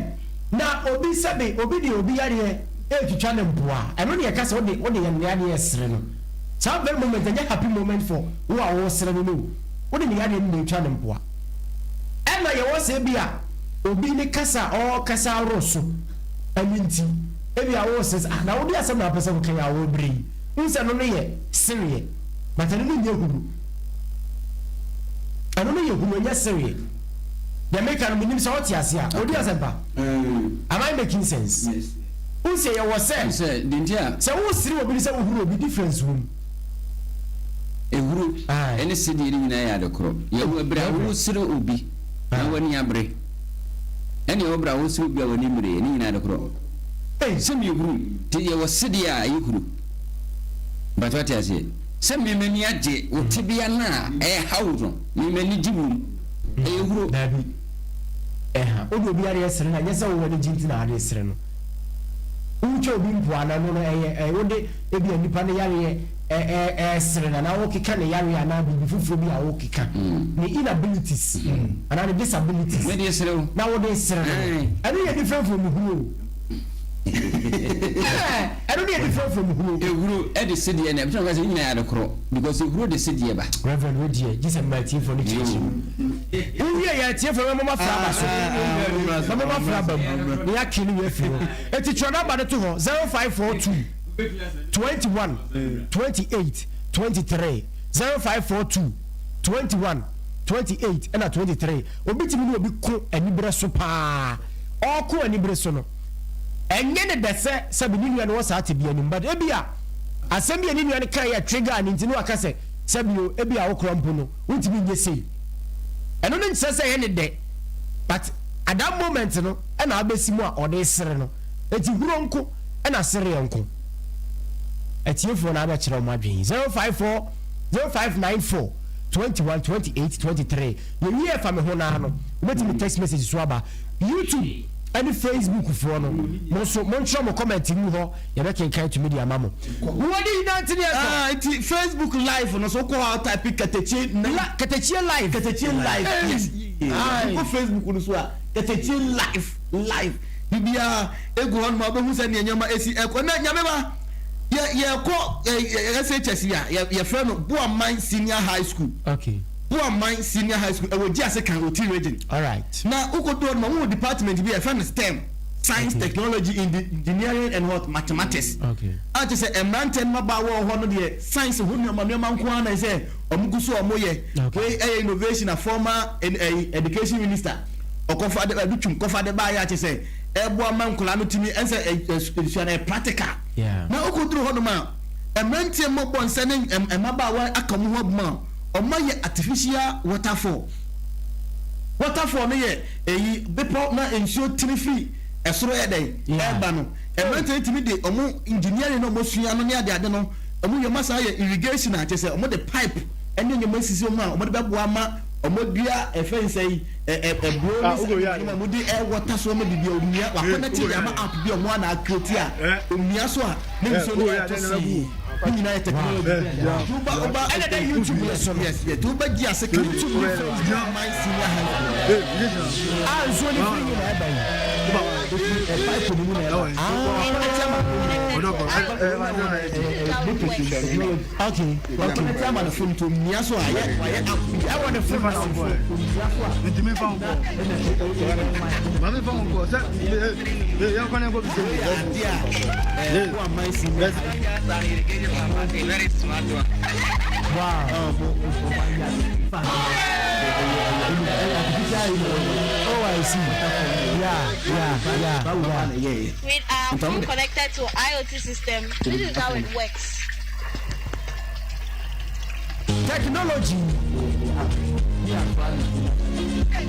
Na obi sɛbe obi de obi yareɛ. retwitwa no mpoa a, ɛno na yɛka sɛ wode wode yɛn yadeɛ resere no. Saa very moment ɛnyɛ happy moment for wo a woresere no no o. Wode ne yadeɛ no na ɛretwa no mpoa. Ɛna yɛwɔ sɛ ebia obi ne kasa a ɔrekasa ahorow so ɛno nti ebia woresere sɛ ah na wode asɛm na wopɛ sɛ woka yi a worebrɛ yi. Wohu sɛ ɛno no yɛ sereɛ but ɛno no nyɛ hunu. Ɛno no yɛ hunu ɛnyɛ sereɛ. Deɛ meka no menim sɛ wote ase a. Odi asɛmpa? Am I making sense? Wohu sɛ yɛwɔ sɛ sɛ wosere obi ne sɛ wohuru obi difference wɔ mu. Ehuro ne sedeɛ no nyinaa yɛ ade korɔ. Yɛwɔ ɛberɛ a wosere obi na w'ani abere, ɛne ɛwɔ berɛ a wosere obi a w'ani mmereɛ, ne nyinaa ade korɔ. Sɛ mehuru, nti yɛwɔ sedeɛ a ɛyɛ huro. Mpakyɛ wate aseɛ? Sɛ me m'ani agye wo tebea no a ɛreha wo no, me m'ani gye wom. Ɛyɛ huro. Daabi. Ɛha. Wode obi adeɛ sere no a, nyɛ sɛ wo w'ani gye nti na ade sere no. Wotwa obi mpoano no no, ɛyɛ, wode ebia nipa no yareɛ ɛresere no anaa wokeka ne yareɛ anaa biribi foforɔ bi a wokeka ne inabilities anaa ne disabilities Mede sere wo. na wode sere no no, ɛno yɛ different from huro o. Ɛno no yɛ different from huro. Ehuro de sedeɛ na ɛbɛtumi aka sɛ ne nyinaa yɛ ade korɔ because ehuro de sedeɛ ba. Reverend wo deɛ gye sɛ mma atiefoɔ no kyerɛkyerɛ mu. Wowie yɛ atiefoɔ no mɛmɔ mafra aba so. Mɛmɔ mafra aba mu na yɛatwe ne wie afiri hɔ. Eti twerɛ namba no to hɔ 0542 21 28 23 0542 21 28 ɛna 23. Obi tumi ne obi ko aniberɛ so paa. Ɔreko anibere so no, ɛnyɛ no dɛ sɛ sɛbe ne nua no wɔ saa tebea no mu, but ebia asɛm bi a ne nua no kae a trigger no nti na waka sɛ, sɛbe o, ebia wo koraa mpo no, wontumi nyɛ sei. Ɛno no nkyerɛ sɛ ɛyɛ no dɛ, but at that moment no na abɛsi mu a ɔde resere no. Enti huro nko na sereɛ nko. Atiefoɔ no abɛkyerɛ wɔn adwene. 054 0594 21 28 23. Yɛwie ɛfa me ho no ara no, wobɛtumi text message so aba. YouTube ɛne Facebook foɔ no, mo nso montwerɛ mo comment ngu hɔ, yɛbɛkenkan tumi de ama mo. Wowɔ ne nyinaa nti ne yɛkɔ. Ah, nti Facebook live no so wokɔ hɔ a type Katakyie na. La, Katakyie live. Katakyie live, yes. Aye. Wokɔ Facebook no so a, Katakyie live, live. Biribiara egu hɔ nom a wobɛhu sɛ nea nneɛma esi ɛkɔ. Na Nyame ba, yɛ yɛkɔ ɛ SHS yi a, yɛ yɛfrɛ no Boaman Senior High School. Okay. Boaman Senior High School, ɛwɔ Gyiase kan, Oti Region. Alright. Na wokɔdu hɔ nom a, wohu department bi a yɛfrɛ no STEM, Science, Okay. Technology, Engineering and what? Mathematics. Okay. A kyerɛ sɛ mmeranteɛ ne mmabaawa wɔ hɔ no deɛ, science ho nneɛma nneɛma nko ara na ɛsɛ sɛ wɔn gu so a wɔyɛ. Okay. Wei ɛyɛ innovation a former ɛyi education minister ɔkɔfa de Adutwum kɔfa de baayɛ a kyerɛ sɛ ɛboa ma nkwadaa no tumi ɛnsɛ ɛ ɛ sua no ɛyɛ practical. Yeah. Na wokɔduru hɔ nom a, mmeranteɛ mmɔbɔ nsa ne mmabaawa aka wɔn ho abom a, Wɔayɛ artificial waterfall. Waterfall no yɛ eyi bepɔ na nsuo tene firi ɛsoro yɛ dɛn ɛreba no. Mmeranteɛ no tumi de wɔn engineering na wɔasua no ne adeade no wɔn wie wɔn asan ayɛ irrigation a kyerɛ sɛ wɔde pipe ne nneɛma asisi wɔn a wɔde bɛboa ama wɔadua ɛfɛn sɛ yi ɛ ɛ ɛburo ne sɛ nneɛma wɔde ɛwɔta so ama biribi a omia wakɔnɛte de ama app bi a wɔn a na akreati a omia so a ne nsuo no ɛtɔ see. Ne nyinaa yɛ technology. Nti woba woba ɛna dɛ YouTube yɛ so no. Yes yes. Nti woba gyi ase kan. YouTube ne Facebook. Man senior high school. A nsuo ne firi nyina ɛba yi. Efiri ɛ pipe ne mu na ɛba. Ah. Ɛti ama. Okay okay. Ɛti ama ne phone to mia so a yɛ wayɛ app bi. Ɛwɔ ne phone so. Mia so a. Ntumi fa ho kɔ. Maame fa ho kɔ sɛ yɛn kwan yɛn kɔ bi sɛ. Adeɛ a ɛɛ wo aman senior high school. Wow. Oh, I see. Yeah. With our phone connected to IoT system, this is how it works. Technology.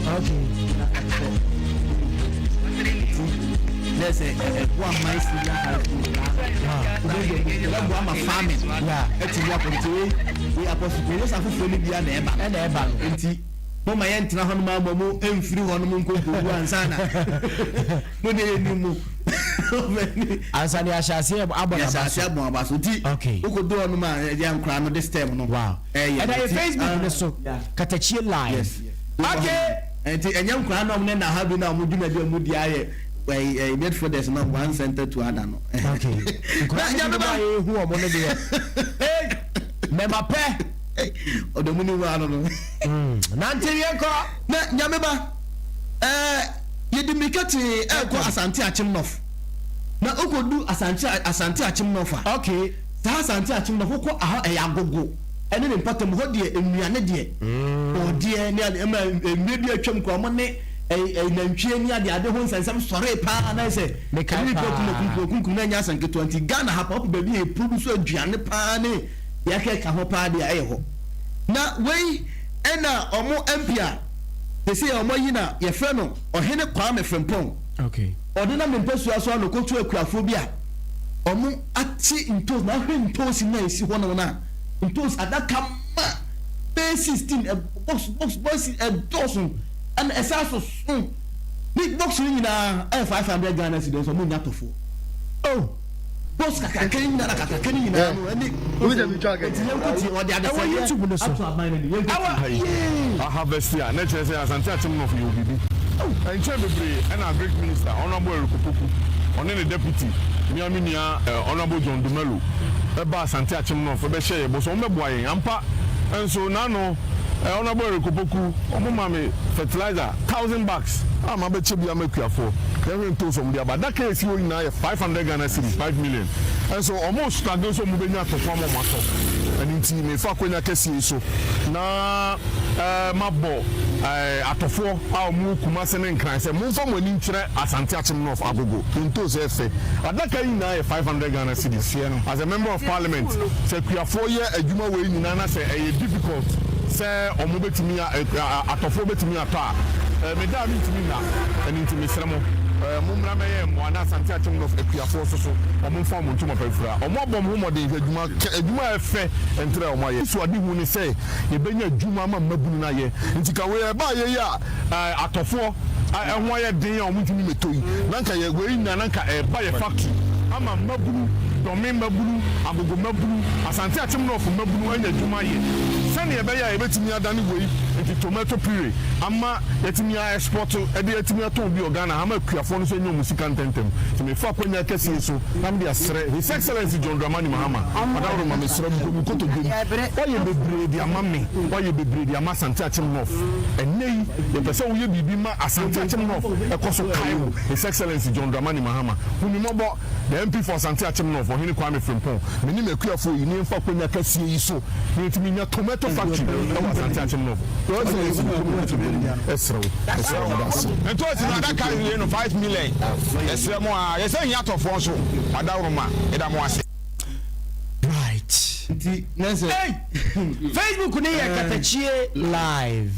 Okay. Nɛ sɛ ɛboa man senior high school ɛbɛboa ma farming ɛtumi akɔ nti wei wei apɔsopɛ yɛ sɛ afoforɔ no bia na ɛba ɛna ɛba no nti mo ma yɛntena hɔ nom ama mo mfiri hɔ nom nkɔnkɔwu ansa na mo de yɛni mu ansa ne ahyɛ aseɛ abɔ yɛhyɛ aseɛ abɔ aba so nti wokɔdu hɔ nom a ɛyɛ nkoraa no de stem no wow ɛyɛ ɛda yɛ nti, Facebook ah, ne so Katakyie live Yes. okay Nti ɛnyɛ nkoraa na ɔmo ne na ha bi na ɔmo dwumadi a ɔmo di ayɛ. Ɛyi ɛyi midfielders na one center to other no. Okay. Nkwadaa no binom a yɛhu wɔn no deɛ. Hey, mɛma pɛ. Ɔdɔ mu ni wa no no. Nante yɛn kɔ. Na nyame ba ɛɛ yɛdi mirika tee ɛɛkɔ Asante Akyem North. Na okɔdu Asante Asante Akyem North a. Okay. Saa Asante Akyem North wokɔ aha ɛyɛ agogo ɛne ne mpɔtam hɔ deɛ nnuane deɛ. Bɔɔdeɛ ne ade ɛma mmerɛ bi atwam koraa wɔn ne ɛyi nantwie ne ade ade ho nsɛnsɛm sɔree paa na sɛ ɛne nipa kum okunkum okunkum na ɛnyɛ asɛm ketewa nti Ghana ha paa wopɛ baabi a yɛproduce aduane paa ne deɛ ɛkeka ho paa deɛ ɛyɛ hɔ na wei ɛna ɔmo MP a sɛsei a ɔmo ayi na yɛfrɛ no Ɔhene Kwame Frimpong ɔde nam ne mpasua so a na ɔkɔtu akuafoɔ bi a ɔmo ate ntoos na ahwɛ ntoosi no a ɛsi hɔ nom no a ntoos adaka ma bɛyɛ 16 box box box ɛdɔɔso ɛna ɛsan soso ne box no nyinaa ɛyɛ 500 Ghana cedis nso ɔmo nya tɔfoɔ oh box kakraka ne nyinaa kakraka ne nyinaa no ɛne eti yɛn ko tie ɔde Ɛwɔ YouTube no adesɛdeɛ so. ato aban no ani yɛn ko Ɛwɔ tie. yee. Aharvest a, na ɛkyerɛ sɛ Asante Akyem North yɛ obibi. Ɛnkyɛɛ bebree ɛna Agric Minister, Honourable Eric Opoku, ɔne ne Deputy, me ara me nua Honourable John Dumelo baa Asante Akyem North bɛhyɛɛ yɛn bɔ sɛ wɔbɛboa yɛn. Ampa nso, n'ano Honourable Eric Opoku, wɔmaa me fertilizer thousand bags a mabɛkyɛ bi ama akuafoɔ. Yɛhwɛ ntoosi a wɔde aba. Adaka a ɛsi hɔ nyinaa yɛ 500 Ghana cedis, 5 million. Nso wɔn struggle sɛ wɔbɛnya atɔfo ama wɔatɔ. Ɛno nti mefa akwanya kɛseɛ yi so na mabɔ atɔfoɔ a wɔwɔ Kumase ne Nkran sɛ momfa mo ani nkyerɛ Asante Akyem North Agogo. Ntoosi yɛ fɛ. Adaka yi nyinaa yɛ 500 Ghana cedis. As a member of parliament, sɛ akuafoɔ yɛ adwuma wei nyinaa na sɛ ɛyɛ difficult sɛ wɔn bɛtumi atɔfoɔ bɛtumi atɔ a, me da a mentumi nna. Ɛno nti mesrɛ mo, mommra mmɛyɛ mmoa na Asante Akyem North akuafoɔ nso so wɔmfa wɔn ntoma pa mfira. Wɔabɔ wɔn ho mmɔden, hwɛ adwuma adwuma a ɛfɛ ntrɛ a wɔayɛ. Anisoadehu ne sɛ yɛbɛnya adwuma ama mmabunu no ayɛ. Nti ka wei ɛbaa yei a atɔfoɔ ɛho ayɛ den a wɔntumi mmɛtɔ yi, na nka yɛ wei nyinaa na nka ɛreba yɛ factory ama mmabunu, Dɔme mmabunu, Agogo mmabunu, Asante Akyem North mmabunu anya adwuma ayɛ sɛdeɛ ɛbɛyɛ a yɛbɛtumi adane wei into tomato puree ama yɛatumi a export de atumi atɔn bi wɔ Ghana ha ama akuafoɔ no nso anya wɔn sika ntɛmntɛm. Nti mefa akwanya kɛseɛ yi so na mede asrɛ His Excellency John Dramani Mahama, Adaworoma mesrɛ wo mekɔ me kotodwe mu, woayɛ bebree de ama me, woayɛ bebree de ama Asante Akyem North. Ɛnnɛ yi yɛpɛ sɛ woyɛ biribi ma Asante Akyem North ɛkɔ so kae wo, His Excellency John Dramani Mahama. Hu me mmɔbɔ, the MP for Asante Akyem North, Ɔhene Kwame Frimpong, me ne m'akuafoɔ yi ne yɛmfa akwanya kɛseɛ yi so na yɛntumi nya tomato factory wɔ Asante Akyem North. Your Excellency mekɔ me kotodwe mu ɛsrɛ wo, ɛsrɛ wo, meda ase. Ntoosi no adaka wie no 5 million, yɛsrɛ mo aa, yɛsɛ hia atɔfoɔ nso, adaworoma, yɛda mo ase. Right. Nti na sɛ. Hey! Facebook ne yɛ Katakyie live.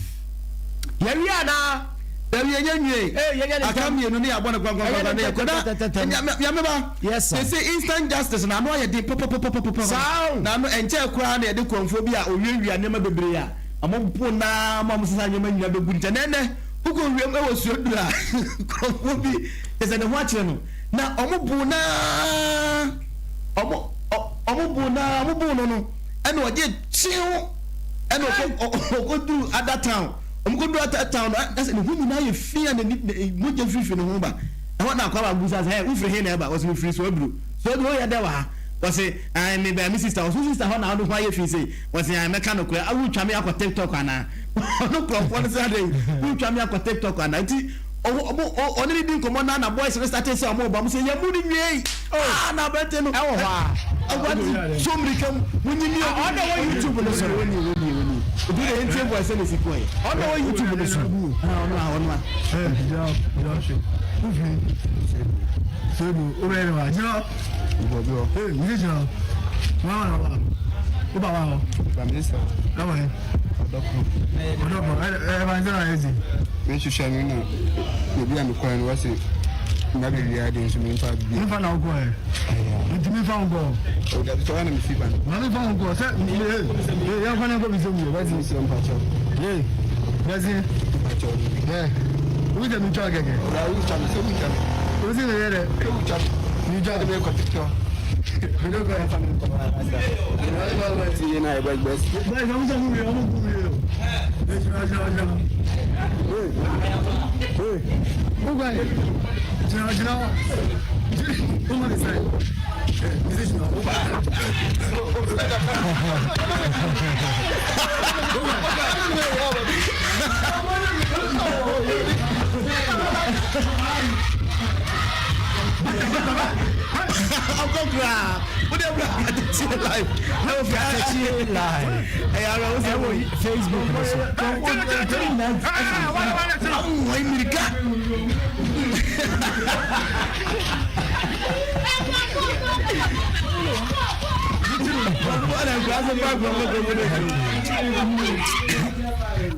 Yɛwie anaa? Dabi, yɛnyɛ nwie. Hey, yɛnyɛ ne Aka ntɛm. mmienu ne yɛabɔ no Ɛyɛ kwankwankwankwa ne ne yɛkɔ ntɛm. Na nyame ba. Yes sir. They say instant justice na ano ayɛ den papapapapapa. Saa o. Na ano ɛnkyɛɛ koraa na yɛde kurɔmfoɔ bi a owiawia nneɛma bebree a ɔmo bo naa ma ɔmo sesa nneɛma nyinaa bɛgu nkyɛn. Na ɛnɛ wokɔ wiem ɛwɔ Suaduru a, kurɔmfoɔ bi kyɛ sɛ ne ho akyerɛ no na ɔmo bo naa ɔmo ɔmo bo naa ɔmo bo no ɛna ɔgye kyew ɛna ɔkɔ ɔkɔduru other town, ɔmo kɔduru other town no ɛsɛ ne ho nyinaa yɛ fi a n'ani mogya firifiri ne ho ba. Ɛhɔ na akɔ aba busa sɛ, ɛ wofiri he na ɛba? Wɔsɛ mefiri Suaduru. Suaduru woyɛ dɛ wɔ ha? Wɔsɛ ɛn me bɛn me sister. Wɔsɛ sister hɔ na ɔno ho ayɛ fi sei? Wɔsɛ ɛn mɛka no korɛ, wotwa me akɔ TikTok anaa? Ɔno kurɔfoɔ no sɛ adɛn, wotwa me akɔ TikTok anaa? Nti ɔmo ɔne ne di nkɔmmɔ na boys no start sɛ ɔmo ba, ɔmo sɛ yɛn mu no nwie. Ah, na aberante no Ɛwɔ hɔ a. Awurade so mmirika mu wonyi mi. Ɔno wɔ YouTube no so. Wɔni wɔni wɔni obi na yɛn tie voice na esi kɔ yɛ. Ɔno wɔ YouTube no so. Ɔno a ɔno a. Sedu, o bɛ yɛrɛ wa gyina. Ee, mi gyina. Wa wa wa. O ba wa o. Ɛwɔ yi. Ɔdɔkɔ. Ɛ ɛ ba nzɛn ayɛ zi. Mehwehwɛ no na baabi a mekɔɛ no wɔse mma bɛwia de nso memfa bi. Memfa na wokɔɛ. Nti memfa wo nkɔ. Dabi sɛ ɔna mefi ba no. Ma memfa wo nkɔ sɛ ee yɛmfa ne nkɔ bi sɛ wie. Bɛsi mesrɛ mpakyɛw. Ee bɛsi. Mpakyɛw. Ɛ wo sɛ metwa kɛkɛ. Ɔla wotwa me sɛ wotwa me. Wo sɛ meyɛ dɛ. Sɛ wotwa me. Metwa. Sɛ mekɔ TikTok. Mede kɔ. Ɛfa me nkɔ. Ti na ɛbɛ gbɛsi. Bɛsi ɔmo sɛ mo wie ɔmo nko wie o. Ee gyina gyina gyina. Ee ee wokɔ yi. Gyina gyina hɔ. Woma ne sɛ. Ɔkɔ koraa wode bra Katakyie live ɛwɔ fi Katakyie live ɛyɛ ara wo sɛ ɛwɔ Facebook no so. Wɔn mmirika.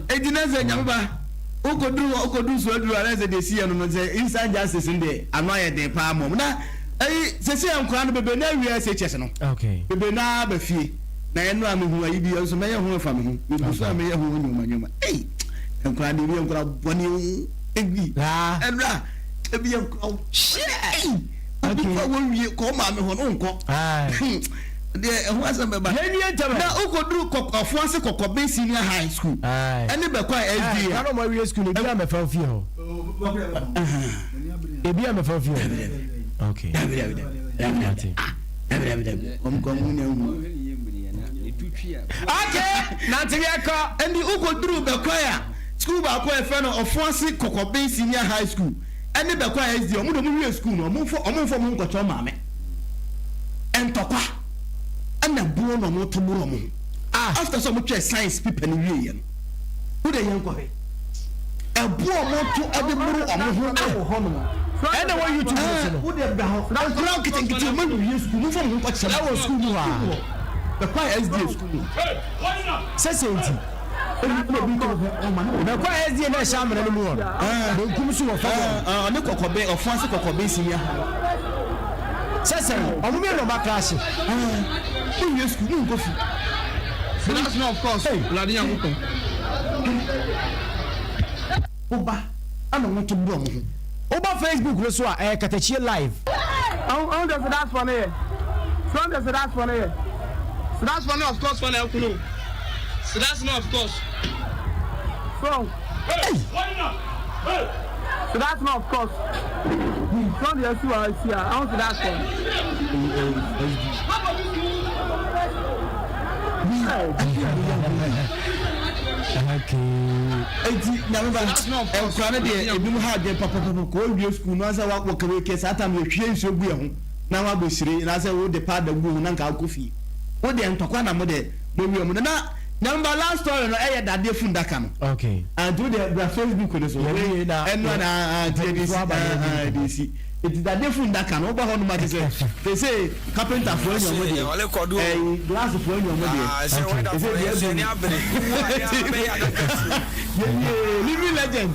Eti na sɛ nyame ba wokɔduru hɔ wokɔduru so aduru a na sɛ deɛ ɛsi yɛ no no sɛ inside justice no deɛ ano ayɛ den paa mmom na ɛyi sɛsɛ yɛ nkora no bebree na awie SHS no bebree na aba fie na ɛno a mehu ayi bi nso mɛyɛ ho afa me ho megu so a mɛyɛ ho nneɛma nneɛma ei nkora deɛ ebi yɛ nkora bɔne o ebi ɛnora ebi yɛ nkora hyɛ obi kɔ wɔwie kɔ maame hɔ no nkɔ deɛ ɛho asɛm bɛba na wokɔduru ɔfo ase kɔkɔben senior high school ɛne bɛkɔ a sda a na ɔmo awie school ebi a mɛfa fie hɔ ebi a mɛfa fie hɔ okay okay nante yɛ kɔ ɛnti wokɔduru bɛkɔ a school baako a ɛfɛ no ɔfo ase kɔkɔben senior high school ɛne bɛkɔ a sda ɔmo de ɔmo wie school no ɔmo nfɔ ɔmo nfɔ ɔmo nkɔkyɛ maame ntɔkwa ɛna buo na ɔmo to boro ɔmo ho after sɛ ɔmo twɛ science paper no wie yɛ no wo de yɛn kɔhwɛ ɛbo ɔmo to ɛde boro ɔmo ho ɛwɔ hɔ nom ɛna wɔ YouTube no so no wo de bra hɔ nkura nketenkete ɔmo awie sukuu mo nfɔ mo ho nkɔkyɛ ɛwɔ sukuu mu hɔ a bɛkɔ a SDA sukuu mu sɛsɛ nti bɛkɔ a SDA na ɛhyɛ amena no mu hɔ no benkum so wɔ fam hɔ ɔne kɔkɔbe ɔfo ase kɔkɔbe senior sɛsɛ ɔmo mmienu ɔmo akrahye wowie sukuu mo nkɔ fi That's not of course. Awurade Nyankopɔn. Woba ana wɔn to boro ɔmo ho. Woba Facebook no so a ɛyɛ Katakyie live. Ɔn de sedas fɔ ne yɛ. Sɔn de sedas fɔ ne yɛ. Sedas fɔ ne of course fɔ na ɛkunu o. Sedas ne of course. Sɔn. Sedas ne of course. Sɔn de ɛsi wa ɛsi a ɔn sedas fɔ. Eti nyame ba nkura no deɛ ebinom ha adwene papapapa kɔ owie sukuu no ansa wakɔ kɛwé kɛ saa tam yɛhwie nsuo gu yɛn ho na wabɔ sire na sɛ wode powder gu ho na nka akɔ fie wo deɛ ntɔkwa na mo deɛ mo wie mo na nyame ba last story no ɛyɛ dadeɛ fundaka no okay anti wo deɛ bra Facebook no so ɛno na anti ɛde si ɛde si eti dadeɛ fundaka no wobɔ hɔ nom ate sɛ sese carpenter foɔ anya ɔmo deɛ ɛyi glass foɔ anya ɔmo deɛ ɛsɛ deɛ ɛbu yɛwie living legend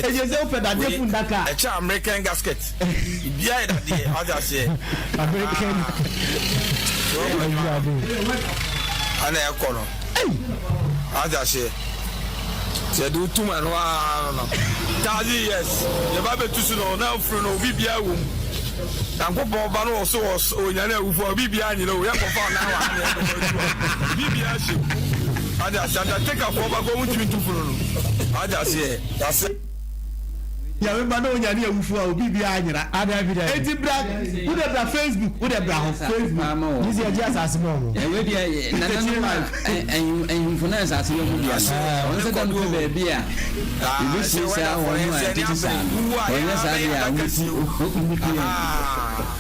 ɛyɛ sɛ wopɛ dadeɛ fundaka ɛkyɛ American gasket bia yɛ dadeɛ ɔde aseɛ American ana ɛkɔ no ɔde aseɛ sɛ de wotum ɛno ara no no thousand years yɛba bɛtu so no na afuru no obi biara wɔ mu nyankopɔn ba no wɔ so wɔ onyane awufo a obi biara nyina o yɛkɔfa ɔna wɔ ha ne yɛkɔfa obi biara hyɛ mu ɔde aseɛ andatekafoɔ ba kɔ wontumi ntu funu no ɔde aseɛ yɛase Nyame ba na onyane awufo a obi biara nyera. Eti bra wo de bra Facebook wo de bra hɔ Facebook. Nisi ɛgye asase ma ɔmo. Ɛwɛ deɛ nananom a ahemfo na asase yɛ ɔmo dea no wɔn sɛ dɛm pɛ baabi a ebesie saa wɔn a ɛtete saa no wɔnyɛ saa deɛ a wɔn ti wɔn ti yɛn.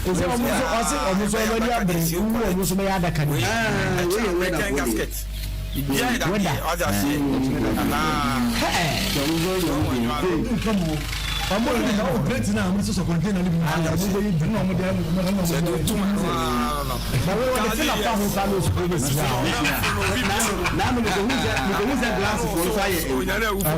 Ɔsɛ ɔmo nso ɔsɛ ɔmo nso ɔmo ani abere wu ɔmo nso bɛyɛ adaka no bi. Weda. Ɔmo yɛ na ɔmo plate na ɔmo sɔsɔ container ni bi mu ɔmo bɛ yi dunu na ɔmo de ɛmu na ɔmo de ɛmu. Na wo wɔde fila fa ho saa na osu bɛ si ha. Na mi ko hu sɛ mi ko hu sɛ glass fo nso ayɛ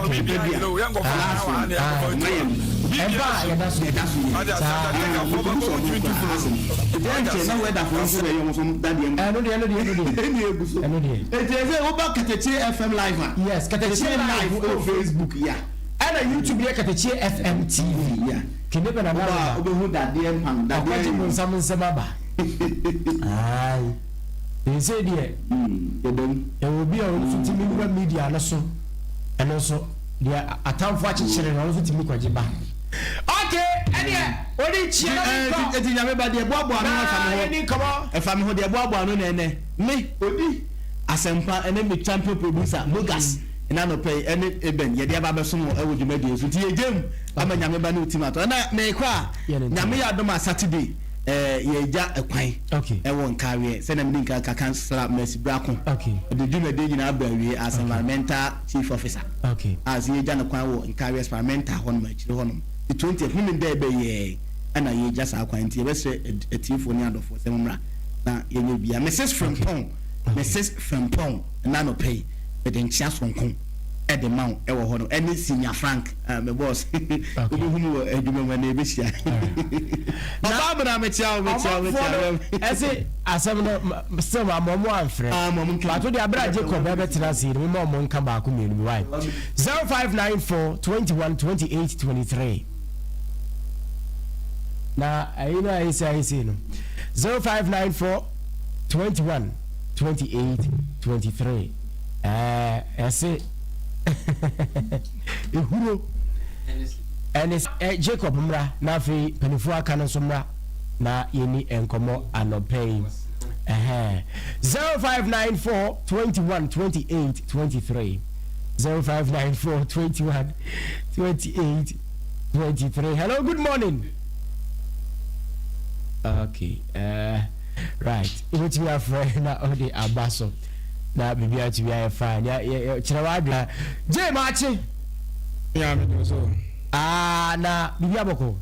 Okay. Ebi a glass fo ɔmo ayɛ mu. Ɛba a yɛda so. Yɛda so yɛ. Saa. Mi ko hu sɛ ɔmo kura asɛm. Ebi ɛnkyɛn na wɛda fo nso bɛ yɛ ɔmo nso dadeɛ mu. Ɛno deɛ ɛno deɛ ɛno deɛ. Ɛni egu so. Ɛno deɛ. Eti ɛsɛ woba Katakyie FM live a. Yes, Katakyie live wɔ Facebook ya. Ɛna YouTube yɛ Katakyie FM TV. Ya. Kene bɛ na Woba na wobɛhu dadeɛ mpam dadeɛ. Ɔkɔgye bonsam nsɛm aba. Ayi. Ɛsɛ deɛ. Yɛda mu. Ɛwɔ bi a ɔno nso tumi wura media no so. Ɛno nso. Deɛ atamfo akyekyere no, ɔno nso tumi kɔgye ba. Okay, ɛneɛ ɔde kyia na ne nkɔ. Eti nyame ba deɛ boaboa ano ɛfa me ho. Na yɛni nkɔmɔ. Ɛfa me ho deɛ boaboa ano na ɛnɛ me odi asɛmpa ɛne me champion producer Mogas ɛna anɔpɛ yi ɛne Eben yɛde aba abɛsom wɔ ɛwɔ dwumadie so nti yɛgya mu ama nyame ba ne otim atɔ ɛna mekɔ a nyame yɛ adom a Saturday ɛɛ yɛgya ɛkwan ɛwɔ nkaweɛ sɛnea mede nka ka kansla Mercy Brako ɛde dwumadie nyinaa ba awie as environmental chief officer. Okay. A sɛ yɛgya no kwan wɔ Nkawie Experimental hɔnom akyire hɔnom the 20th Memenda ɛbɛ yɛɛ ɛna yɛgya saa kwan nti yɛbɛsrɛ atiefoɔ ne adɔfoɔ sɛ mommra na yɛnyɛ bia Mrs. Frimpong Mrs. Frimpong ɛna anɔpa yi mede nkyea soronko ɛde ma wo ɛwɔ hɔ no ɛne Senior Frank uh, me boss wobɛhu mu wɔ adwuma mu ɛna yɛbɛhyia ɔbaa mena mekyea wo mekyea wo mekyea wo ɛse asɛm no still ma mo amfrɛ ah, mo nka bato de abira Jacob ɛbɛtena ase no mo ma ɔmo nka baako mmienu bi why 0594 21 28 23 na ɛyi no ayɛ sɛ ayɛ sɛ no 0594 21 28 23 ɛɛ ɛse ehuro ɛne ɛ Jacob mmra na afei mpanimfoɔ aka no nso mmra na yɛni nkɔmmɔ anɔpa yi. Ɛhɛn. 0594 21 28 23. 0594 21 28 23. Hello, good morning. Okay, right. Wobɛtumi afrɛ na ɔde aba so na biribi atumi ayɛ fine. Kyerɛ w'adwene. Jay Maakye. Yeah, me do so. Ah, na biribi abɔkɔ.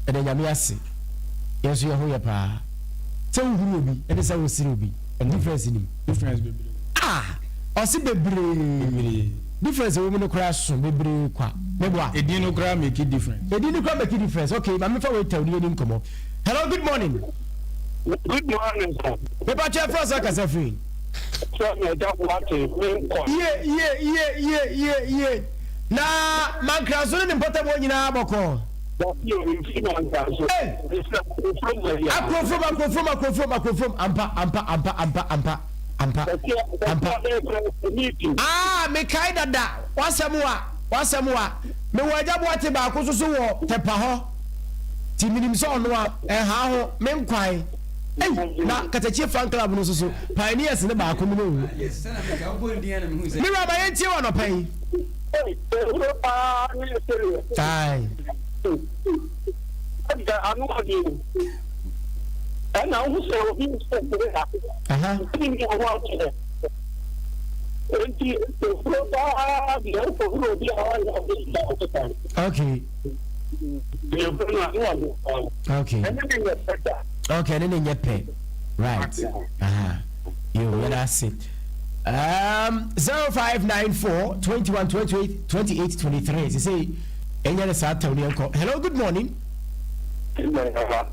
Ɛda Nyame ase. Yɛn nso yɛn ho yɛ paa. Sɛ wohuru obi ɛne sɛ wosere obi, difference nim. Difference bebree. Ah, ɔse bebree. Bebree. Difference ɛwɔ mu no koraa so bebree kwa. Meboa. Edin no koraa make difference. Edin no koraa make difference. Okay, maame fa wei tɛw ne yɛni nkɔmɔ. Hello, good morning. Good morning, sir. Mepa kyɛ fɛ sɛ kasa firi. Sɛ na ɛda boate me nkwa. Yie yie yie yie yie yie. Na Mankraso ne ne mpɔtam hɔ nyinaa bɔkɔɔ. Hey! Akurofrom, akurofrom, akurofrom, akurofrom, ampa, ampa, ampa, ampa, ampa, ampa, ampa. Ah, mekae dada, w'asɛm wa, w'asɛm wa. Mewɔ agya boate baako nso so wɔ Tɛpa hɔ. Ti menim sɛ ɔno a, ɛnhaa ho, me nkwan. Ei, na Katakyie fan club no nso so, pioneers ne baako no mu. Me wura ma yɛntie wɔ anɔpa yi. Ehuro paa ne sereɛ. Ae. Ɛda ano ɔden. Ɛna wohu sɛ obi sere a, ntumi ne ho akyerɛ. Enti ehuro paa deɛ wokɔhuro obi a ɔnyɛ ɔde da ɔkeka. Okay. Ehuro no ano ɔden paa. Okay. Ɛne ne nyɛ pɛ da. Okay, ɛne ne nyɛ pɛ. Right. Aha. Yo, yɛda ase. Um, 0594 21 28 28 23. Sɛ sɛ ɛnyɛ ne saa tɛw ne yɛnkɔ. Hello, good morning. Good morning, Papa.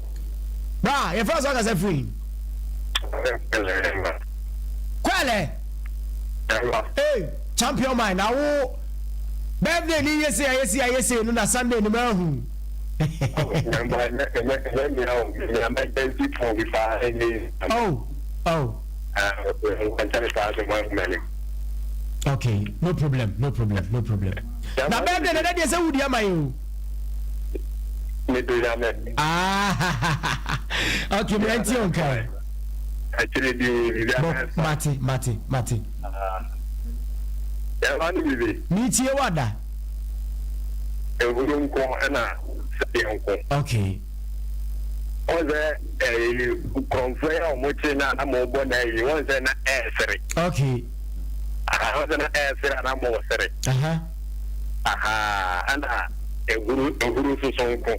Bra, yɛfrɛ sɛ ɔkasa firi. Kwɛlɛ. Hey, champion man, na wo birthday ni yese ayese ayese no na Sunday ni ma hu. Oh, oh. Okay, no problem, no problem, no problem. Na birthday na deɛ sɛ wudi ama yɛ o. Ah, okay, mi ɛnti o nka. Bɔ mate mate mate. Mi tie wa da. Ehuru nko ɛna sɛdeɛ nko. Okay. Wɔn sɛ ɛyi nkurɔfoɔ yi a wɔn kye na na mo bɔ na ɛyi wɔn sɛ na ɛɛsere. Okay. Aha wɔn sɛ na ɛɛsere a na mo sere. Aha. Aha ɛna ehuru ehuru soso nko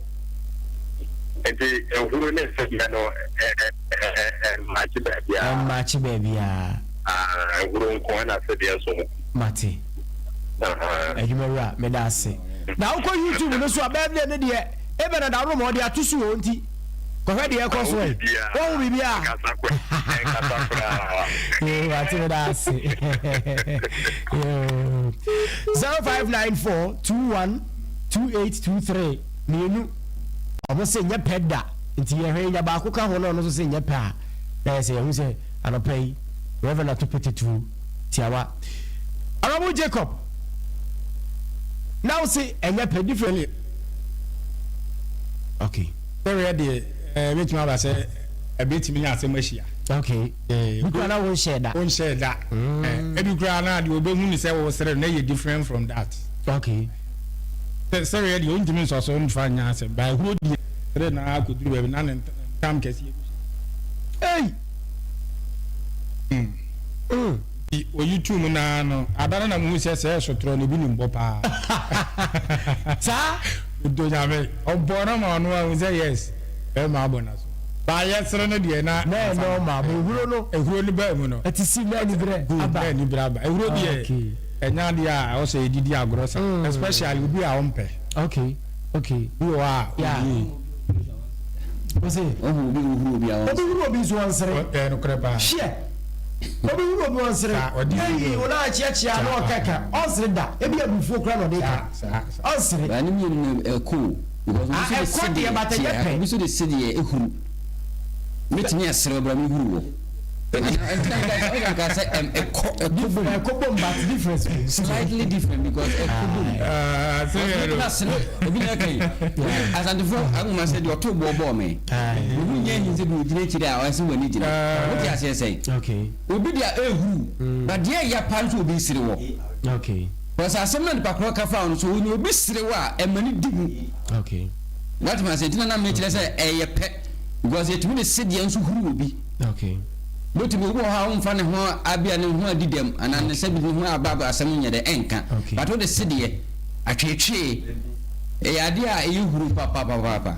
nti ehuru ne nsɛdeɛ no ɛ ɛ ɛ ɛ mmaakye baabiara. Ɛmmaakye baabiara. Ah ehuru nko ɛna sɛdeɛ nso nko. Mate. Adwumawura meda ase. Na wokɔ YouTube no so a birthday no deɛ Ebɛn na daworo ma ɔde ato so o nti kɔhwɛ deɛ ɛkɔ so ɛ. Wohu biribiara? Yoo, ate me da ase. Yoo. 0594 21 2823 mmienu. Ɔmo se nyɛ pɛ da nti yɛhwɛ yɛnya baako ka ho na ɔno nso se nyɛ pɛ a na yɛ sɛ yɛhu sɛ anɔpa yi Reverend ato pete tuo tiawa. Honorable Jacob. Na wo se ɛnyɛ pɛ different. Okay. Sereɛ deɛ ɛbɛtumi aba sɛ ɛbɛtumi ne asɛm ahyia. Okay. Bi koraa na wonhyɛɛ da. Wonhyɛɛ da. Ebi koraa na deɛ ɔbɛhu ne sɛ wosere no na ɛyɛ different from that. Okay. Sɛ sereɛ deɛ wontumi nsɔ so mfa nyɛ asɛm but ahuro deɛ sere na akɔduru baabi na ne ntam kɛseɛ bi. Ei! Mm. Mm. Nti oyi tuu mu naa no, ada no na muhu sɛ sɛɛ sotorɔ no ebi nim bɔ paa. Saa? Odo Nyame, ɔbɔɔ no ma ɔno ahu sɛ yes, bɛrima abɔ n'aso. Ba yɛsere no deɛ na. Na ɛyɛ normal, but ehuro no. Ehuro no baa mu no. Ɛte si na anibere aba. Good, na anibere aba. Ehuro deɛ, ɛnyɛ adeɛ a ɛwɔ sɛ yɛde di agorɔ saa, especially obi a ɔmpɛ. Okay, okay. Bi wɔ hɔ a, owie. Ose. Ɔhu obi ohuru obi a ɔnsere. Obi huru obi nso ɔnsere. Ɛyɛ nokorɛ paa. Hwɛ. Obi huru obi ɔnsere. Eyi wɔn a akyeakyea na ɔkaka ɔnsere da. Ebi abufuo kura na ɔde ka. Ɔnsere. Ba ne mmienu no ɛkɔ o. Because obi so de sedeɛ tia obi so de sedeɛ ehuru. Metumi asere ɔbra mi huru wɔ. Nka sɛ ɛkɔ ɛkɔ bom. Ɛkɔ bom but difference. Slightly different because ɛkɔ bom. Ebi na sere ebi na ɛka yi. Asantefo ahoma sɛ deɛ ɔto boɔ bɔɔ me. Obi nyɛ ahi sɛ deɛ ɔgyina akyire a ɔyɛ sɛ w'ani gyina. Wote aseɛ sɛn? Obi deɛ ɛhuru but deɛ ɛya paa nso obi sere wɔ. Because asɛm na nipa korɔ ka fa wo no so onye obi sere wɔ a ɛma ne di mu. Wote aseɛ nti na na mekyerɛ sɛ ɛyɛ pɛ because yɛtumi de sedeɛ nso huru obi. Bɛtumi obi wɔ hɔ a womfa ne ho abia ne ho adi dɛm anaa ne sɛ bi ne ho aba asɛm nyɛ dɛ ɛnka but wode sedeɛ atweetwee ɛyɛ adeɛ a ɛyɛ huru papapapaapa.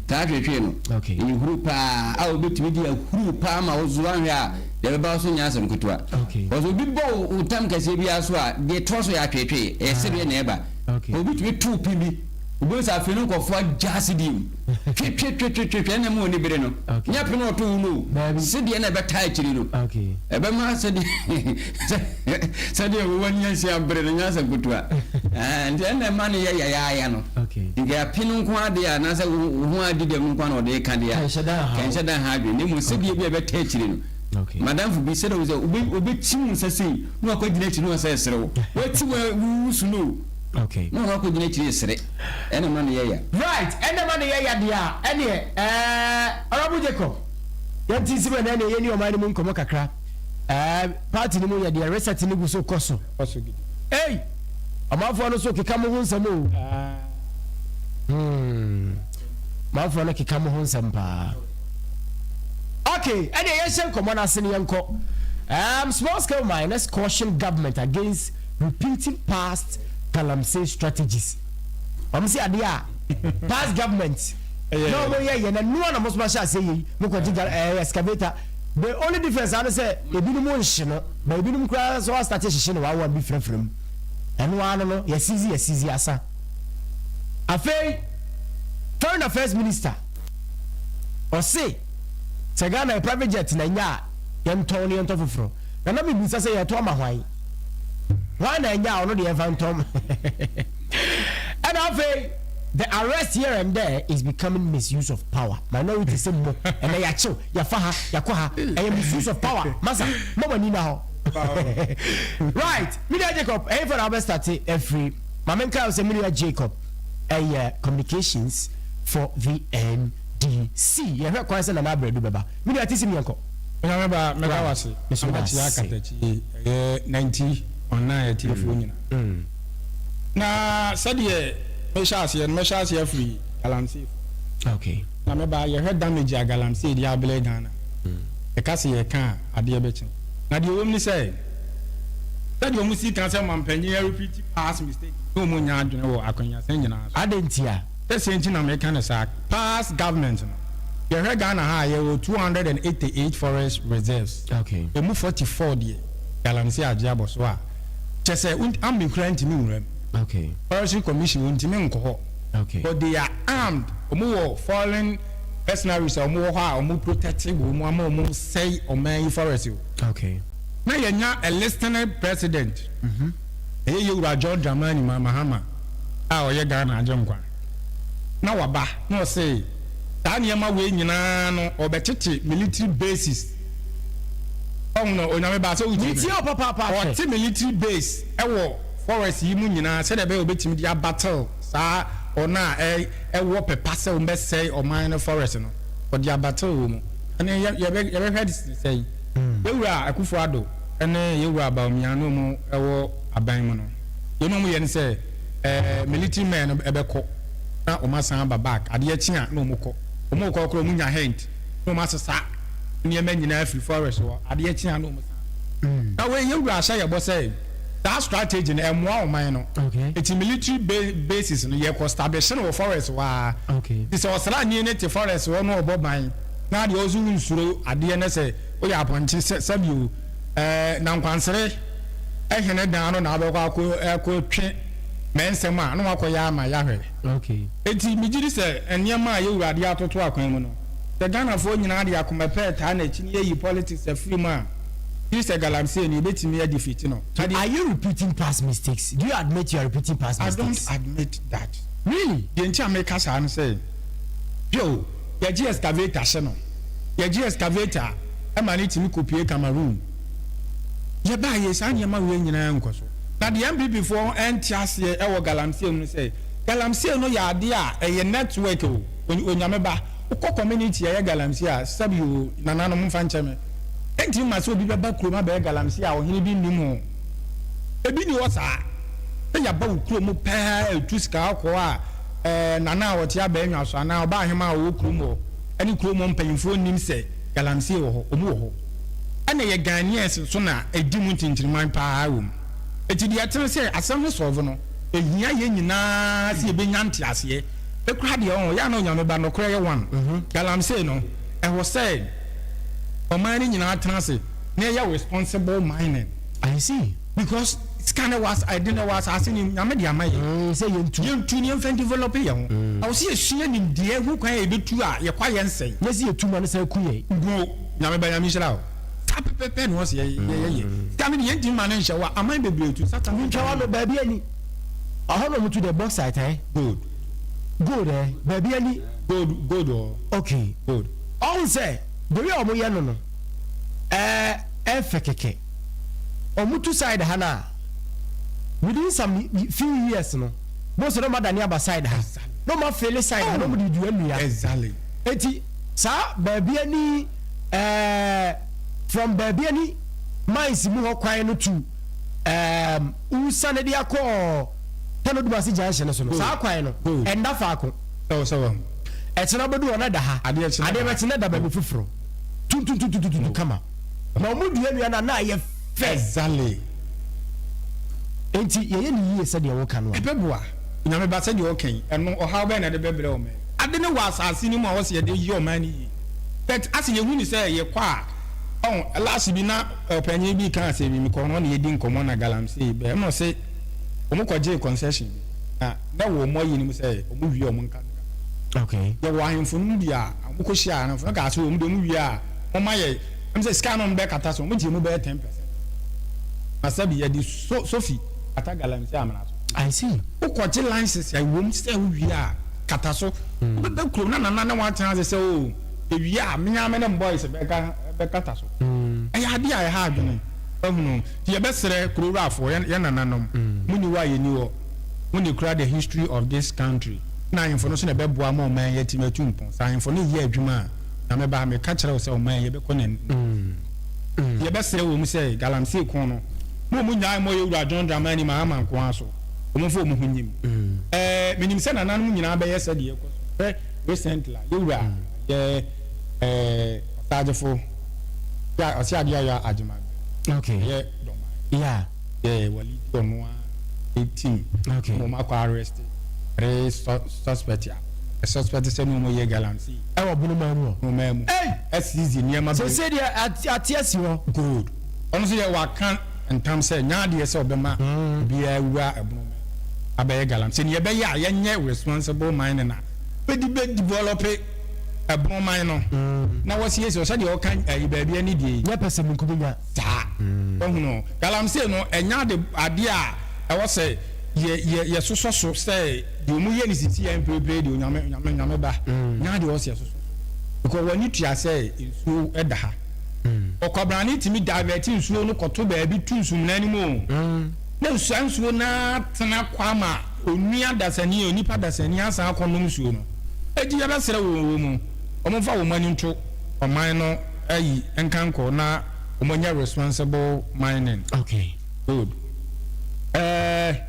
Saa atweetwee no ɛyɛ huru paa a wobɛtumi de ahuru paa ma wo so anhwɛ a deɛ ɛbɛba wo so nyɛ asɛm ketewa. Because obi bɔ wo tam kɛseɛ biara so a deɛ ɛtoa so yɛ atweetwee, ɛyɛ sedeɛ na ɛba. Obi tumi to pin bi, wobɛhu sɛ afei no nkurɔfoɔ agya asedie mu. Twetwetwetwetwe ɛna mu ani bere no. Nyɛ pene ɔto wo no o. Sedeɛ na ɛbɛtaa akyiri no. Ɛbɛma sɛdeɛ sɛdeɛ wo wani asi abere no nyɛ asɛm ketewa. Nti ɛna ɛma no yɛ yayaaya no. Nka ape no nko adeɛ a anaasɛ wo ho adi dɛm no nko na ɔde ka deɛ a. Kɛnhyɛ da ha adwene. Na mmom sɛdeɛ bi a ɛbɛtaa akyiri no. Madamfo bi sɛdeɛ wo sɛ wobɛkyi wo nsa sei na wakɔgyina akyiri na wasɛ ɛsere wo. Wati wo su no o. Okay. Na ɔno akɔgyina akyiri resere. Ɛna ma no yɛ ya. Right, ɛna ma no yɛ ya deɛ a, ɛneɛ ɛɛ Honourable Jacob, yɛnte nsi mu ɛnɛ ɛneɛ yɛnni ɔman no mu nkɔmmɔ kakra. Ɛɛ party no mu yɛ deɛ reset no gu so kɔ so. Kɔ so gidi. Ei! Ɔmanfoɔ no so keka mo ho nsɛm o. Hmm. Ɔmanfoɔ no keka mo ho nsɛm paa. Okay, ɛneɛ yɛnhyɛ nkɔmmɔ no ase no yɛnkɔ. Um, small scale miners caution government against repeating past galamsey strategies. Wɔn se adeɛ a past government na wɔn yɛ yɛ na nua na mo nso ahyɛ aseɛ yɛ yi mo kɔ gye ɛɛ excavator. The only difference ano sɛ ebinom nhye no but ebinom koraa nso asate hyehye no one one bi frɛfrɛ mu. Ɛno ano no yɛ sizi yɛ sizi asa. Afei foreign affairs minister ɔse sɛ Ghana yɛ private jet na nya a yɛntɔn no yɛntɔ foforɔ. Na na mebisa sɛ yɛtɔ ama hwan? Hwan na anya a ɔno deɛ ɛmfa ntɔm? Ɛna afei the arrest here and there is becoming misuse of power. Minority sɛ mo ɛnɛ yɛakyew yɛfa ha yɛakɔ ha ɛyɛ misuse of power. Masa mo mo ani na hɔ. Right, Media Jacob ɛyɛ fɛ na wobɛstate afiri. Ma menka sɛ Media Jacob ɛyɛ communications for the NDC. Yɛhwɛ kwan sɛ Nana Abradu bɛba. Media tisi mi yɛnkɔ. Onyame ba mɛda wo ase na mɛkyia akatakyi ɛyɛ 90 on 9 atiefoɔ nyina. Na sɛdeɛ mehyɛ aseɛ no mɛhyɛ aseɛ afiri galamsey fo. Okay. Na mɛba yɛhwɛ damage a galamsey de abrɛ Ghana. Yɛka sɛ yɛka a adeɛ bɛkye. Na deɛ ɛwɔ mu ne sɛ sɛdeɛ wɔn si ka sɛ mampanyin repeat past mistake ne wɔn nya adwene wɔ akwannyasɛm nyinaa so. Adɛn ntia? Sɛ sɛ nti na meka no saa, past government no, yɛhwɛ Ghana ha a, yɛwɔ 288 forest reserves. Okay. Ɛmu 44 deɛ, galamsey agye abɔ so a, kyɛ sɛ army koraa ntumi nwura mu. Okay. Forestry commission wɔntumi nkɔ hɔ. Okay. But they are armed. Wɔn wɔ foreign mercenaries a wɔn wɔ hɔ a wɔn protect wɔn ama wɔn sɛe ɔman yi forest o. Okay. Na yɛnya a listening president. Ɛyɛ Yewura John Dramani Mahama a ɔyɛ Ghana Agyenkwa na waba na ɔse saa nneɛma wei nyinaa no ɔbɛtete military bases ɔhu no Onyame ba sɛ wotie me Metie wo papaapa hwɛ. Ɔte military base ɛwɔ. forest yi mu nyinaa sɛdeɛ ɛbɛyɛ a wɔbɛtumi de abattle saa wɔn a ɛwɔ pɛ pa sɛ wɔbɛsɛe ɔman no forest no, wɔde abattle wɔ mu. Ɛne yɛ yɛbɛ yɛbɛhwɛ ne sɛn? Yɛwura Akufo Addo ne Yɛwura Bawumia ne wɔn wɔ aban mu no, deɛ na wɔyɛ ne sɛ ɛɛ military men no bɛkɔ na wɔn asan aba back, adeɛ kye a na wɔn kɔ, wɔn rekɔ koraa wɔn nya hint na wɔn asesa nneɛma nyinaa afiri forest hɔ, adeɛ kye a na wɔn san. Na wei Yɛwura ahyɛ yɛ bɔ sɛ saa strategy no ɛmmoa ɔman no. Eti military bases no yɛkɔ stablish no wɔ forest hɔ ara. Nti sɛ ɔsraani no te forest hɔ na ɔbɔ ban na adeɛ ɔso wonsuro adeɛ na sɛ woyɛ apɔnkye sɛ sɛbi o ɛɛ nankwansere hene dan no na wobɛkɔ akɔ akɔ twe mɛnsɛm a na wakɔ yɛ ama yahwɛ. Eti megye di sɛ nneɛma a yɛwura de atoto akwan mu no sɛ Ghanafoɔ nyinaa de akoma pɛ taa n'akyi na yɛyi politics afiri mu a, Gye sɛ galamsey no yɛbɛtumi a defeat no. So are you repeating past mistakes? Do you admit you are repeating past mistakes? I don't admit that. Really? Deɛ nti a meka saa ne sɛ, hwɛ o, yɛgye excavator hyɛ no, yɛgye excavator ma no tumi kɔpue Cameroon. Yɛbaeɛ saa nneɛma wei nyinaa nkɔ so. Na deɛ NPP foɔ nte aseɛ wɔ galamsey mu ne sɛ, galamsey no yɛ adeɛ a ɛyɛ network o, Onyame ba, wokɔ community a ɛyɛ galamsey a, sɛbi o, nananom mfa nkyɛ me, Ɛntumi mma sɛ obi bɛba kurom abɛyɛ galamsey a ɔhene bi nnim ho. Ebi nni hɔ saa. Sɛ yɛaba wo kurom pɛɛ retu sika kɔkɔɔ a, ɛɛ, nana a ɔte abɛɛnwa so anaa ɔbaahemaa a ɔwɔ kurom hɔ ne kurom hɔ mpanyimfoɔ nnim sɛ galamsey wɔ hɔ. Wɔn wɔ hɔ. Ɛna ɛyɛ Ghanaians nso na ɛdi mu ntintinman pa ara wɔ mu. Enti deɛ ɛte ne sɛ asɛm no solve no, ɛhia yɛn nyinaa sɛ yɛbɛnya nteaseɛ. Me koraa deɛ ɔho, yɛ a na Onyame ba, nokorɛ yɛ one. Galamsey no, ɛwɔ sɛ. ɔman no nyinaa tena ase na yɛyɛ responsible mining. I see. Because sika no wɔ ɛde no wɔ asase no mu, Nyame de ama yɛn. Mm, sɛ yɛntu. Yɛntu na yɛmfa develop yɛn ho. Mm. Ɛwɔ sɛ yɛsua nimdeɛ ho kwan a yɛbɛtu a yɛkɔ a yɛnsɛe. Nyɛ sɛ yɛtu ma no san ku yɛn. Guo, Nyame ba Nyame nhyira wo. Saa pɛpɛpɛ na ɔsɛ yɛyɛ. Mm. Sika no de yɛntumi ma no nhyɛ wo a, aman bebree tu. Satan. Mentwa w'ano, baabi ani. Ɔhɔ na wɔtu dɛ bauxite eh? Gold. Gold eh? Baabi ani. Gold, gold wɔ hɔ. Okay. Gold. Ɔhu sɛ the way a ɔmo yɛ no no ɛɛ ɛfɛ kɛkɛ. Ɔmo tu side ha no a within some few years no bohu sɛ na ɔmo adane aba side ha na ɔmo afele side ha na ɔmo de dua nnua. Exactly. Eti saa baabi ani ɛɛ from baabi ani mines mu hɔ kwan no to ɛɛm wosane de akɔ Tano Dumasi junction no so no saa kwan no ɛnda faako. Sɛ sɛ wahu. Ɛkyena wobɛdu hɔ na ɛda ha. Adeɛ kye na Adeɛ bɛkye na ɛda baabi foforɔ. Tuntuntuntuntuntu kama. Na wɔn dua nnua no a na ayɛ fɛ. Exactly. Enti yɛyɛ no yie sɛdeɛ woka no a. Ɛbɛboa. Onyame ba sɛdeɛ ɔka yi, ɛno ɔhaw bɛn na ɛde bɛbrɛ ɔman yi? Ade no wɔ asase no mu a ɔse yɛde yɛ ɔman no yie. But ase yɛhu no sɛ yɛkɔ a, ɔho, last bi na ɔpanyin bi reka asɛm bi, mekɔɔ no ɔne yɛdi nkɔmmɔ na galamsey bɛɛ, ɛna ɔse wɔn kɔgyee concession bi na. Na wɔ wɔn ayi no mu sɛ wɔn wie a wɔn nka nka. Okay. Yɛ wɔ ahemfo no mu bi a wɔn kɔ hyia ahemfo no kaa sɛ wɔn de wɔn wie a wɔn ma yɛ ɛm sɛ sika no wɔn bɛ kata so wɔn gye mu bɛyɛ 10%. Na sɛbi yɛ de so sofi kata galamsey amena so. I see. Wo kɔ gye license a ɛwom sɛ wo wie a kata so. Wo bɛ bɛ kurom na nana ne wɔn atena ase sɛ oo yɛ wie a me ara me ne boys bɛ ka bɛ kata so. Ɛyɛ adeɛ a ɛha adwene. Wahunu? Nti yɛ bɛ srɛ kuro wurafoɔ yɛ yɛ nananom mo ni hɔ a yɛ ni hɔ. Mo na ekura the history of this country na ahemfo no nso na ɛbɛboa ma ɔman yi atumi atu mpɔn. Sɛ ahemfo no yɛ adwuma a, Nyame ba, meka kyerɛ wo sɛ ɔman yi yɛbɛkɔ n'anim. Nti yɛbɛsrɛ wɔn sɛ galamsey ko no, mo wɔn nnyae mmɔ yɛn wura John Dramani Mahama nko ara so, wɔn mfa wɔn ho nyim. Ɛɛ, menim sɛ nananom nyinaa bɛyɛ sɛdeɛ ɛkɔ so. Hwɛ recently a, yɛn wura yɛ ɛɛ Ɔsagyefo, yɛ ɔse adeɛ ayɛ Agyeman, ɛyɛ Dɔman. Yeah. Yɛ wɔ lead ɔno ara ne team Okay. na wɔn akɔ arrest three suspect a suspect sɛ ne wɔn yɛ galamsey. Ɛwɔ Bonomaa mu hɔ. Bonomaa mu. Ei! Ɛsizi nneɛma bebree. Sese deɛ ate asi hɔ. Good. Ɔno nso yɛ waka ntam sɛ nyɛ adeɛ sɛ ɔbɛma obiara awura Bonomaa abɛyɛ galamsey. Nea ɛbɛyɛ a yɛnyɛ responsible mining a bɛdi bɛ develop Bonoman no na wɔsiesie hɔ sɛdeɛ ɔka ayi baabi ani deɛ yi. Nyɛ pɛsɛmenkominya. Saa. Wahu no? Galamsey no, ɛnyɛ ade, adeɛ a ɛwɔ sɛ yɛ, yɛ, yɛsosɔ so sɛ deɛ wɔn yɛ no sisi yɛn mprepre deɛ Onyame, Onyame, Onyame ba. Nyɛ adeɛ ɛwɔ sɛ yɛsosɔ so. Because wɔn ani tua sɛ nsuo da ha. Ɔkwabrane tumi divert nsuo no kɔto baabi to nsumena no mu o. Na saa nsuo no ara tena kɔ ama onua dasani, onipa dasani asan akɔnom nsuo no. Enti yɛbɛsrɛ wɔn wɔ mu, wɔmfa wɔn ani nto ɔman no ayi nkankɔ na wɔnyɛ responsible mining. Okay. Good. Ɛɛ,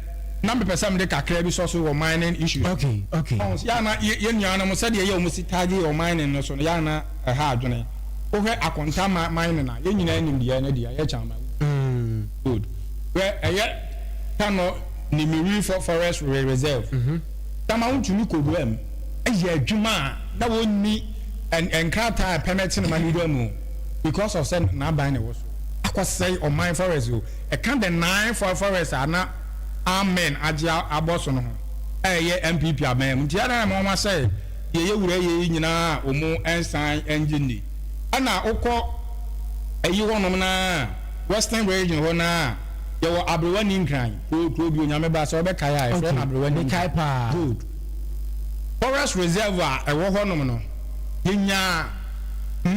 na mepɛ sɛ mede kakra bi sɔ so wɔ mining issues. Okay. Ɔho, yɛ a na yɛn nuanom sɛdeɛ ɛyɛ wɔn si tagge wɔ mining no so no, yɛ a na ɛha adwene. Wohwɛ Akonta mining a, yɛn nyinaa nim deɛ ɛno deɛ, ɛyɛ Kyama. Good. Hwɛ, ɛyɛ Tano Nimiri Forest Reserve. Tama wontumi kɔ wuram yɛ adwuma a na wɔnni nkrataa a ɛpɛmɛte no ma no wura mu because of sɛ n'aban na ɛwɔ so. Akɔsɛe ɔman forest o. Ɛka the nine forest a na Amen agye abɔ so no ho a ɛyɛ NPP aban mu. Nti ɛyɛ a na ɛma wɔasɛe deɛ ɛyɛ wura yɛ yi nyinaa a wɔn nsan ngye nni. Ɛna wokɔ ayi hɔnom no a, Western Region hɔ no a, yɛwɔ Aberewa Ninkran, kuro kuro bi, Onyame ba, sɛ wobɛkae a, yɛfrɛ no Aberewa Ninkran. Mekae paa. Good. Forest Reserve a ɛwɔ hɔnom no, yɛnyaa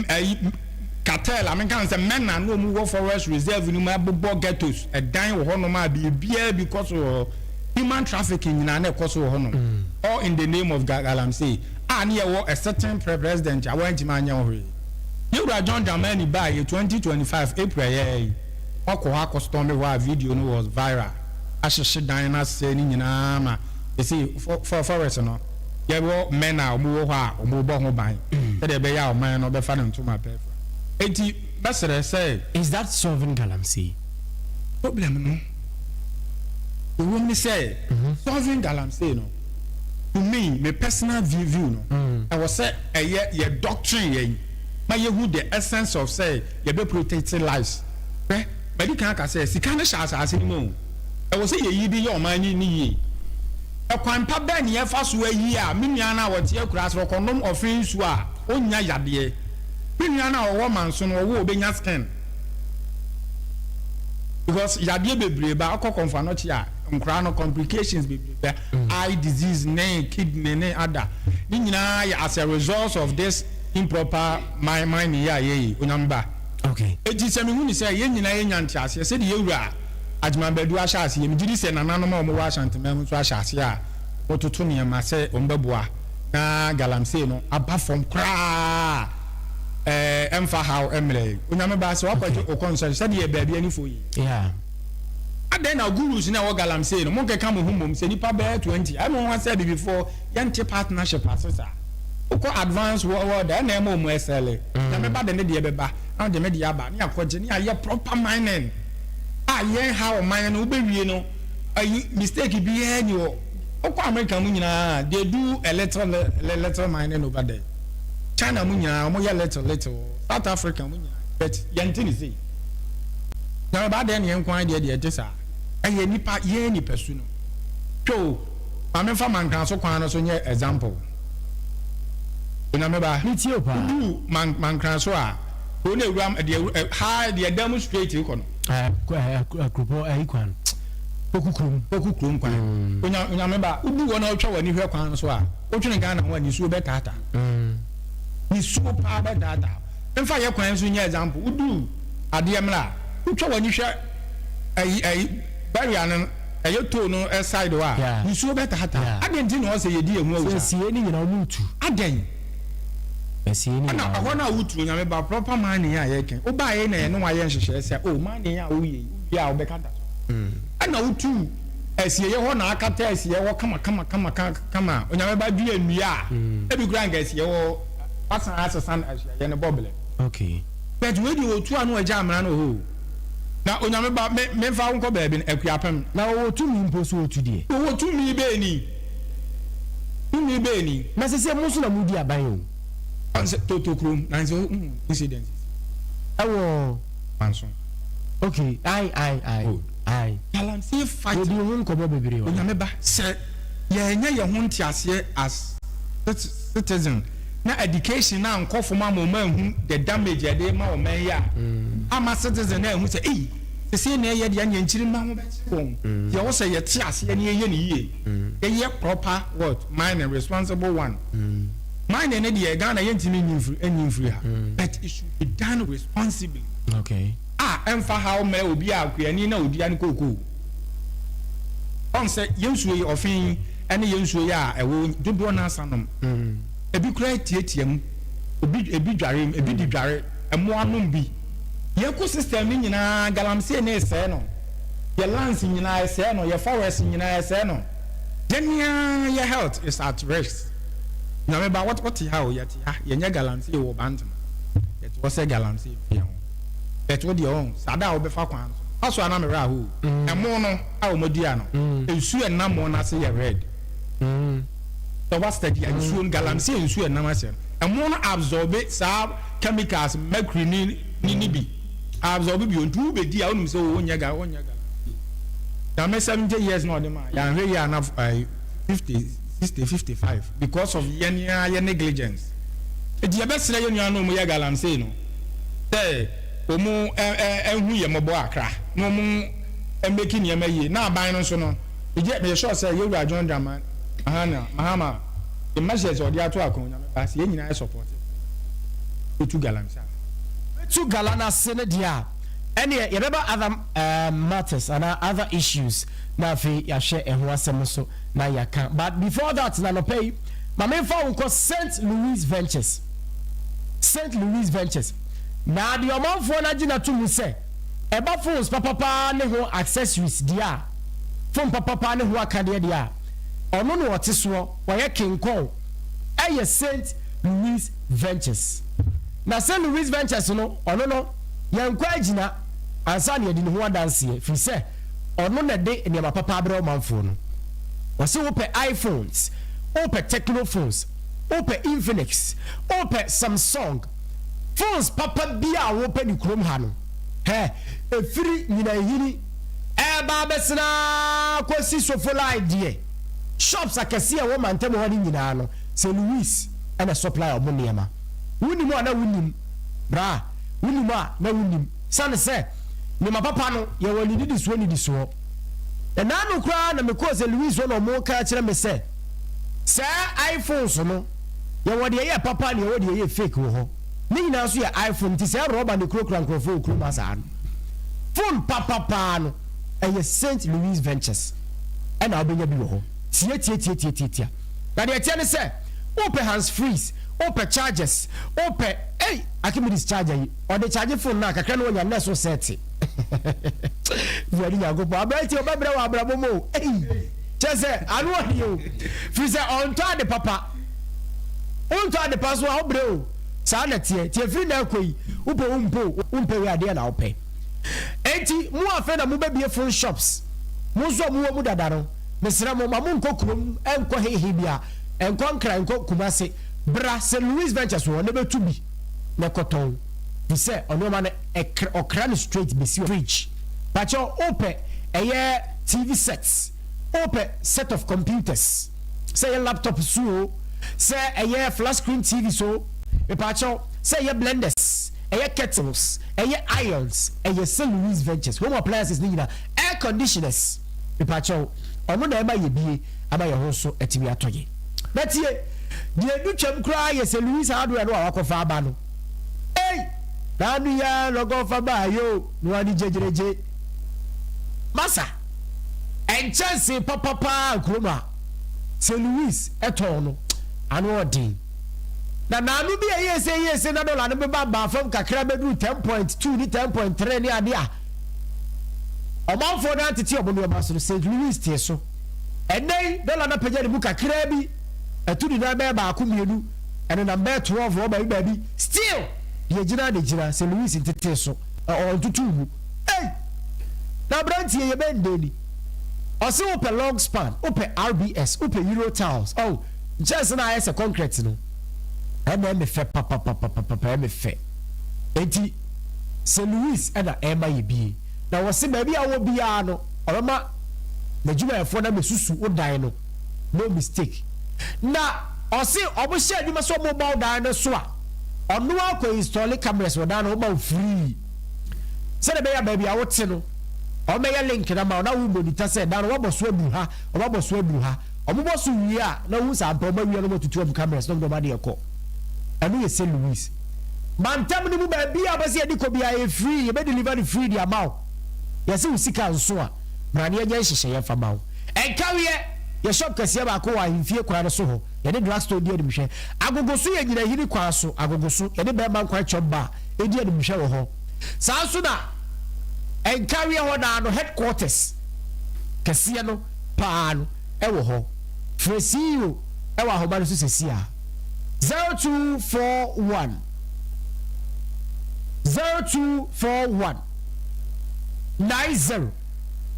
ayi, cartel a menka no sɛ mɛna na wɔn wɔ Forest Reserve no mu abobɔ ghettos, ɛdan wɔ hɔnom a biribiara bi kɔ so wɔ hɔ. Human trafficking nyinaa na ɛkɔ so wɔ hɔnom. All in the name of galamsey a ne yɛwɔ a certain president a wantumi anyɛ ho hwee. Yɛwura John Dramani baeɛ 2025 April yɛɛ yi, wakɔ hɔ akɔ storm hɔ a video no was viral, ahyehye dan no asɛe ne nyinaa ma seesei forest no yɛwɔ men a wɔwɔ hɔ a wɔbɔ ho ban sɛdeɛ ɛbɛyɛ a ɔman no bɛfa ne ntoma pɛ afira. Enti mɛsrɛ sɛ. Is that solving galamsey? Problem no deɛ ɛwɔ mu ne sɛ solving galamsey no to me, me personal view no, ɛwɔ sɛ ɛyɛ yɛ doctrine yɛn ma yɛhu the essence of sɛ yɛbɛ protect lives. Hwɛ, madi kan aka sɛ sika no hyɛ asase no mu o, ɛwɔ sɛ yɛyi de yɛ ɔman no yie. Ɛkwan pa bɛn na yɛfa so ayi a me nua no a ɔte akuraa ase ɔkɔnom ɔfe nsuo a ɔnnya yadeɛ? Me nua no a ɔwɔ manso no ɔwɔ ɔbɛnya skin because yadeɛ bebree ba, ɔkɔ Kɔmfo Anokye a nkoraa no complications bebree ba, eye disease ne kidney ne ada ne nyinaa yɛ as a result of this improper mining yi a yɛyɛ yi, Onyame ba. Okay. Enti sɛ mehu ne sɛ yɛn nyinaa yɛnya nteaseɛ sɛdeɛ yɛn wura Agyeman Badu ahyɛ aseɛ, megye di sɛ nananom a wɔwɔ Ashanteman mu nso ahyɛ aseɛ a wɔtoto nneɛma sɛ wɔbɛboa na galamsey no aba fam koraa a ɛmfa haw mmrɛ yɛn. Onyame ba, sɛ woakɔgye wo concession sɛdeɛ baabi anifoɔ yi. Yeah. Adɛn na gurus no a ɛwɔ galamsey no monkeka mo ho mmom sɛ nnipa bɛyɛ 20? Ɛyɛ me nwanwa sɛ abibifoɔ yɛnte partnership ase saa. Wokɔ advance world a ɛna ɛma wɔn ɛsɛle. Nyame ba de ne deɛ bɛba na ɔde me deɛ aba ne yɛakɔgye ne yɛayɛ proper mining a yɛn ha ɔman no wobɛwie no ayi mistake biara ni hɔ. Wokɔ America mu nyinaa they do a little little mining over there. China mu nyinaa wɔyɛ little little. South Africa mu nyinaa but yɛnte ne sei. Na ɛba dɛn na yɛn nko ara deɛ deɛ ɛte saa? Ɛyɛ nipa yɛn nipasu no. Hwɛ o, ma memfa Mankraso kwan no so nyɛ example. Onyame ba, Metie o paa. woduu Man Mankraso a, kuro no awura deɛ ɛ ha deɛ ɛda mu straight rekɔ no. Ɛɛ ɛ ɛ kuropɔn ɛyi kwan no, Poku kurom. Poku kurom kwan. Onya Onyame ba, woduu hɔ na wotwa w'ani hwɛ kwan no so a, wotwene Ghana ho a, nisuo bɛtaataa. Nisuo paa bɛtaataa. Mfa yɛ kwan nso nyɛ example, woduu adeɛ mmerɛ a, wotwa w'ani hwɛ ayi ayi barrier no ɛyɛ toll no side hɔ a, nsuo bɛtaataa. Adɛn nti na ɔsɛ yɛdi yɛn ho awu saa? Sɛ sie ne nyinaa wɔn ntu. Adɛn? Ɛsie ne Ɛna nyinaa. ɛhɔ no a wotu Onyame ba proper mining a yɛkɛn, wobaeɛ na yɛne wo ayɛ nhyehyɛɛ sɛ oh mining a woyɛ yi, wowie a wobɛkata so. Ɛna wotuu asieɛ hɔ na akata asieɛ hɔ kama kama kama kama a, Onyame ba dua nnua a, ebi koraa nka asieɛ hɔ wasan asesa no asuayɛ no bɔblɛ. Okay. But wei deɛ ɔtu ano agya amena no hoo. Na Onyame ba me memfa wo nkɔ baabi no Akuapem. Na ɔwɔ tumi mpo so ɔtu deɛ. Ɔwɔ tumi bɛɛ ni? Tumi bɛɛ ni? Na sesei mo nso na modi aban o. Ɔnsɛ Toto kurom na nsɛ wohu incident si. Ɛwɔ. Manso. Okay, ae ae ae. Good. Ae. Galamsey fight. Yɛdii ho nkɔmmɔ bebree wɔ ha. Onyame ba sɛ yɛnyɛ yɛn ho nteaseɛ as citizen na education no ankɔ fam ama wɔn anhu the damage a ɛde rema ɔman yi a, ama citizen no anhu sɛ ei, sesei na ɛyɛ deɛ ɛneɛ nkyirimma ho bɛkyere wɔn. Nti ɛwɔ sɛ yɛte aseɛ na yɛyɛ no yie. Yɛyɛ proper what? Mining, responsible one. Mining no deɛ Ghana yɛntumi nyi mfiri nyi mfiri ha but it should be done responsibly. Okay. A ɛmfa haw mmrɛ obi a kuani na odua ne kookoo. Ɔn sɛ yɛn nsuo yi, ɔfe yi ne yɛn nsuo yi a ɛwɔ dodoɔ no ara sa nom. Ebi koraa tiatia mu, ebi ebi dware mu, ebi de dware, mmoa nom bi. Yɛn ecosystem no nyinaa galamsey no resɛe no. Yɛn lands nyinaa ɛsɛe no, yɛn forest nyinaa ɛsɛe no. Yɛn ara yɛn health is at risk. Nyame ba, wote ha o, yɛte ha, yɛnyɛ galamsey wɔ Bantama. Yɛte hɔ sɛ galamsey mfi yɛn ho. But wo deɛ ɔn, saa da a wobɛfa kwan no so no, fa so a na me werɛ ahow o. Ɛmo no a wɔadua no, nsuo a ɛnam mo no ase yɛ red. Sɛ wa study a, nsuo no, galamsey nsuo a ɛnam aseɛ no, ɛmo no absorb saa chemicals, mercury ne ne ne bi, absorb bi o, nti wobɛdi a wonim sɛ o wonyɛ ga wonyɛ galamsey. Nyame 70 years na ɔde maa, yɛanhwɛ yie a na 50, 60, 55 because of yɛn ara yɛ negligence. Nti yɛbɛsrɛ yɛn nuanom a wɔyɛ galamsey no sɛ wɔn nhu yɛn mmɔbɔ akra na wɔn mmeki nneɛma yie. Na aban no nso no, megye meyɛ sure sɛ Yɛwura John Dramani Mahana Mahama the measures a ɔde ato akwan Onyame ba sɛ yɛn nyinaa yɛ support bɛtu galamsey ase. Bɛtu gala no ase no deɛ a, ɛneɛ yɛbɛba other matters anaa other issues na afei yɛahwɛ ɛho asɛm nso na yɛaka. But before that no anɔpa yi, ma memfa wo nkɔ Saint Louis Ventures. Saint Louis Ventures. Na deɛ ɔmanfoɔ no agye no ato mu sɛ ɛba phones papapaa ne ho accessories deɛ a, phone papapaa ne ho akadeɛ deɛ a, ɔno na ɔte soɔ, ɔyɛ kenkɔn, ɛyɛ Saint Louis Ventures. Na Saint Louis Ventures no, ɔno no, yɛnkɔ agyina ansa na yɛadi ne ho adanseɛ, firi sɛ ɔno na ɛde nneɛma papa abrɛ ɔmanfoɔ no. Ɔse wopɛ iPhones, wopɛ Tecno phones, wopɛ Infinix, wopɛ Samsung, phones papa biaa a wopɛ ne kurom ha no, hɛ, ɛfiri Nyinanhini ɛɛba abɛsene ara kɔsi Sofolai deɛ, shops akɛseɛ a ɛwɔ mantam hɔ no nyinaa no, Sir Louis na supply ɔmo nneɛma. Wonim a na wonim, bra, wonim a na wonim, sane sɛ nneɛma papa no yɛwɔ ne nnidisoɔ nnidisoɔ. Ɛnaano koraa na mekɔɔ Sir Louis hɔ na ɔmo ka kyerɛ me sɛ, Saa iPhones no, yɛwɔ deɛ ɛyɛ papa ne yɛwɔ deɛ ɛyɛ fake wɔ hɔ. Ne nyinaa nso yɛ iPhone nti saa rɔba na ɛkurakura nkurɔfoɔ wɔ kurom ha saa no. Phone papa paa no, ɛyɛ Saint Louis Ventures ɛna wobɛnya bi wɔ hɔ. Tiatiatiatiatia. Na deɛ ɛteɛ ne sɛ, wopɛ hands frees, wopɛ chargers, wopɛ, ei, Archimedes charger yi, ɔde charge phone no a, kakra na wanya no na ɛso sɛte. Awurade Nyankopɔn, aberanteɛ wobɛbrɛ wɔ abrabɔ mu o, ei. Kyerɛ sɛ ano ɔden o, firi sɛ ɔntɔ ade papa. Wontɔ ade pa so a, wobrɛ o. Saa na ɛteɛ. Nti ɛfiri nnɛ rekɔ yi, wopɛ o wompɛ o, wompɛ wei adeɛ na wopɛ. Enti mo afei na mobɛbue phone shops, mo nso a mowɔ mu dada no, mesrɛ mo, ma monkɔ kurom, nkɔ hehe biara, nkɔ Nkran, nkɔ Kumase. Bra St. Louis Ventures hɔ na bɛtu bi na kɔtɔn. Firi sɛ ɔnoɔma no, ɔkra no straight bɛsi hɔ. Fridge, pakyɛ wopɛ ɛyɛ. TV sets, wopɛ set of computers, sɛ ɛyɛ laptop so o, sɛ ɛyɛ flat screen TV so, mepaakyɛw, sɛ ɛyɛ blenders, ɛyɛ kettles, ɛyɛ irons, ɛyɛ Sir Louis Ventures, home appliances ne nyinaa, air conditioners, mepaakyɛw, ɔno na ɛma yɛbie ama yɛn ho nso atumi atɔ yɛn. Na tie, deɛ ɛdu twam koraa yɛ Sir Louis hardware no a wakɔfa aba no. Ei! N'ano yi ara na ɔkɔfa baeɛ o, na wani gyegyeregye. Masa, nkyɛnsee papa paa kurom a St. Louis tɔn no, ano ɔden. Na naano bi a ɛyɛɛ sei yɛɛ sei na dɔla no beba baa fam kakra bɛduru 10.2 ne 10.3 ne ade a ɔmanfoɔ no antete wɔn nneɛma so no, St. Louis tee so. Ɛnnɛ yi, dɔla no apagya ne mu kakraa bi, atu ne nan bɛyɛ baako mmienu, ɛnenam bɛyɛ 12 hɔ baabi baabi. Still, deɛ egyina na egyina, St. Louis ntetee so, ɔntutuu mu. Ei! Na abranteɛ yɛ bɛn dɛn ni? Ɔse wopɛ long span, wopɛ RBS, wopɛ Euro tiles, oh, nkyɛnse no a ayɛ sɛ concrete no, ɛna ɛme fɛ papapapapapa, ɛme fɛ. Enti, St. Louis na ɛrema yɛ bie. Na wɔse baabi a wowɔ biara no, ɔbɛma n'adwumayɛfoɔ no abɛsusu wo dan no, no mistake. Na ɔse wɔhyɛ adwuma sɛ wɔbɔ wo dan no so a, ɔno ara kɔ installe cameras wɔ dan no ho ma wo free. Sɛdeɛ ɛbɛyɛ a baabi a wote no, wɔbɛyɛ link no ama wo na wo monitor sɛ da no wɔabɔ so aduru ha, wɔabɔ so aduru ha. Wɔbɔ so wie a, na wohu sɛ ampa wɔawie na wɔatutu wɔn cameras na wɔde wɔn adeɛ kɔ. Ɛno yɛ St. Louis. Mantam no mu baabi a wopɛ sɛ yɛde kɔ biara yɛ free, yɛbɛ deliver no free de ama wo. Yɛse wo sika nso a, bra na yɛnyɛ nhyehyɛeɛ mfa ma wo. Nkaweɛ yɛ shop kɛseɛ baako wɔ ahemfie kwan no so hɔ. Yɛne drug store di animhwɛ. Agogo so yɛ Nyinahini kwan so. Agogo so, yɛne Bɛɛma Nkwan Chop Bar di animhwɛ wɔ hɔ. Saa nso na Nkaweɛ hɔ naa no headquarters kɛseɛ no paa no wɔ hɔ. Frɛ CEO wɔ ahoma no so sɛsi a. 0241 0241 90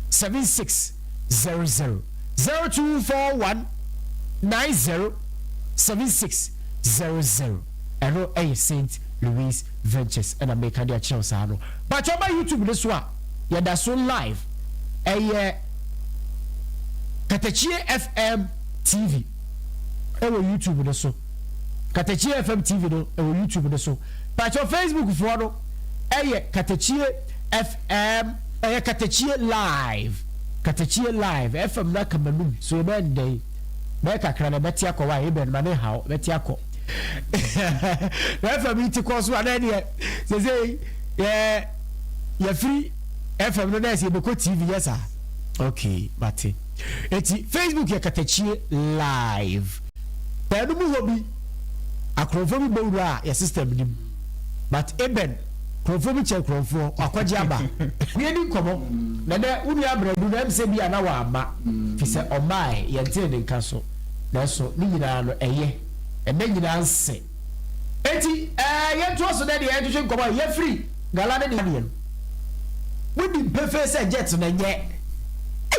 76 00 0241 90 76 00 Ɛno yɛ Saint Louis Ventures ɛna meka de akyerɛ wo saa no. Pakyɛ ɔba YouTube no so a yɛda so live ɛyɛ Katakyie FM TV ɛwɔ YouTube no so. Katakyie FM TV no ɛwɔ YouTube no so. Pakyɛ Facebook foɔ no ɛyɛ Katakyie FM ɛyɛ Katakyie Live. Katakyie Live FM no aka m'anum so yɛbɛyɛ no dɛn? Bɛyɛ kakra na ɛbɛte akɔ wa ebɛn ma ne haw ɛbɛte akɔ. Na FM yi te kɔ so a na ɛdeɛ sɛsɛ yɛ yɛfiri FM no na ɛsɛ yɛbɛkɔ TV yɛ saa. Okay, mate. Eti Facebook yɛ Katakyie Live. Baanu mu hɔ bi akorɔmfoɔ bi bɔ wura a yɛ system nim. But Eben korɔmfoɔ bi kyɛn korɔmfoɔ wakɔgye aba. Yɛdi nkɔmmɔ na nɛ wo nua Abradu no ɛm sɛ bi a na wamma fi sɛ ɔmmaɛ yɛntee ne nka so nanso ne nyinaa no ɛyɛ ɛnɛ nyinaa nse. Enti ɛɛ yɛntoa so nɛ deɛ yɛntwetwe nkɔmmɔ a yɛfiri Gala ne deɛ no. Monim pefee sɛ jet no ɛnyɛ.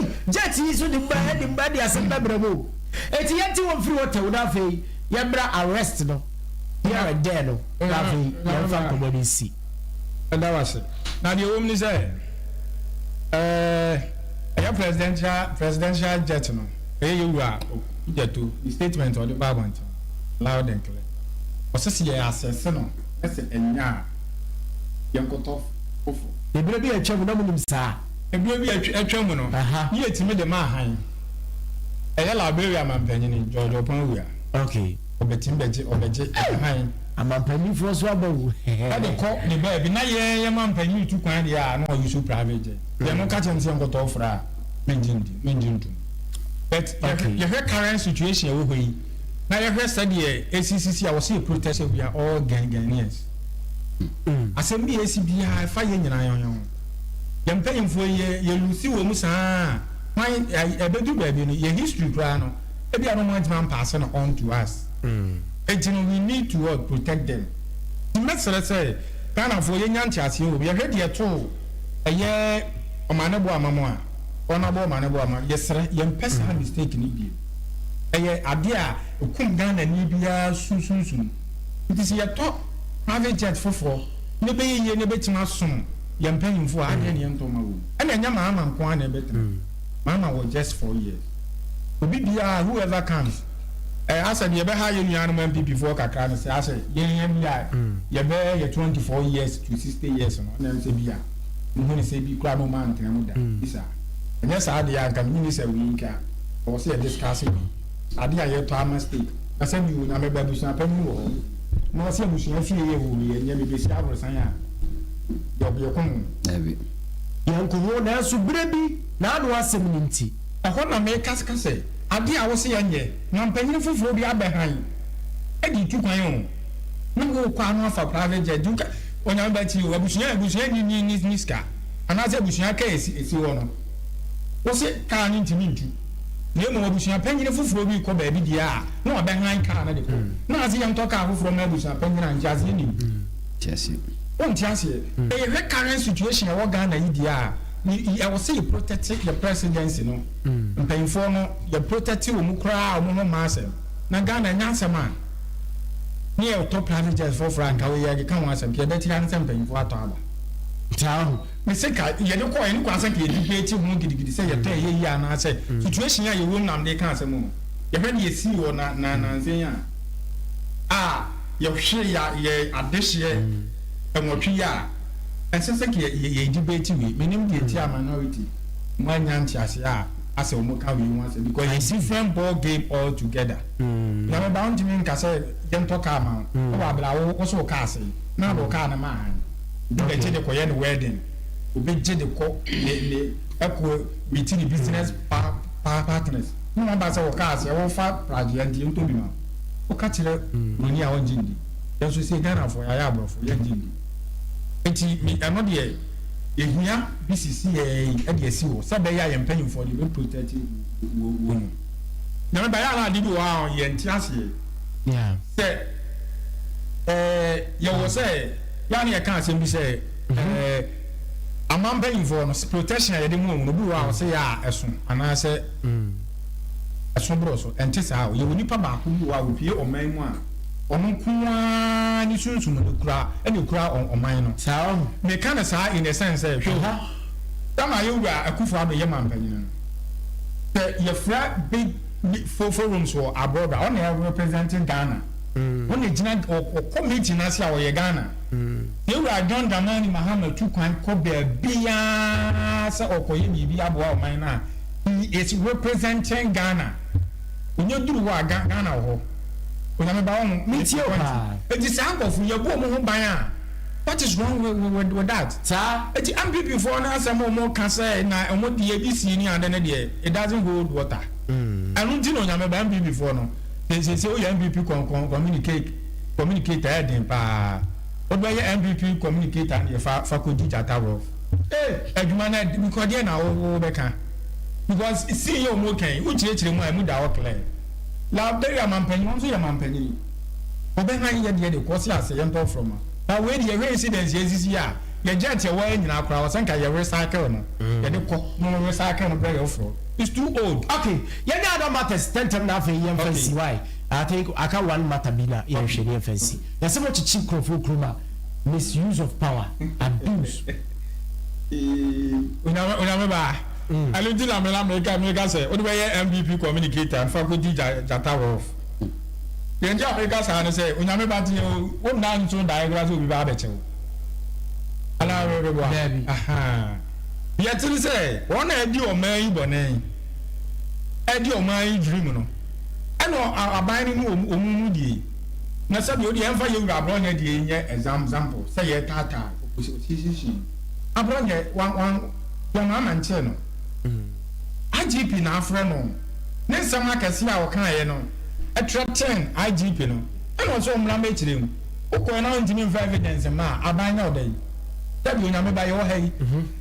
Ei jet yi nso de mma de mma de asɛm bɛbrɛ mo o. Enti yɛnte wɔn mfiri hɔ tɛw na afei yɛmmra arrest no here and there no na afei yɛmfa nkɔmmɔ no nsi. Meda wo ase. Na deɛ ɛwɔ mu ne sɛ, ɛɛ, ɛyɛ presidential presidential jet no, ɛyɛ yɛn wura Okudzeto ne statement a ɔde baa abɔnten loud and clear. Ɔse sɛ yɛ assess no na sɛ ɛnyɛ a, yɛnkɔtɔ foforo. Ebere bi a atwam na monim saa. Ebere bi a atwam no, ne yɛtumi de ma ahan. Ɛyɛ Liberia mampanyini, George Oppong Weah. Okay. Ɔbɛtumi bɛgye, ɔbɛgye ahan. Amampanyinfoɔ nso aba o. Ɛde kɔ ne baabi. Na yɛn yɛn mampanyin retu kwan deɛ a, na ɔyi so private jet. Deɛ no ka kyerɛ me sɛ yɛnkɔtɔ ɔfra a, mengye ndi, mengye ntom. But yɛhwɛ, yɛhwɛ current situation a ɛwɔ hɔ yi, na yɛhwɛ sɛdeɛ ɛsisisi a, wɔsɛ yɛ protest sɛ we are all Ghanaians. Asɛm bi a ɛsi biara, ɛfa yɛn nyinaa yɛn ho. Yɛn mpanyinfoɔ yi, yɛ, yɛ lusi wɔn saa a, kwan, ɛbɛdu baabi no, yɛn history koraa no, ebia na wɔn antumi ampaase no on to us. Enti no we need to what? Protect them. Nti mɛsrɛ sɛ Ghanafoɔ yɛnya nteaseɛ wɔ mu. Yɛhwɛ deɛ ɛtoo ɛyɛ Ɔmane Boama mo a, Honourable Ɔmane Boama, yɛsrɛ yɛmpɛ saa mistake no bio. Ɛyɛ adeɛ a ɛkum Ghanani biara su sunsum. Nti sɛ yɛtɔ private jet foforɔ na ɛbɛyɛ yie na ɛbɛtumi asom yɛn mpanyinfoɔ a, adeɛ na yɛntɔ mma wɔn. Ɛna ɛnyɛ Mahama nko ara na ɛbɛtena. Mahama wɔ just 4 years. Obi biara, whoever comes, eh, asɛ deɛ ɛbɛha yɛn nuanom NPP foɔ kakra no sɛ asɛ yɛn yɛn bi a yɛbɛyɛ yɛ 24 years to 60 years no, ɛna sɛ bi a muhu ne sɛ bi koraa na ɔmo antena mu da bi saa. Ɛnyɛ saa deɛ a nka menyi ne sɛ wei nka ɛwɔ sɛ yɛ discuss wei ade a yɛtɔ ama state na sɛ mi Onyame ba abusua panyin wɔ hɔ na ɔsɛ abusua fie yɛ wɔ yɛ nyɛ mebɛsi aborosan a yɛ yɛko ho. Dabi. Yɛnko ho, nanso berɛ bi n'ano asɛm no nti. Ɛhɔ na meka ka sɛ, Ade a wose yɛnyɛ, na mpanyin foforɔ bi abɛhan de retu kwan o, na worekɔ ano afa private jet de woka, Onyame ba tie o, abusua abusua nni nni nni nni sika, anaasɛ abusua kaa esi esi hɔ no, wose kaa no ntumi ntu, na mmom abusua panyin foforɔ bi rekɔ baabi deɛ a, na wabɛhan kaa no de kɔ, na ase yɛntɔ kaa foforɔ mma abusua panyin a, nteaseɛ nnim. Nte aseɛ. Wonte aseɛ? Sɛ yɛhwɛ current situation a ɛwɔ Ghana yi deɛ a, ɛwɔ sɛ yɛ protect yɛ presidency no. Mpanyinfoɔ no yɛ protect wɔn koraa a wɔn ho mma asɛm. Na Ghana ɛnyɛ asɛm a ne yɛ tɔ private jet foforɔ a nka wei yɛ keka ho asɛm nka yɛbɛte ara ne sɛ mpanyinfoɔ atɔ aba. Saa ho. Me se ka yɛde kɔɔ ɛne kwan sɛ nka yɛ debate ho gidigidi sɛ yɛtɔ ɛyɛ yie anaa sɛ situation a yɛwɔ mu na mede ka asɛm o. Yɛhwɛ deɛ ɛsii wɔ na na nansa yi a a yɛhwere yɛ yɛ adehyeɛ nwɔtwe yi a ɛnsɛ sɛ nka yɛ yɛ debate wei. Menim deɛ nti a minority mo annya nteaseɛ a asɛ wɔn ka wei ho asɛm because ɛyɛ different ball game all together. Nyame ba wontumi nka sɛ yɛntɔ car ma wo ɛwɔ abere a wo wo so wo car sɛe na wode wo car no ma han. Obi bɛgye de kɔyɛ ne wedding, obi gye de kɔ ne ne ɛkɔ meet ne business pa. pa partners na wɔn aba sɛ wɔ cars yɛ wɔfa pragyeɛ nti yɛntɔ bi ma wo. Woka kyerɛ buroni a ɔngye ndi. Yɛn nso sei Ghanafoɔ yɛayɛ aborɔfo yɛngye ndi. Nti me ɛno deɛ yɛhia bi sisi yɛn de asi hɔ sɛ ɛbɛyɛ a yɛn mpanyinfoɔ deɛ yɛbɛ protect wɔn mu. Nyame ba yɛ a na ade bi wɔ hɔ a yɛnte aseɛ. Sɛ ɛɛ yɛwɔ sɛ yɛ a na yɛka asɛm bi sɛ ɛɛ aman mpanyinfoɔ no protection a yɛde mu wɔn no obi wɔ hɔ a ɔsɛ yɛ a ɛso anaasɛ ɛso borɔ so ɛnte saa o yɛwɔ nipa baako bi wɔ hɔ a opie ɔman mu a ɔno nko ara ne sunsum no kura ɛna ekura ɔman no saa ɔho meka no saa in the sense sɛ hwɛ o dama yɛwura Akufo Addo yɛ manpanyin no sɛ yɛfrɛ big fo forums wɔ abroad a ɔna ɛ represent Ghana ɔna gyina ɔkɔ meeting ase a ɔyɛ Ghana yɛwura John Dramani Mahama tu kwan kɔ baabiara sɛ ɔkɔyɛ biribi aboa ɔman no a he is representing Ghana onye duru hɔ a Ghana wɔ hɔ onyame ba wɔn metie o paa eti saa nkɔfo yɛbu wɔn ho ban a what is wrong with, with, with that saa eti NPP foɔ no asɛm a wɔn ka sɛ na wɔn deɛ bi si ni ade no deɛ it doesn't hold water ɛno nti na onyame ba NPP foɔ no sɛ sɛ woyɛ NPP kɔn communicate communicator ɛyɛ den paa wobɛyɛ NPP communicator deɛ fa fa kɔdi gyata rough ee adwuma no because deɛ na wo bɛka because si yɛ ɔmo kɛn wokyerɛkyerɛ mu a emu da hɔ clear Liberia mampanyin wɔn nso yɛ mampanyin ɔbɛhan yɛ deɛ de kɔ si ase yɛn tɔ from a na wei deɛ yɛhwɛ incidents yɛ sisi a yɛ jet yɛ wɔ nyinaa koraa wɔsɛn ka yɛ recycle no yɛde kɔ no recycle no brɛ yɛ foforɔ it's too old. Okay, yɛn ní other matters tɛntɛm na afei yɛn fɛn si why I think aka one matter bi na yɛn hwɛ ne yɛn fɛn si yɛsɛ mo kyekye nkurɔfoɔ kurom a misuse of power abuse. Onyame onyame ba ɛno nti na mena meka meka sɛ wode bɛyɛ NPP communicator nfa kɔdi gyata rough deɛ nti a meka saa ne sɛ onyame ba teɛ o wonna nso daeɛ koraa sɛ obi ba abɛkyɛ wo anaa mebɛboa deɛ ɛte ne sɛ wɔn a adi ɔman yi bɔne adi ɔman yi dwirim no ɛna aban no ne ɔmu mu die na sɛdeɛ wodeɛ ɛmfa yɛwura aborɔnyɛ deɛ nyɛ example sɛ yɛtaataa opposition aborɔnyɛ wan wan wɔn ama nkyɛn no IGP na afrɛ no ne nsɛm akɛse a ɔkaeɛ no ɛtrɛtɛn IGP no ɛna ɔsɛ ɔmmra mɛkyerɛ mu wokɔɛ na wontumi mfa evidence ma a aban nyɛ ɔda yi sɛdeɛ onyame ba yɛwɔ ha yi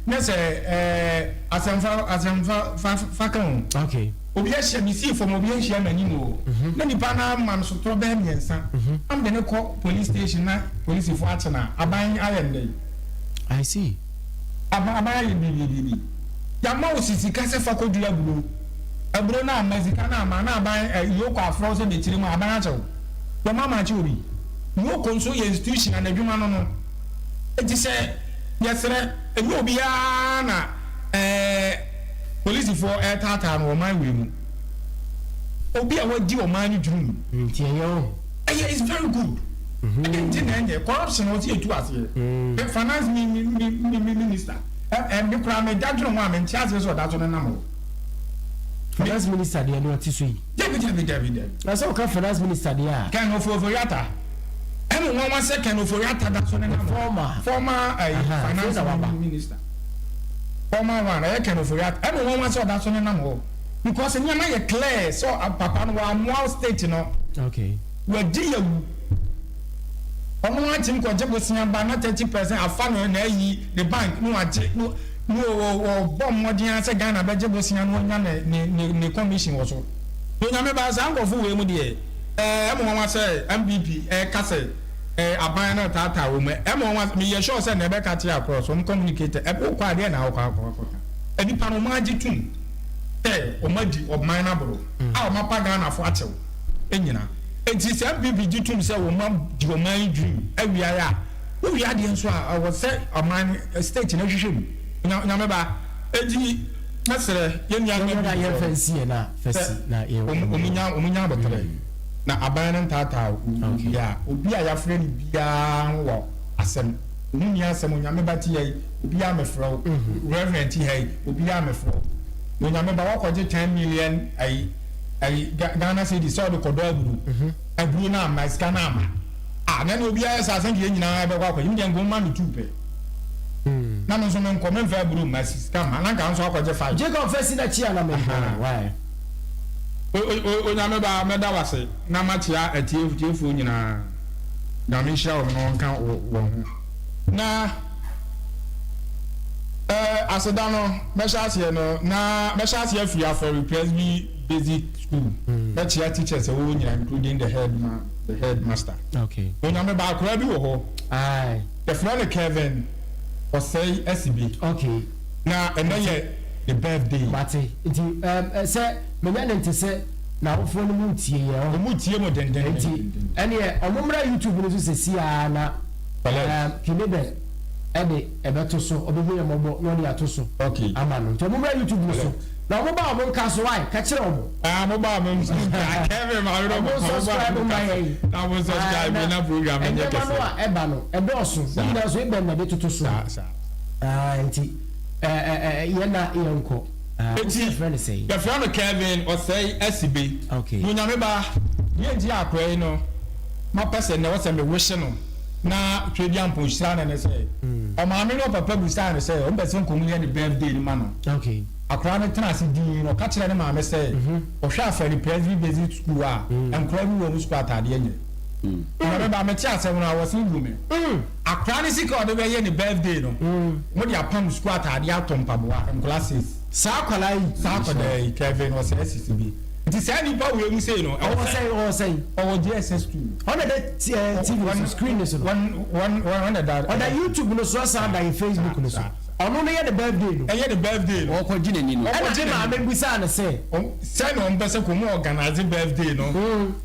na sɛ ɛɛ asɛmfa asɛmfa fa fa ka ho okay obi ahyia mi sii fam obi ahyia m'anim o na nipa na ama no sotorɔ bɛyɛ mmiɛnsa am de ne kɔ police station na polisifoɔ akye na aban ayɛ ndɛ yi I see. Aban aban ayɛ biribi yàmà wo sika sɛ fa kɔdua aburo aburo no ama sika no ama na aban ɛ yoko afrɛ wo sɛ bɛkyerɛ mu aban akyɛw yɛma ama akyɛ obi yoko nso yɛ institution a n'adwuma no no eti sɛ yɛsrɛ ɛnyɛ obiara na ɛɛ polisifoɔ ɛretaataa no ɔman wei mu obi a wadi ɔman no dwuma mu nti ɛyɛ o ɛyɛ is very good ɛdi nti na ɛnyɛ corruption ɔsi etu aseɛ finance mi mi mi mi minister ɛ ɛ mi kura mi dadwene ho a mi nti aseɛ sɛ ɔda so ne nam hɔ. Finance minister deɛ no ɔte so yi. Dabi dabi dabi dabi. Na sɛ ɔka finance minister deɛ a. Ken Ofori-Atta ɛna wɔn wa sɛ Ken Ofori-Atta da so ne nam hɔ. Former. Former ɛyi finance minister former one ɛyɛ Ken Ofori-Atta ɛna wɔn wa sɛ ɔda so ne nam hɔ because nneɛma yɛ clear sɛ papa no wɔn amoa state no. Okay. Wɔadi awu. Ɔno akyem kɔgye bosea ba na 30% afa no na ayi ne bank na wagye no na ɔbɔ mmɔden ara sɛ Ghana bɛgye bosea na wanya ne ne ne ne commission wɔ so. Na Onyame ba saa nkurɔfo wei mu deɛ ɛɛ ɛmo nwanwa sɛ NPP ɛɛka sɛ ɛɛ aban no retaataa wɔn ɛmo nwanwa meyɛ sure sɛ na ɛbɛka te across wɔn communicate ɛ wokɔ adeɛ na wokɔ akɔ akɔka nnipa no wɔn agye tum sɛ wɔn adi ɔman no aboro a wɔn apa Ghanafo akyɛw nyina. Enti sɛ NPP gye tom sɛ wɔn agye ɔman yi dream awiaɛ a, wo wia adeɛ nso a ɛwɔ sɛ ɔman no, state no hwehwɛ mu. Nyame ba, enti mɛsrɛ yɛn nua NPP foɔ no sɛ wɔn nya wɔn nya aboterɛ na aban no ntaataa obiara. Obi a yɛafrɛ no biara ho wɔ asɛm. Wɔn nni asɛm, Onyame ba te ha yi, obiara mmɛfrɛ wo. Reverend te ha yi, obiara mmɛfrɛ wo. Na Onyame ba woakɔgye 10 million ayi. Ɛyi Ghana cedi sɛ ɔde kɔdɔ aburo aburo no amma sika no amma ah na ɛna obiara yɛ saa sɛnka yɛn nyinaa bɛkɔ akɔgye me deɛ nka ɔmma me tuu pɛ. Na me nso menkɔ, memfa aburo mma sika mma, na nka nso akɔgye five. Jacob fa si n'akyi a na menkɔ, why? O, o, Onyame ba, mɛda wo ase na makyea atiefoɔ nyinaa. Nyame nhyira wɔn na ɔnka wɔn ho. Na eh, aseda no, mɛhyɛ aseɛ no, na mɛhyɛ aseɛ afiri Afɔre Presby Basic School. Mɛkyea teachers ɛwɔ hɔ nyinaa including the head ma, the headmaster. Okay. Onyame ba, akoraa bi wɔ hɔ. Aye. Yɛfrɛ no Kevin Osei Asibe. Okay. Na ɛnɛ yɛ ne birthday. Mate. Nti ɛɛm sɛ menya ne nte sɛ n'awofoɔ no mu tie yɛn ɔ. Ɔmo tie mo dendenden. Nti ɛneɛ ɔmo mmra YouTube no so sɛsi ara na ɛɛm Kinebɛ ɛde ɛbɛto so, ɔbɛhu yɛn mmɔbɔ na ɔde ato so Okay. ama no. Nti ɔmo mmra YouTube no so. Na ɔmo ba a ɔmo nka so wai, ka kyerɛ ɔmo. Ah mo ba a mo nka Kevin maame no Ɔmo mo ba a nsubscribe mo mma nka yɛn. so na mo Ah subscribe na na program no nyɛ nneɛma no kɛse. a ɛba no ɛdɔɔso. Ne Saa. nyinaa nso ebɛn na ɛde toto so. Saa saa. Ah nti ɛ ɛ ɛ yɛn na yɛnkɔ. Ah wo Eti se yɛfrɛ no sɛn? yɛfrɛ no Kevin Osei Asibe. Okay. Na Onyame ba, deɛ nti a akwadaa yi no mapɛ sɛ nnɛ ɔsɛ me wish no na Tweduampɔn hyira no ne sɛ, ɔmaame ne ɔpapa bisaa no sɛ ɔmpɛ sɛ nkɔm yɛ ne birthday no ma no. Okay. Akwadaa no tenaa ase dinn na ɔka kyerɛɛ ne maame sɛ ɔhwɛ Afari Presby Basic School a nkwadaa bi wɔ wɔn sukuu ataadeɛ nyɛ. Onyame ba, mete asɛm no a, wɔsen gu me. Akwadaa no sika a ɔde bɛyɛ ne birthday no, wɔde apam sukuu ataadeɛ atɔ mpaboa, nkwadaa sis. Saa akwadaa yi? Saa akwadaa yi, Kevin Osei bi. Nti saa nipa wei mu sei no, ɛwɔ sɛ. Ɔwɔ sɛn? Ɔwɔ JSS 2. Ɔna ɛda TV no so, screen no so no. Wɔn ɛda. Ɔda YouTube no so, ɔsan da yɛ Facebook no so. Ɔno no yɛ ne birthday no. Ɛyɛ ne birthday no. Ɔkɔgye n'ani no. Ɛna ne maame bisaa no sɛ. Sɛ na ɔmpɛ sɛ kɔmu organize birthday no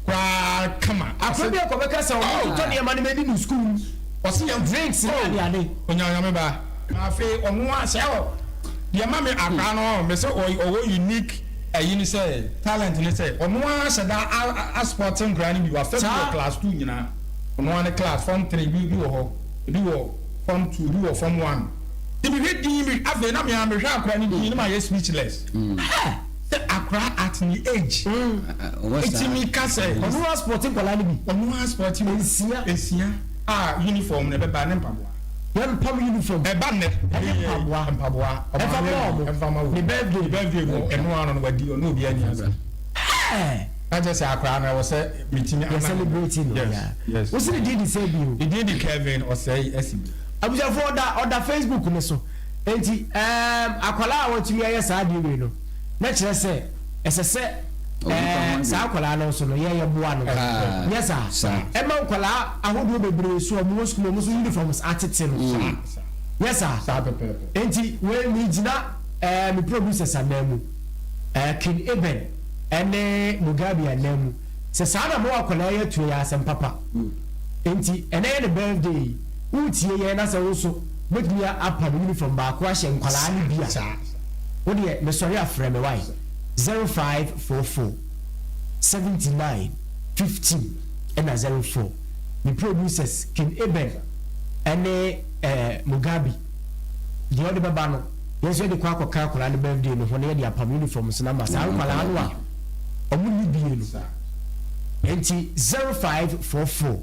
koraa kama. Akora bi akɔ bɛka sɛ ɔmo totɔ nneɛma no mɛdi no sukuu mu. Ɔsi yɛn drinks ne ade ade. Onyame ba. Na afei ɔno a sɛ ɔ deɛ ma me akora no me sɛ ɔwɔ unique ɛyi ne sɛ talent ne sɛ ɔno ara hyɛ da asupɔte nkora no bi wafa bi wɔ class 2 nyinaa ɔno ara ne class form 3 bi wɔ hɔ ebi wɔ form 2 ebi wɔ form 1 nti mehwɛ din bi afei na mea mehwɛ akora no din no ma yɛ speechless sɛ akora at ne age ɛtumi ka sɛ ɔno ara spɔte nkwadaa no bi ɔno ara spɔte nsia nsia a uniform na ɛbɛba ne mpaboa yɛmpam uniform ɛba nnɛ ɛne mpaboa mpaboa ɛfa ma ɔmo ɛfa ma wo ne birthday ne birthday no ɛno ano no wadi ɔno obi ani ase na kyerɛ sɛ akora no ɛwɔ sɛ metumi yɛ celebrate no yes yes wosi ne din de sɛ bio ne din de Kevin Osei Asibi. Abusuafoɔ ɔda ɔda Facebook no so nti ɛɛm akwadaa a watumi ayɛ saa adeɛ wei no na kyerɛ sɛ ɛsɛ sɛ ɛɛ saa akwadaa no nso no yɛ yɛ boa no nyɛ saa ɛma nkwadaa ahodoɔ bebree so ɔmo wɔ sukuu ɔmo nso uniforms atete no nyɛ saa nti wei mi gyina ɛɛ mi producers anan mu ɛɛ King Eben ɛne Mugabe anan mu sɛ saa na mo akwadaa yɛ tuo yɛ asɛm papa nti ɛnɛ yɛ ne birthday yi. Woretie yɛn na sɛ wo nso wobɛtumi apam uniform baako ahyɛ nkwadaa no bi a, wo deɛ mesɔre a frɛ me wae, 0544 79 15 ɛna 04. Me producers King Eben ɛne eh, Mugabe, deɛ ɔde bɛba no yɛn nso yɛde kɔ akɔka akwadaa no birthday no ho na yɛde apam uniforms no ama saa nkwadaa no a wɔn nni bie no. Enti 0544.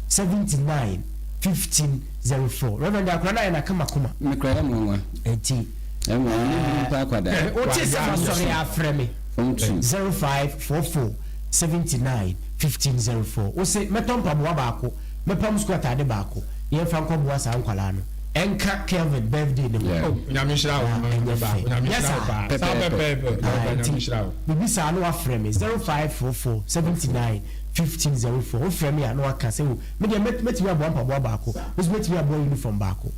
79 15 04 Reverend akora no ayɛ n'akama koma. Me kura yɛ nwanwa. Eti. Ɛnwa ne bi mpa akwadaa. O te sɛ ma sɔre afrɛ me. 0544 79 15 04 O se mɛtɔ mpaboa baako mɛpam sukuu ataade baako yɛn fa nkɔ boa saa nkwalaa no ɛnka Kelvin birthday ne ho. Nyame nhyira wo. Ɛnyɛ fɛ. Nyame Yɛ nhyira wo saa. paa. Saa pɛpɛɛpɛ. Nyame nhyira wo. Bibi saa no wafrɛ me 0544 79 1504 wofrɛ me a na waka sɛ o me deɛ mɛtumi aboa mpaboa baako me nso mɛtumi aboa uniform baako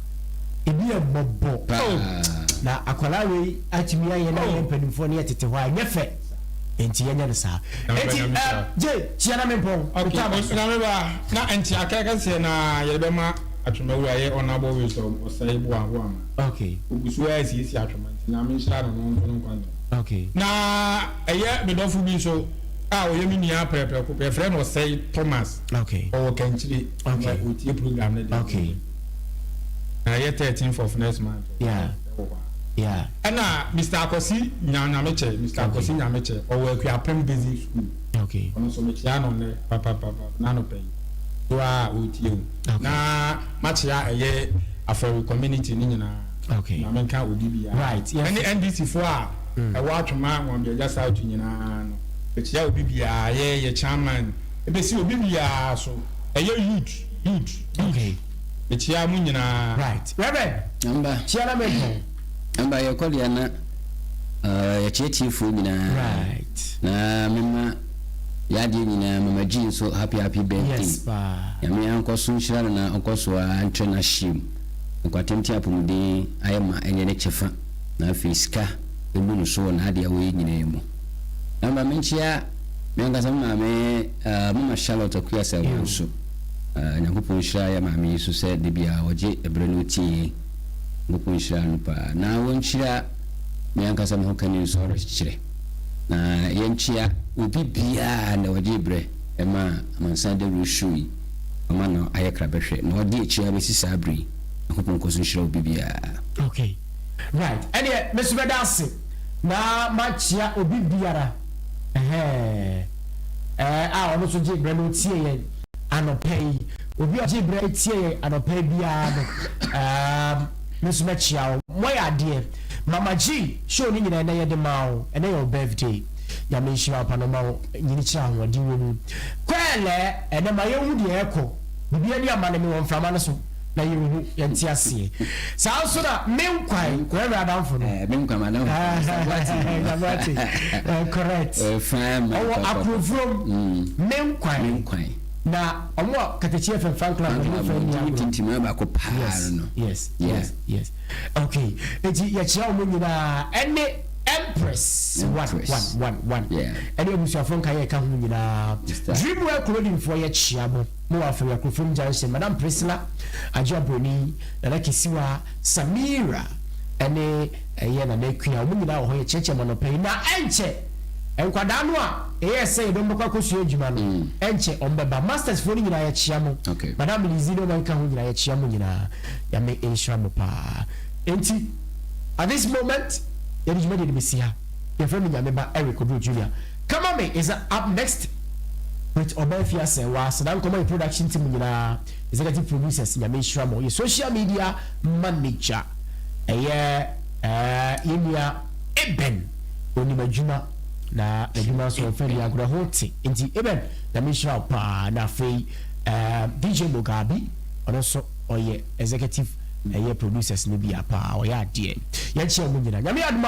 ebi yɛ mmɔbɔ na akwadaa wei atumi ayɛ na yɛ mpanimfoɔ no yɛ tete hɔ a ɛnyɛ fɛ nti yɛnyɛ no saa nti gye kyia na mempɔn okay onyame ba na nti akɛkɛseɛ na yɛde bɛma atwemawura yɛ ɔnabɔ wei sɛ ɔsɛe boa boa ma okay ogu so a asiesie atwema nti nyame nhyira no no nto no nkwa ntam okay na ɛyɛ me dɔfo bi nso a ɔyɛ me nua prɛprɛko pɛ, yɛfrɛ no Ɔsɛe Thomas. Okay. Ɔwɔ Kankyire. Okay. Na ɔtie program no de. Okay. Na ɛyɛ 13th of next month. Yeah. Ɛwɔ hɔ a. Yeah. Ɛna Mr. Akwasi Nyamekyɛ, Mr. Akwasi Nyamekyɛ, ɔwɔ Akuapem Basic School. Okay. Ɔno nso mekyea no nnɛ papapapa n'anɔpa yi. So a ɔretie o. Okay. Na makyea ɛyɛ Afɔre community no nyinaa. Okay. Nyame nka obi biara. Right. Yes. Ɛne NDC foɔ a ɛwɔ Atwoma Nwabiagya South nyinaa no, mekyia obi biara, yɛ yɛ chairman, ɛbɛsi obi biara so, ɛyɛ youth, youth, youth. Okay. Mekyia mo nyinaa. Right. Reverend. Amba. Kyia na mepɔn. Amba yɛkɔ deɛ na uh, yɛkyia tiefoɔ nyinaa. Right. Na mema yɛadeɛ nyinaa Mama G nso happy happy birthday. Yes paa. Nyame ankɔ so nhyira no na ɔnkɔ so ara ntrɛ n'ahyeɛ mu. Nkwatenten apɔmuden ayɛ ma ɛnyɛ ne kyɛfa na afei sika ɛbu no so wɔ n'adeɛ a ɔyɛ nyinaa mu. Na ma menkyea me ankasa me maame uh, Mama Charlotte Akua Sɛwa nso. Uh, Nyankopɔn nhyira yɛ maame yi so sɛ da biara ɔgye ɛberɛ no ɔtie yɛn. Nyankopɔn nhyira no paa. Na wɔnhyira me ankasa me ho kani nso ɔrekyerɛ. Na yɛnkyea obi biara na ɔgye berɛ ɛma Amansan Dawuro show yi. Ɔma no ayɛ krabɛhwɛ na ɔde akyi ara bɛsi saa bere yi. Nyankopɔn nkɔ so nhyira obi biara. Okay right ɛneɛ me nso mɛda ase na makyea obi biara ɛhɛɛ ɛɛ a ɔno nso gye berɛ na ɔtie yɛn anɔpa yi obi a ɔgye berɛ tie yɛn anɔpa yi biara no ɛɛm me nso mɛkyea wo moayɛ adeɛ Mama G show no nyinaa ɛnɛ yɛde maa wo ɛnɛ yɛ wo birthday Nyame nhyira wo pa na ɔma wo nyini kyerɛ ahoɔden wɔ mu Kwɛɛlɛɛ ɛnɛ ma yɛnhu deɛ ɛrekɔ Biribi ani amane me wɔ mframa no so na yɛnhu yɛnte aseɛ Saa nso na me nkwan Reverend adamfo no Eh, me nkwan madamfo Mr. Boateng Mr. Boateng eh, correct Eh, fine man Ɔwɔ Akurofurom Me nkwan Me nkwan Na ɔmo a Katakyi FM fan club Fan ɔmo club fɛ no ni ɔmo agorɔ tintim baako paa Yes no yes Yeah. yes yes Okay eti yɛkyia wɔn nyinaa ɛne Empress one Empress. one one one Yeah. ɛne abusuafoɔ nka yɛ ɛka ho nyinaa Mr. Dreamwear clothing foɔ yɛkyia mo mo wɔ Afari Akurofom Junction Madam Priscilla Adwoa Broni Nana Kesiwa Samira ɛne ɛyɛ Nana Akua wɔn nyinaa wɔ hɔ yɛkyerɛkyerɛ mo anɔpa yi na ɛnkyɛ nkwadaa no a ɛyɛ sɛ yɛde wɔn bɛkɔ akɔsua adwuma no ɛnkyɛ wɔn bɛba masters foɔ no nyinaa yɛkyia mo Okay. Madam Lizzie ne wɔn a ɛka ho nyinaa yɛkyia mo nyinaa Nyame nhyira mo paa. Enti at this moment yɛde dwumadie no bɛsi ha. Yɛfrɛ me Nyame ba Eric Oduro Junior. Kama me is up next with Ɔbaa Fie Asɛwa. Aseda nkɔma yɛ production team nyinaa, executive producers Nyame nhyira mo. Yɛ social media manager ɛyɛ eh, yɛn nua Eben onim adwuma na n'adwuma nso ɔmfa nni agorɔ ɛho te. Enti Eben Nyame nhyira wo paa. Na afei eh, DJ Mugabe ɔno nso ɔyɛ executive ɛyɛ producers no bia paa ɔyɛ adeɛ yɛnkyea ɔmo nyina Nyame adom a.